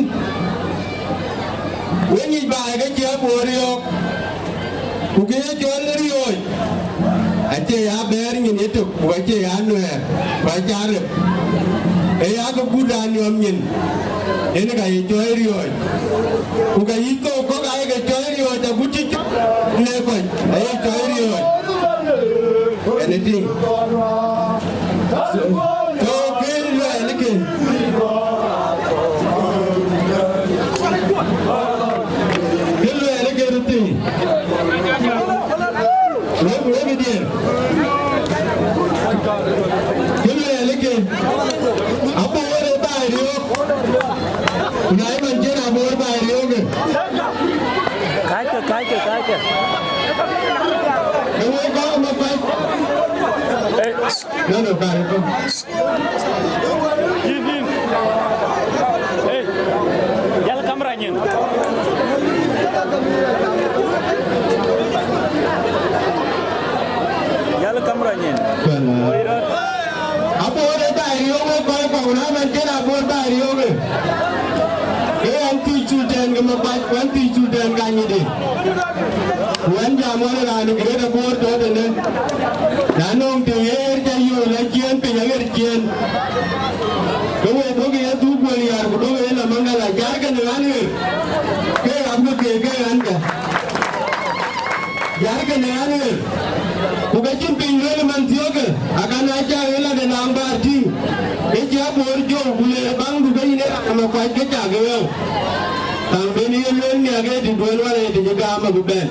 we nyic baai ke cï abor yɔ̈ɔ̈k. Ku kë ye cɔl riɔ̈ɔ̈c, acie ya bɛ̈ɛ̈r nyin yetök, ku acie ya nuɛɛr, ku acie arep. Ee ya ke gut raan niɔm nyin, yen ka ye cɔl riɔ̈ɔ̈c. Ku ka yic thok kɔ̈k aye ke cɔl riɔ̈ɔ̈c, agut cï cɔl në kɔc, aye cɔl riɔ̈ɔ̈c. Anything. So, so, kë luɛɛl ke. Kë luɛɛl ke röt thïn. Wek, wek diɛɛr. Kë luɛɛl ke. Abor ë baai riɔ̈ɔ̈k. Ku na ye man cïn abor baai riɔ̈ɔ̈k. Kacke, kacke, kacke. Ë wek gɔ̈k Makuac. Hey. No, no, kare kɔ̈k. Yïn, yïn. Hey, jäl kamera nyin. Jäl kamera nyin. Woi rɔt. Abor ë baai riɔ̈ɔ̈k wek kɔc kɔ̈k, na man cïn abor baai riɔ̈ɔ̈k ë. Ke ɣɛn thiëc Sultan ke Makuac, ku ɣɛn thiëc Sultan Ganyide. Ku ɣɛn jam ɣɔn ë raan ë Greater Bor tɔ̈ tënë. Na nɔŋ të ɣer cä yööl aciëën piny aɣer ciëën. Ke we duökï ye dhuk Bol Yar ku duökï ye lɔ Maŋgala, jarkë në ɣän ɣer. Ke ɣap ke keek ke ɣän kë. Jarkë në ɣän ɣer. Ku ka cïn piny lueel man thiɔ̈kë, akan acä ɣer la de naŋ bäär tïŋ. Ke cï abor jɔu ku leer baŋdu ke yïn ë raan ë Makuac ke cak ɣeu. Thaŋ ben ye lueel miäk ë të duël wala ë të cï gam abï bɛ̈n.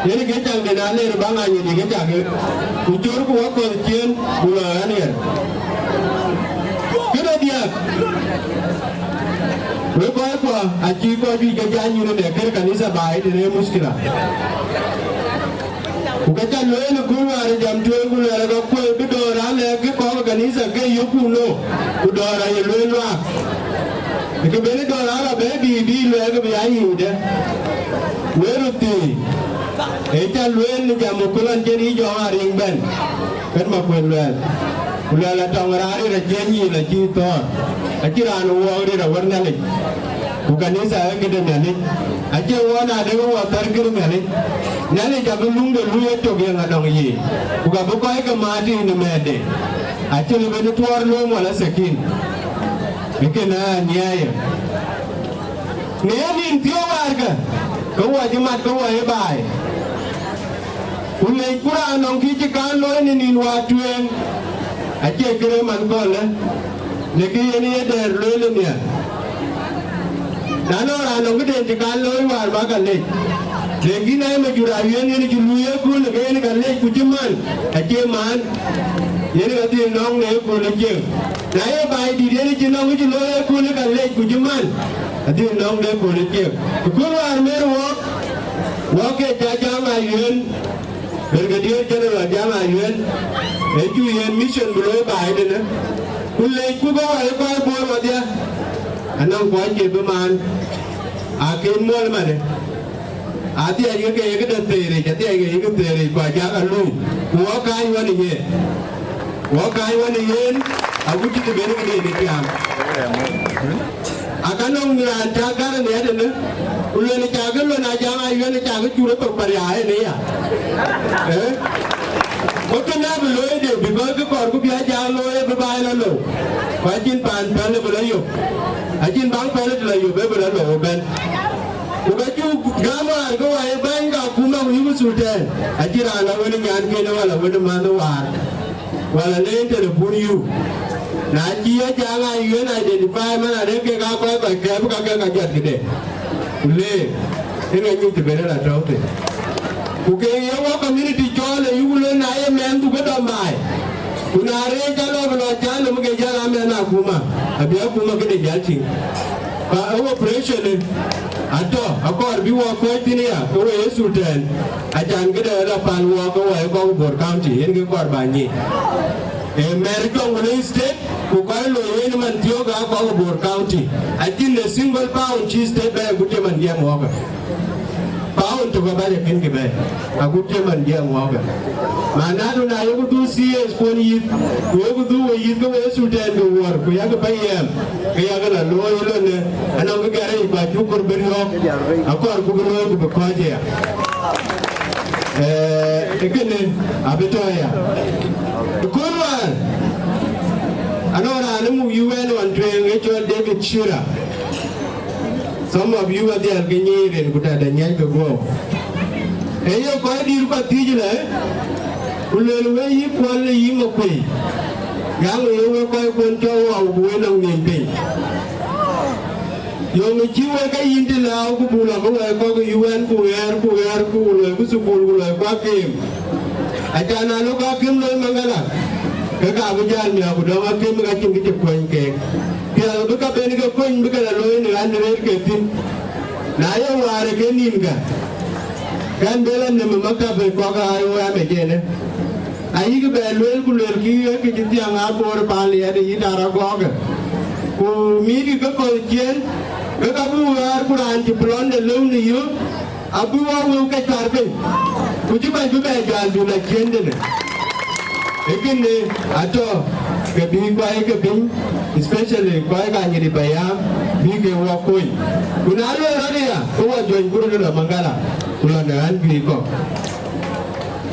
Yen ke cak de na leer baŋ anyit ke cak ɣeu. Ku cöörku wakɔ̈th ciëën, ku lɔ ɣän ɣer. Këde diäk. Wek kɔc kuɔ Acï kɔc juëc ke jany yïn ënë kër kanitha baai tënë muckila. Ku ka ca lueel ë kuur wäär ë jam tueŋ ku luɛɛl ke kuöc bï dɔ̈ɔ̈r aa lɛ̈k kë kɔ̈k ë kanitha ke yökku no, ku dɔ̈ɔ̈r aye lueel luaak. Ë kë ben dɔ̈ɔ̈r aa lɔ bɛ̈ɛ̈i bï bï luɛɛl ke bï aa yiic dë. Wël röt thii, ee ca lueel në jam ë kulɔn cïn yï jɔŋ ariŋ bɛ̈n, kën ma kuën luɛɛl. Ku luɛɛl atɔŋ raan ril acie nyïïl acï thɔ̈ɔ̈r, acïn raan ë wɔɔk ril awär Nhialic. Ku kanitha ee këde Nhialic, acie ɣɔn adekë wɔ thär këde Nhialic. Nhialic abï luŋde luui etök yeŋ anɔŋ yiic, ku ka bï kɔc ke maat tïŋ në mɛɛtde, acïn ë ben tuɔɔr lööm wala thakin. Ee kënë anyiɛɛyë. Në ye nïn thiɔ̈k wäärkë, ke wɔ cï mat ke wɔ ye baai. Ku lec ku raan nɔŋ kï cï kaŋ looi në nïn wäär tueŋ, acie kërë man kɔlë, në kë yen ye dɛɛr lueel ë nhial. Na nɔŋ raan nɔŋ këden cï kaŋ looi wäär bä ka lec, lek yïn ayï majur awiën yen cï luui ëkööl, ke yen ka lec ku cï man, acie man, yen ka dhil nɔŋ në ëkööl ë cieŋ. Na ye baai dït yen cï nɔŋ cï looi ëkööl ka lec ku cï man, adhil nɔŋ në ëkööl ë cieŋ. Ëkööl wäär mer wɔk, wɔk ke ca jam awiën, Brigadier General Ajam Ayuel, ee cuk yen mission bï looi baai tënë, ku lecku ke wɔ ye kɔc Bor wadhia, anɔŋ kɔc cï bï maan, akën muɔl manë, adhiac ke ke ye këde thëëric, adhiac ke ye kë thëëric, ku ajak alui, ku wɔ kaany wɔ në yen, wɔ kaany wɔ në yen, agut cï të ben këde në tiaam. Aka nɔŋ raan cä gär në yɛt ënë, ku lueel cä kë lon Ajam Ayuel cä kë cur ë thok Pariaai ënë ya. Eh? Ku kënë abï looi de, because kë kɔɔr ku bï Ajam looi ë bï baai lɔ lou. Ku acïn paan pɛ̈l ë bï lɔ yök. Acïn baŋ pɛ̈l ë të lɔ yök ë bï lɔ lou ëbɛ̈n. Ku ka cuk gäm wäär ke wɔ ye bäny ka kum akuc ku sultan. Acïn raan lɔ wën ë nyanken wala wën ë mänh ë wäär. Wala leen telepun yu. Na cï ye caŋ a yen identify man arëk kek aa kɔc kɔc kɛ̈ɛ̈p ka ke ka jɔt këde. Ku leen, ë ŋa nyuc të ben rɔt tɔ̈u thïn. Ku ke ye wɔ community cɔɔl ë yuk lon na ye mɛɛn dhuk ë dɔm baai. Ku na rëëc alɔ bï lɔ cä nɔm ke jäl a mɛɛn akuma, abï akuma këde jäl tïŋ. Ba ë operation ë atɔ̈ akɔɔr bï wɔ kɔc thïn ya ke we ye sultan, acan këde la pal wɔ ke wɔ ye kɔk Bor County, yen ke kɔɔr ba nyic. Ee mɛr Jonglei State, ku kɔc loi yen man thiɔ̈k aa kɔk Bor County, acïn a single pound cï state bɛ̈ɛ̈i agut cï man jiɛɛm wɔɔkë. Pound tök abac akën kë bɛ̈ɛ̈i, agut cï man jiɛɛm wɔɔkë. Manadu na yeku dhuk C S kuɔn yïth, ku yeku dhuk we yïth ke we sultan ke wuɔ̈r, ku yak payam, ke yak la looi ëlɔnë, anɔŋ kë gɛ̈r yic ku acuk kɔɔr bï riɔ̈ɔ̈k, akɔɔr ku bï looi ku bï kɔc aya. Eh, ë kënë abï tɔ̈ aya. Ëkööl wäär, anɔŋ raan ë muk U N ɣɔn tueŋ ë cɔl David Shira. Some of you adhial ke nyic rin ku tɛ̈dë nyiɛc ke guɔ̈u. Ee ye kɔc dït kɔc thiëc lë, ku lueel wek yï Kuɔl ë yï Makuei, yaŋ ye wek kɔc kuɔn cɔl wau ku wek nɔŋ nin piny. Yöŋ cï wek ke yïn të lääu ku buk lɔ ke wɛɛr kɔ̈k ë U N ku ɣɛɛr ku ɣɛɛr ku loi ku thukul ku loi ku akeem. Acan aa lok akeem loi Maŋgala, ke ka bï jäl miäk ku dɔŋ akeem ka cïn kë cï kuɔny keek. Piɛth bï ka ben ke kony bï ke la looi në ɣän rëër ke thïn. Na ye wäär ë ke nïn ka, kɛn bï la nëm ë maktab ë kɔ̈k aa ɣöö amec ënë. Ayïk bɛ lueel ku luelkï ë kë cï thiäŋ aa Bor paan liɛɛt ë yï dar agɔɔkë. Ku miitkï ke kɔ̈th ciëën, ke ka bï wäär ku raan cï plɔnde lëu në yöök, abï wɔ wëu ke cuar piny. Ku cï kɔc bï bɛ jäl dun la ciëëndënë. Ee kënë atɔ̈ ke bï kuai ke piny, especially kuai ka nyït ë payam, bï ke wɔ kony. Ku na luɔi rɔt aya, ke wɔ juɔ̈ny ku röt lɔ Maŋgala, ku lɔ në ɣän juëc kɔ̈k.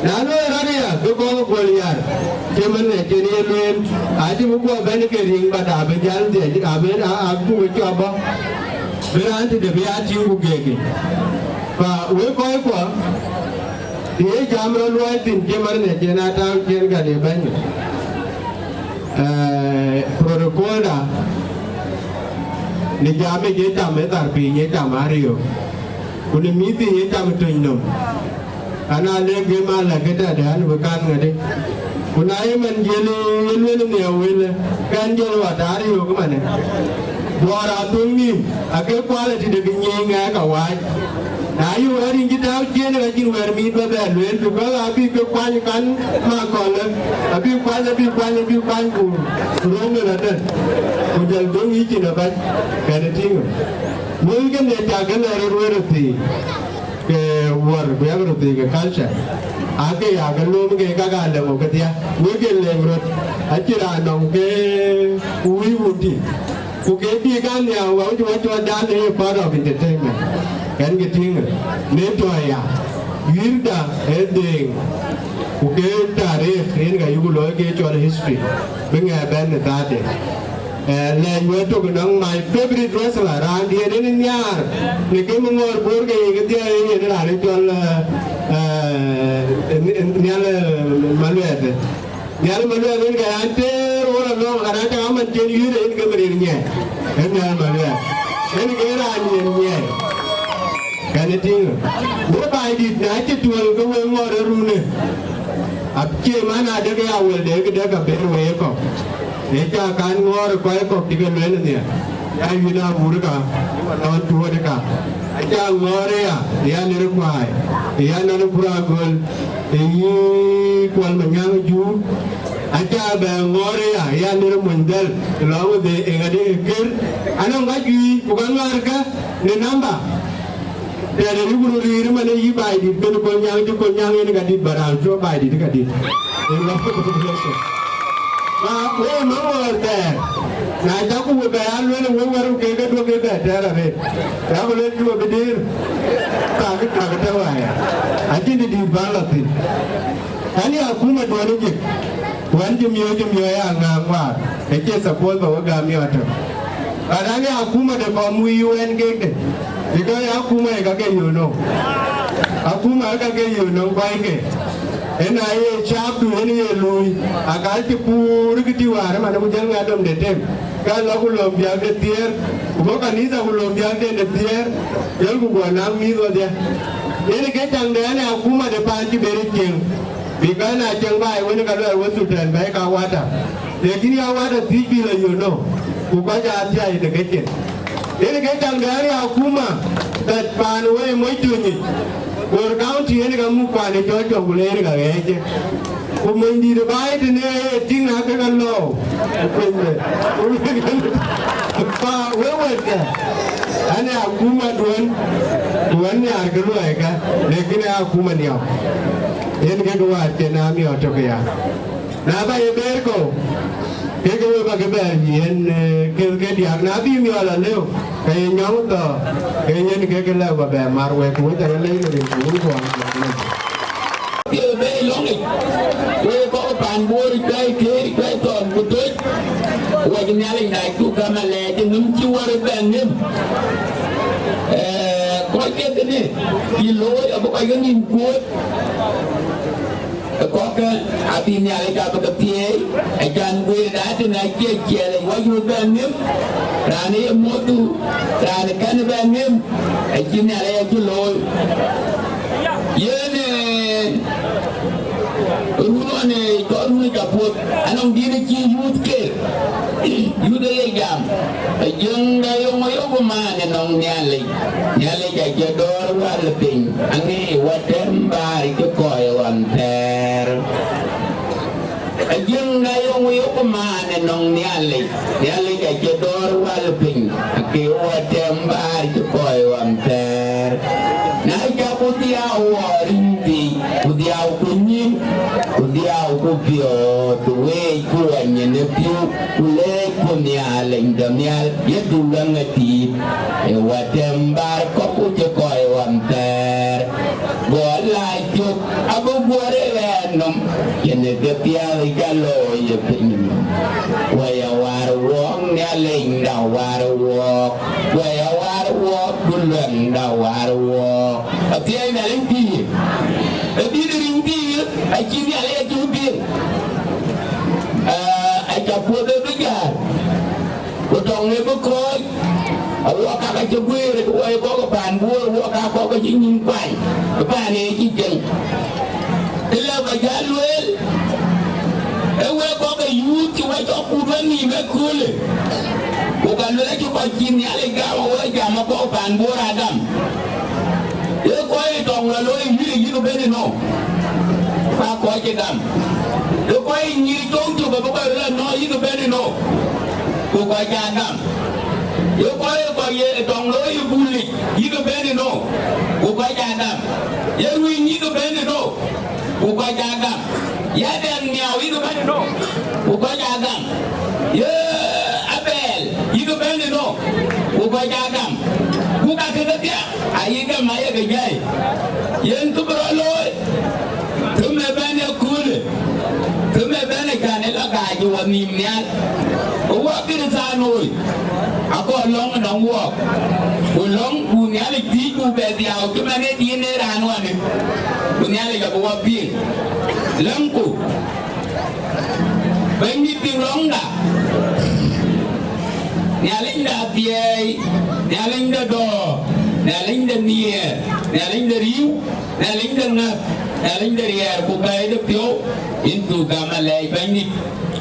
Na luɔi rɔt aya, ke kɔ̈k ë gɔl yar, cï man ë cïn ye lueel, acï bï guɔ bɛ̈n ke riŋ, but abï jäl dhiëc, abï a- abuk cɔk bɔ̈, bï raan tëde bï a tïŋ ku geekï. Fa wek kɔckuɔ, të ye jam rɔt luɔi thïn, cï man ë cïn a tääu cïn gät ye bɛ̈ny. Eh, protocol da, në jam ë ye cam ë thar piny, ye cam ariöök, ku në mïth ye cam ë töny nɔm. Ana lek gem ala ke tɛ̈dɛ̈ an, bï kan ŋädë. Ku na ye man jiël ye lueel në awël, ke an jiël wa taar yök manë. Duɔɔr athöŋ nïïm, ake quality de ke nyiëëc ŋɛk awaac. Na yï wɛ̈ɛ̈r yïn cï tääu ciëën, ka cïn wɛ̈ɛ̈r miit bä bɛ lueel, because abï ke kuany kan makɔlë, abï kuany, abï kuany, abï kuany, ku röŋ ë la dɛ̈t, ku jɔl döŋ yï cin abac, kɛn ë tïŋ. Luel kënë cak ke lɛ̈ɛ̈r ë ruëër ë thii. Ke wär ku yak röt thii ke culture, ake ya ke lööm ke kak aa lɛ̈ŋ wok kedhie, wek ke lɛ̈ŋ röt, acïn raan nɔŋ ke wïc wun tïŋ. Ku ke bï kan nhiaar wä wïc wä cɔl dan ë part of entertainment. Kɛn ke tïŋ në tɔ̈ ya, wïïrda ë dheeŋ, ku ke tarik yen ka yuk looi ke cɔl history, bï ŋɛk bɛ̈n në Thursday. Eh, lɛc wɛ̈t tök nɔŋ my favorite wrestler, raandiɛ̈n en nhiaar në ke mi ŋɔɔr Bor ke ye kedhie, yen raan ë cɔl, eh, eh, Nhial, eh, Maluɛth. Nhial Maluɛth en ka raan teer wor alɔŋ, ka raan cak aman cien yïr en ke mi rir nyiɛɛi. En Nhial Maluɛth. En ke raan nyiɛɛn nyiɛɛi. Kɛn ë tïŋ. Wek Baidït, na cï tuɔl ke wek ŋɔɔr ë runë. Acie man adek ya wël de këdek abëër wei ë kɔ̈k. Ee ca kan ŋɔɔr ë kɔc kɔ̈k cï ke lueel nhial, ya yïn Aburka, yïn Malɔn Tuɔɔtka. Aca ŋɔɔr ëya, ya Nir Kuai, ya Nɔn Kur Agöl, ë yï Kuɔl Manyaŋ Juuk. Aca bɛ ŋɔɔr ëya, ya Nir Mony Dhɛl, lɔŋ ë dhë ë ɣɛ̈t ë kër. Anɔŋ ka juëc ku ka ŋaarkä në namba. Tɛ̈dɛ̈ yï wun riir man ë yï Baidït, kën Kolnyaŋ cï Kolnyaŋ yen ka dït, ba raan cuɔ Baidït ka dït. Yen lɔ population. Ma wek mɛ̈ŋ wär thɛɛr, na cak ku we bɛ ya lueel we wär ke ke duɔ̈k ke bɛ tɛɛr arëët. Ya ku lueel cï we bï dëër. Thak, thak tɛ̈ waya. Acïn dït bä lɔ thïn. Ɣɛn ya akuma duɔ̈n ë jik, ku ɣɛn cï miɔɔc, cï miɔɔc aa ŋääŋ waar, ë cie suppose ba we gam miɔɔc tök. But ɣɛn ya akuma de kɔm wïï U N kek de, because akuma ë ka ke yöök nɔm. Akuma ë ka ke yöök nɔm kuany ke. Ëna ye cap du yen ye luui, akal cï puur kë tï waar ëman ku jël ŋa dom de tem. Ka lɔ ku lööm biäk de thiëër, ku bɔ̈ kanitha ku lööm biäk de de thiëër, jɔl ku guɔ naŋ mïïth ɣodhie. Yen ke caŋ de ɣɛn ë akuma de paan cï ber ë cieŋ. Bï ka na cieŋ baai wën ka luɛɛl we Sultan bɛ̈ɛ̈i ka wata. Lakin ya wata thiëc bï lɔ yöök nɔm, ku kɔc aa thiäi de kecin. Yen ke caŋ de ɣɛn ë akuma, that paan wei moc töny yic. Bor County yen ka muk paan ë cɔl cɔk ku le yen ka ɣɛɛc. Ku monydït ë baai tënë ee tïŋ na ke ka lɔ̈ɔ̈u, ku kuenyde. Ku pa we wɛ̈tkë, ɣɛn ë akuma duɔ̈n, ku ɣɛn nhiaar kë luɔikë, lakin ë akuma niɔp. Yen kek wäär cïn na miɔɔc tök ya. Na ba ye beer kɔ̈u, kek we ba ke bɛ̈ɛ̈r yiɛ̈n, eh, ke, ke diäk. Na bï miɔɔc alëu, ke ye nyɔŋ thɔ̈ɔ̈r, ke yen kek lɛ̈k ba bɛ mar wek, ku we cä ke lɛc në rin ku wun kuɔɔn. Ye bei lɔŋic, wek kɔc pan Bor cuai këër, cuai thɔn ku toc, wek Nhialic na cuk gam alɛɛc ë nhom cï wär ë bɛ̈n nhïm. Eh, kɔc ke kënë cï looi abï kɔc ke nhïm kuööt. Ë kɔ̈kkë abï Nhialic abï ke thieei, acan guëër daai tënë acie ciɛɛl ë wä yöök bɛ̈n nhïm, raan ë ye muɔ̈thdu, raan ë kɛ̈n bɛ̈n nhïm, acï Nhialic acï looi. Yen, eh, run ɣɔn, eh, cɔl run ë capuɔth, anɔŋ dït ë cï youth keek, youth ë ye jam, ë jiëŋda yöŋ ë yök man ë nɔŋ Nhialic. Nhialic acï dɔ̈ɔ̈r wäl piny, aŋic wä tɛ̈m bäär cï kɔc ɣɔn thɛɛr. Ajiëŋda yöŋ yök man ë nɔŋ Nhialic, Nhialic acï dɔ̈ɔ̈r wäl piny, akë wä tɛ̈m bäär cï kɔc ɣɔn thɛɛr. Na cä ku dhiau wɔ rïŋ thii, ku dhiau ku nyïn, ku dhiau ku piɔ̈ɔ̈th, ku weec ku wä nyin ë piu, ku leec ku Nhialic dɔ̈ nhial, ye du läŋ ë tiit, ë wä tɛ̈m bäär kɔ̈k ku cï kɔc ɣɔn thɛɛr. Go lac cök abï guɔ̈r ë ɣɛɛr nɔm, yen ë ke piɛth ca looi ë piny nɔm. Wä ya wäär wɔɔk Nhialic da wäär wɔɔk, wä ya wäär wɔɔk du luɛŋ da wäär wɔɔk. Athiɛɛi Nhialic pïïr, ë dït rïŋ pïïr, acï Nhialic acï piŋ. Aa, aca puɔth ë bï jäl, ku tɔŋ ë bï kɔ̈ɔ̈c, awuɔk kak acï guëër, ku wɔ ye kɔ̈k ë paan Bor, awuɔk kak kɔ̈k acï nyïn kuany, ë paan ë cï cieŋ. Kë lë ba jäl lueel, ë wek kɔ̈k ë youth cï wä cɔk kut wek nïïm ëköölë. Ka luel acï kɔc cï Nhialic gam, awo jam akɔ̈u paan Bor agam. Ee kɔc ë tɔŋ lɔ looi yïk, yïk bɛ̈n ënɔ, ka kɔc ë gam. Ee kɔc ë nyïïr cɔu cök abï kɔc lɔ nɔ yïk bɛ̈n ënɔ, ku kɔc aa gam. Ee kɔc ë kɔc ye tɔŋ looi ë Bul yic, yïk bɛ̈n ënɔ, ku kɔc aa gam. Ye ruic yïk bɛ̈n ënɔ, ku kɔc aa gam. Ye Dɛŋ Nhiau yïk bɛ̈n ënɔ, ku kɔc aa gam. Ye Abɛɛl yïk bɛ̈n ënɔ, ku kɔc aa gam. Ku ka kek kedhie ayï gam ayek jai. Yen kë bï rɔt looi, kë më bɛ̈n ë köölë, kë më bɛ̈n ë can ë lɔ gaac ë wɔ nïïm nhial. Ku wɔ Kërthianoi, akɔɔr lɔ̈ŋ ënɔŋ wɔɔk, ku lɔ̈ŋ ku Nhialic thiëëc ku bɛ dhiau cï man ë diën ë raan ɣɔn ë, ku Nhialic abï wɔ piŋ. Lɛ̈ŋku, Bɛ̈nydït piŋ lɔ̈ŋda, Nhialic de athiɛɛi, Nhialic de dɔ̈ɔ̈r, Nhialic de nhiëër, Nhialic de riëëu, Nhialic de ŋäth, Nhialic de riɛɛr ku bɛ̈ɛ̈i de piɔ̈u, yïn cuk gam alɛɛc Bɛ̈nydït.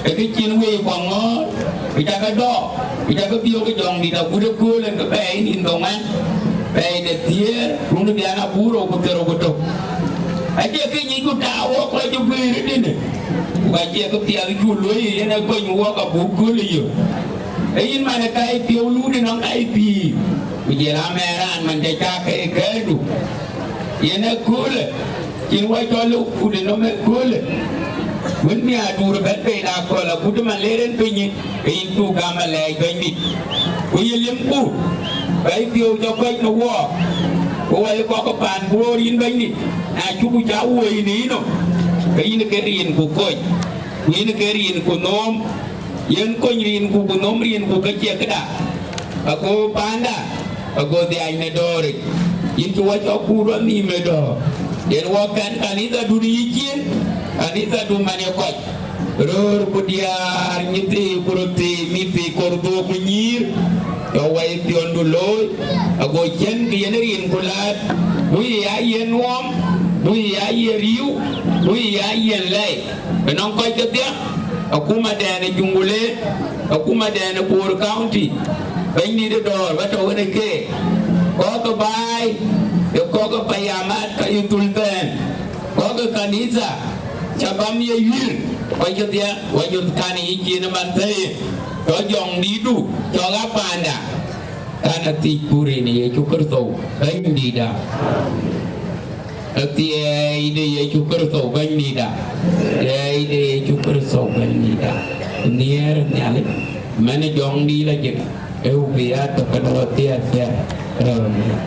Ee kë cïn wëi kɔŋ ŋɔ̈ɔ̈r, ku cakë dɔɔk, ku cakë biöök ë Jɔŋdït agut ëkööl en ke bɛ̈ɛ̈i nïn dhoŋuan, bɛ̈ɛ̈i de thiëër, run ë bian abur ku thiërrou ku tök. Acie kë nyicku ta wok kɔc ë guiir ë dïnë, ku acie kë piɛth cuk luöi yen ë kony wok abuk kööl ë yök. Ee yïn man ë ka yï piɔ̈u luut ënɔŋ ka yï pïïr, ku jël amɛɛn raan man cä cak ke ë kɛ̈ɛ̈rdu. Yen ëköölë, cïn wɔ cɔl ë kut ënɔm ëköölë, wën bï aduur bɛ̈n bei la kɔl agut man ler en piny, ke yïn cuk gam alɛɛc Bɛ̈nydït. Ku yï limku, bä yï piɔ̈u cä kɔc në wɔɔk, ku wɔ yï kɔk paan Bor yïn Bɛ̈nydït, na cuku cä woi në yïnɔ, ke yïn ke riinku kony, ku yïn ke riinku nööm, yen kony riinku ku nööm riinku ke cie këda. Ago paanda, ago dhiac në dɔ̈ɔ̈ric, yïn cï wɔ cɔk kuur rɔt nïïm ë dɔ̈ɔ̈r. Yen wɔ kɛn kanithadu në yï ciin, kanithadu man ye kɔc. Röör ku diäär, nyithii ku röthii, mïthii kor dhuök ku nyïïr, tɔ wɔ yï piɔ̈ndu looi, ago ciɛ̈n kë yen riinku laat, bï yï ya yen nuɔɔm, bï yï ya yen riëëu, bï yï ya yen lɛi. Ënɔŋ kɔc kedhie, akumadɛn ë Juŋulei, akumadɛn ë Bor County, Bɛ̈nydït ë dɔ̈ɔ̈r bä tɔ wën ë keek, kɔ̈k ë baai, ë kɔ̈k ë payamat ka yï thul thɛɛn, kɔ̈k ë kanitha, cä bam ye yuïr, kɔc kedhie, wä nyuth kan ë yï cin ë man thëëi, tɔ Jɔŋdïtdu, cɔk aa paanda. Kan athiëcku rin Yecu Kërtho Bɛ̈nydïïtda. Athiɛɛi de Yecu Kërtho Bɛ̈nydïïtda. Athiɛɛi de Yecu Kërtho Bɛ̈nydïïtda. Ku nhiëër Nhialic, mɛn ë Jɔŋdït lɔ jëk, ë wë bï ya tök ënɔɔnë athiɛɛi athiɛɛi rɛ̈ɛ̈r.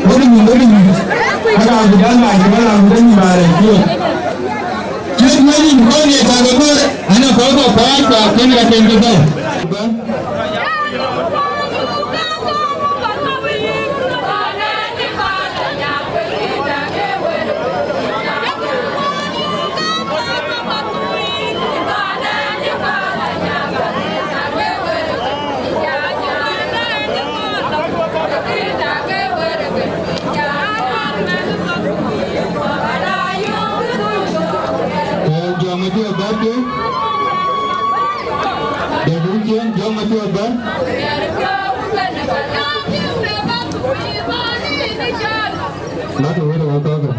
Wël nyïn, wël nyïn. Aka ku jal mac, wala ku jal nyïn bare, kiyo. Cït wël nyïn, kɔn ye tak ëbɛ̈n, ana kɔc kɔ̈k kuac, ka kën ka tem ke bɛ̈n. Ee, jɔŋ ë tï ë bɛ̈n tï. Dek wïc ciëën, jɔŋ ë tï ë bɛ̈n. Lat ë wël ë wä kɔ̈kë.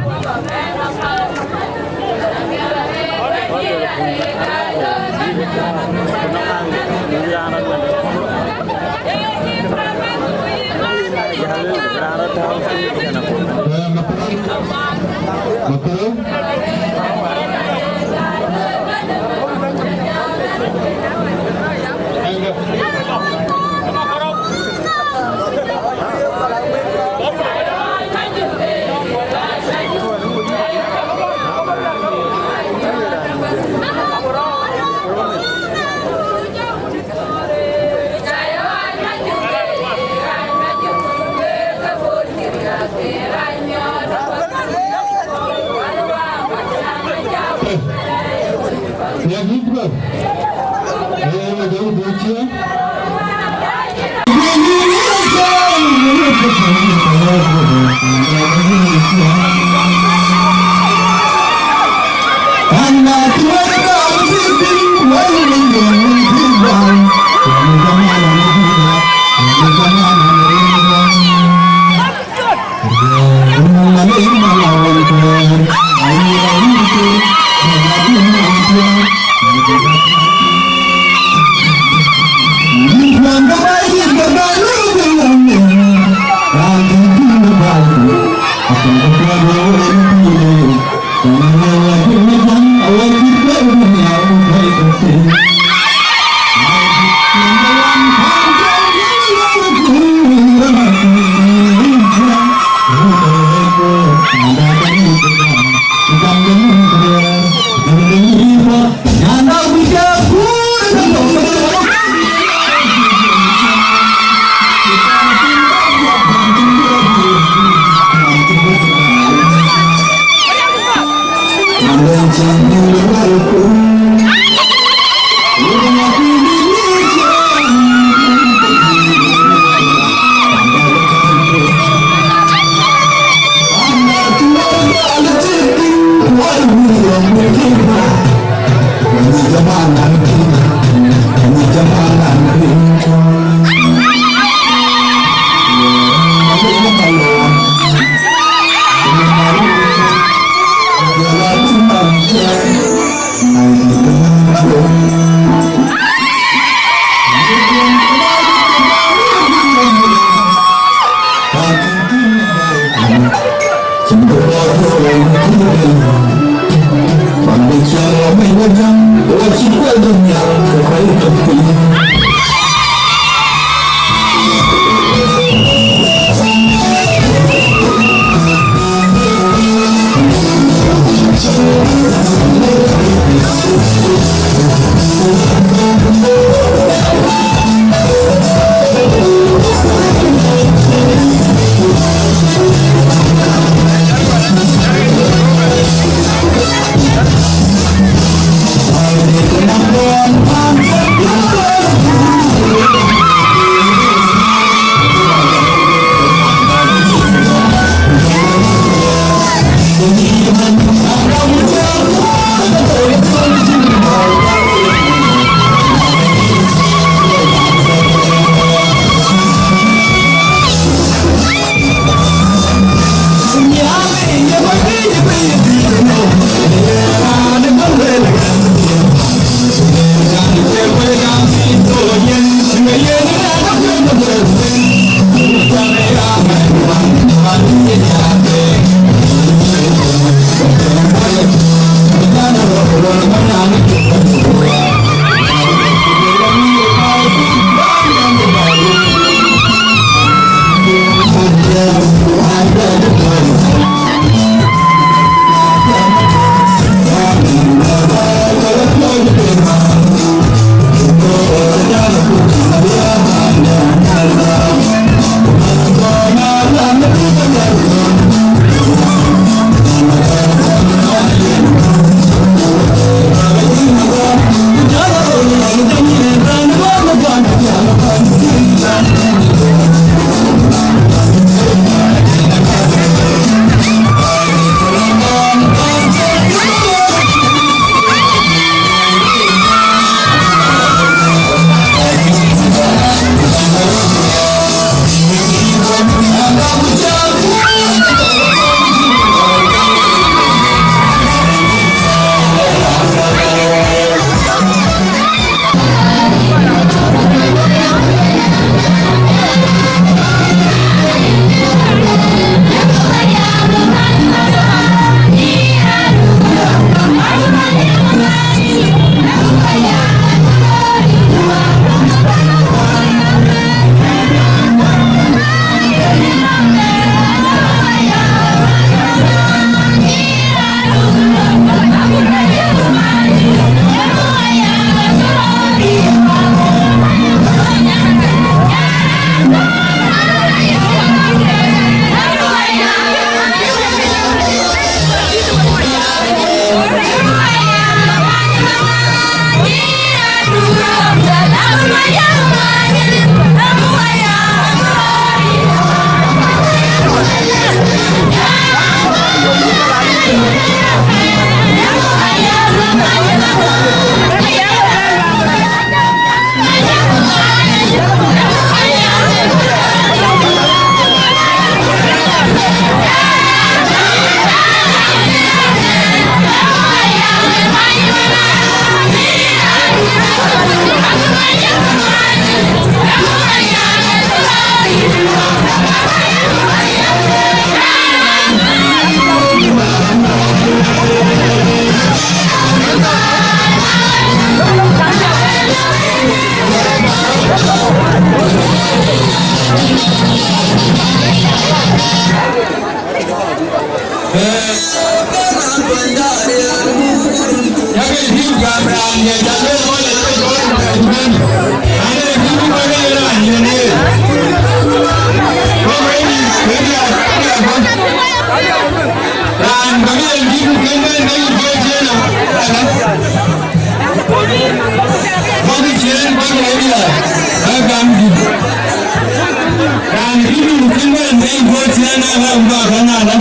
Raan kï dun kën bɛ̈n bei guöt thiɛ̈n ë ɣɛn bä kë ŋa lɔ.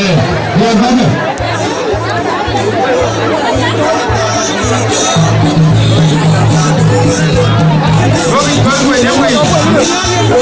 Ee, ya bäkë. Wek bäk wec ë wec.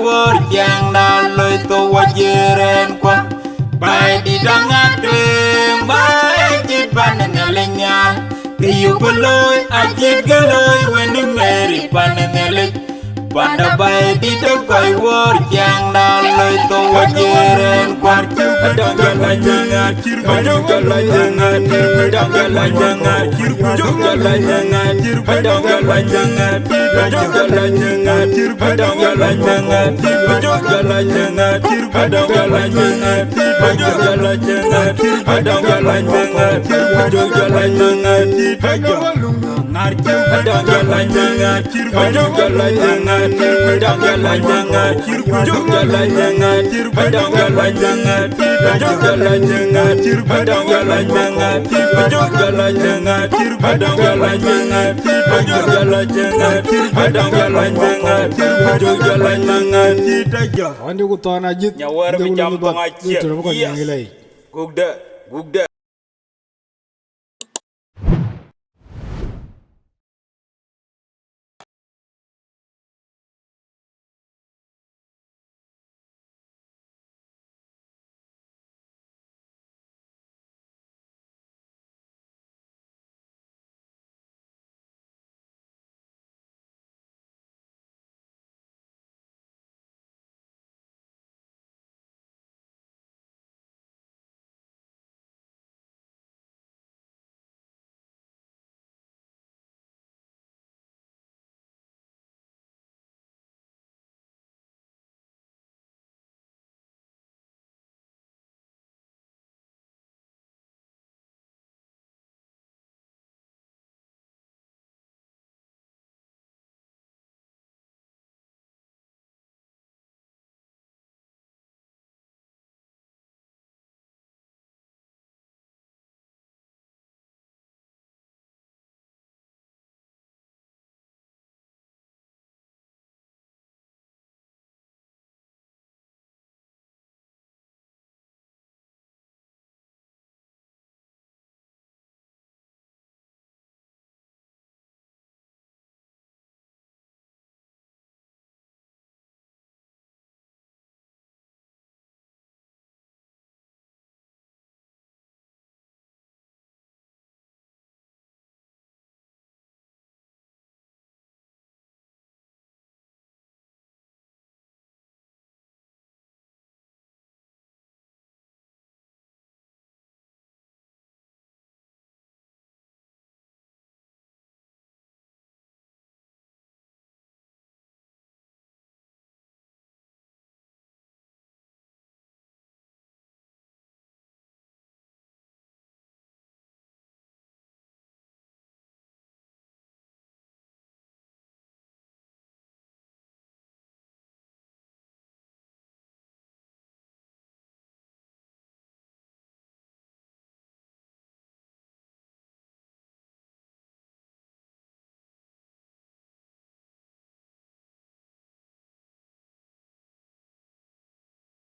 Wor ciɛɛŋda loi thou wɔ jiëër ɛn kuan. Baai dït aŋa tueŋ, baai cït pan Nhialic nhial. Kë yuk bï looi, acït kë looi wën ë Mary pan Nhialic. Panda baai dït ë kɔc wor ciɛɛŋda loi thou wɔ jiëër ɛn kuan. Adɔŋ jɔl a cäŋ ŋaar. Wandi ku thɔn ajith. Nyawɛɛr bï jam thɔŋ aciëk. Gukdë, gukdë.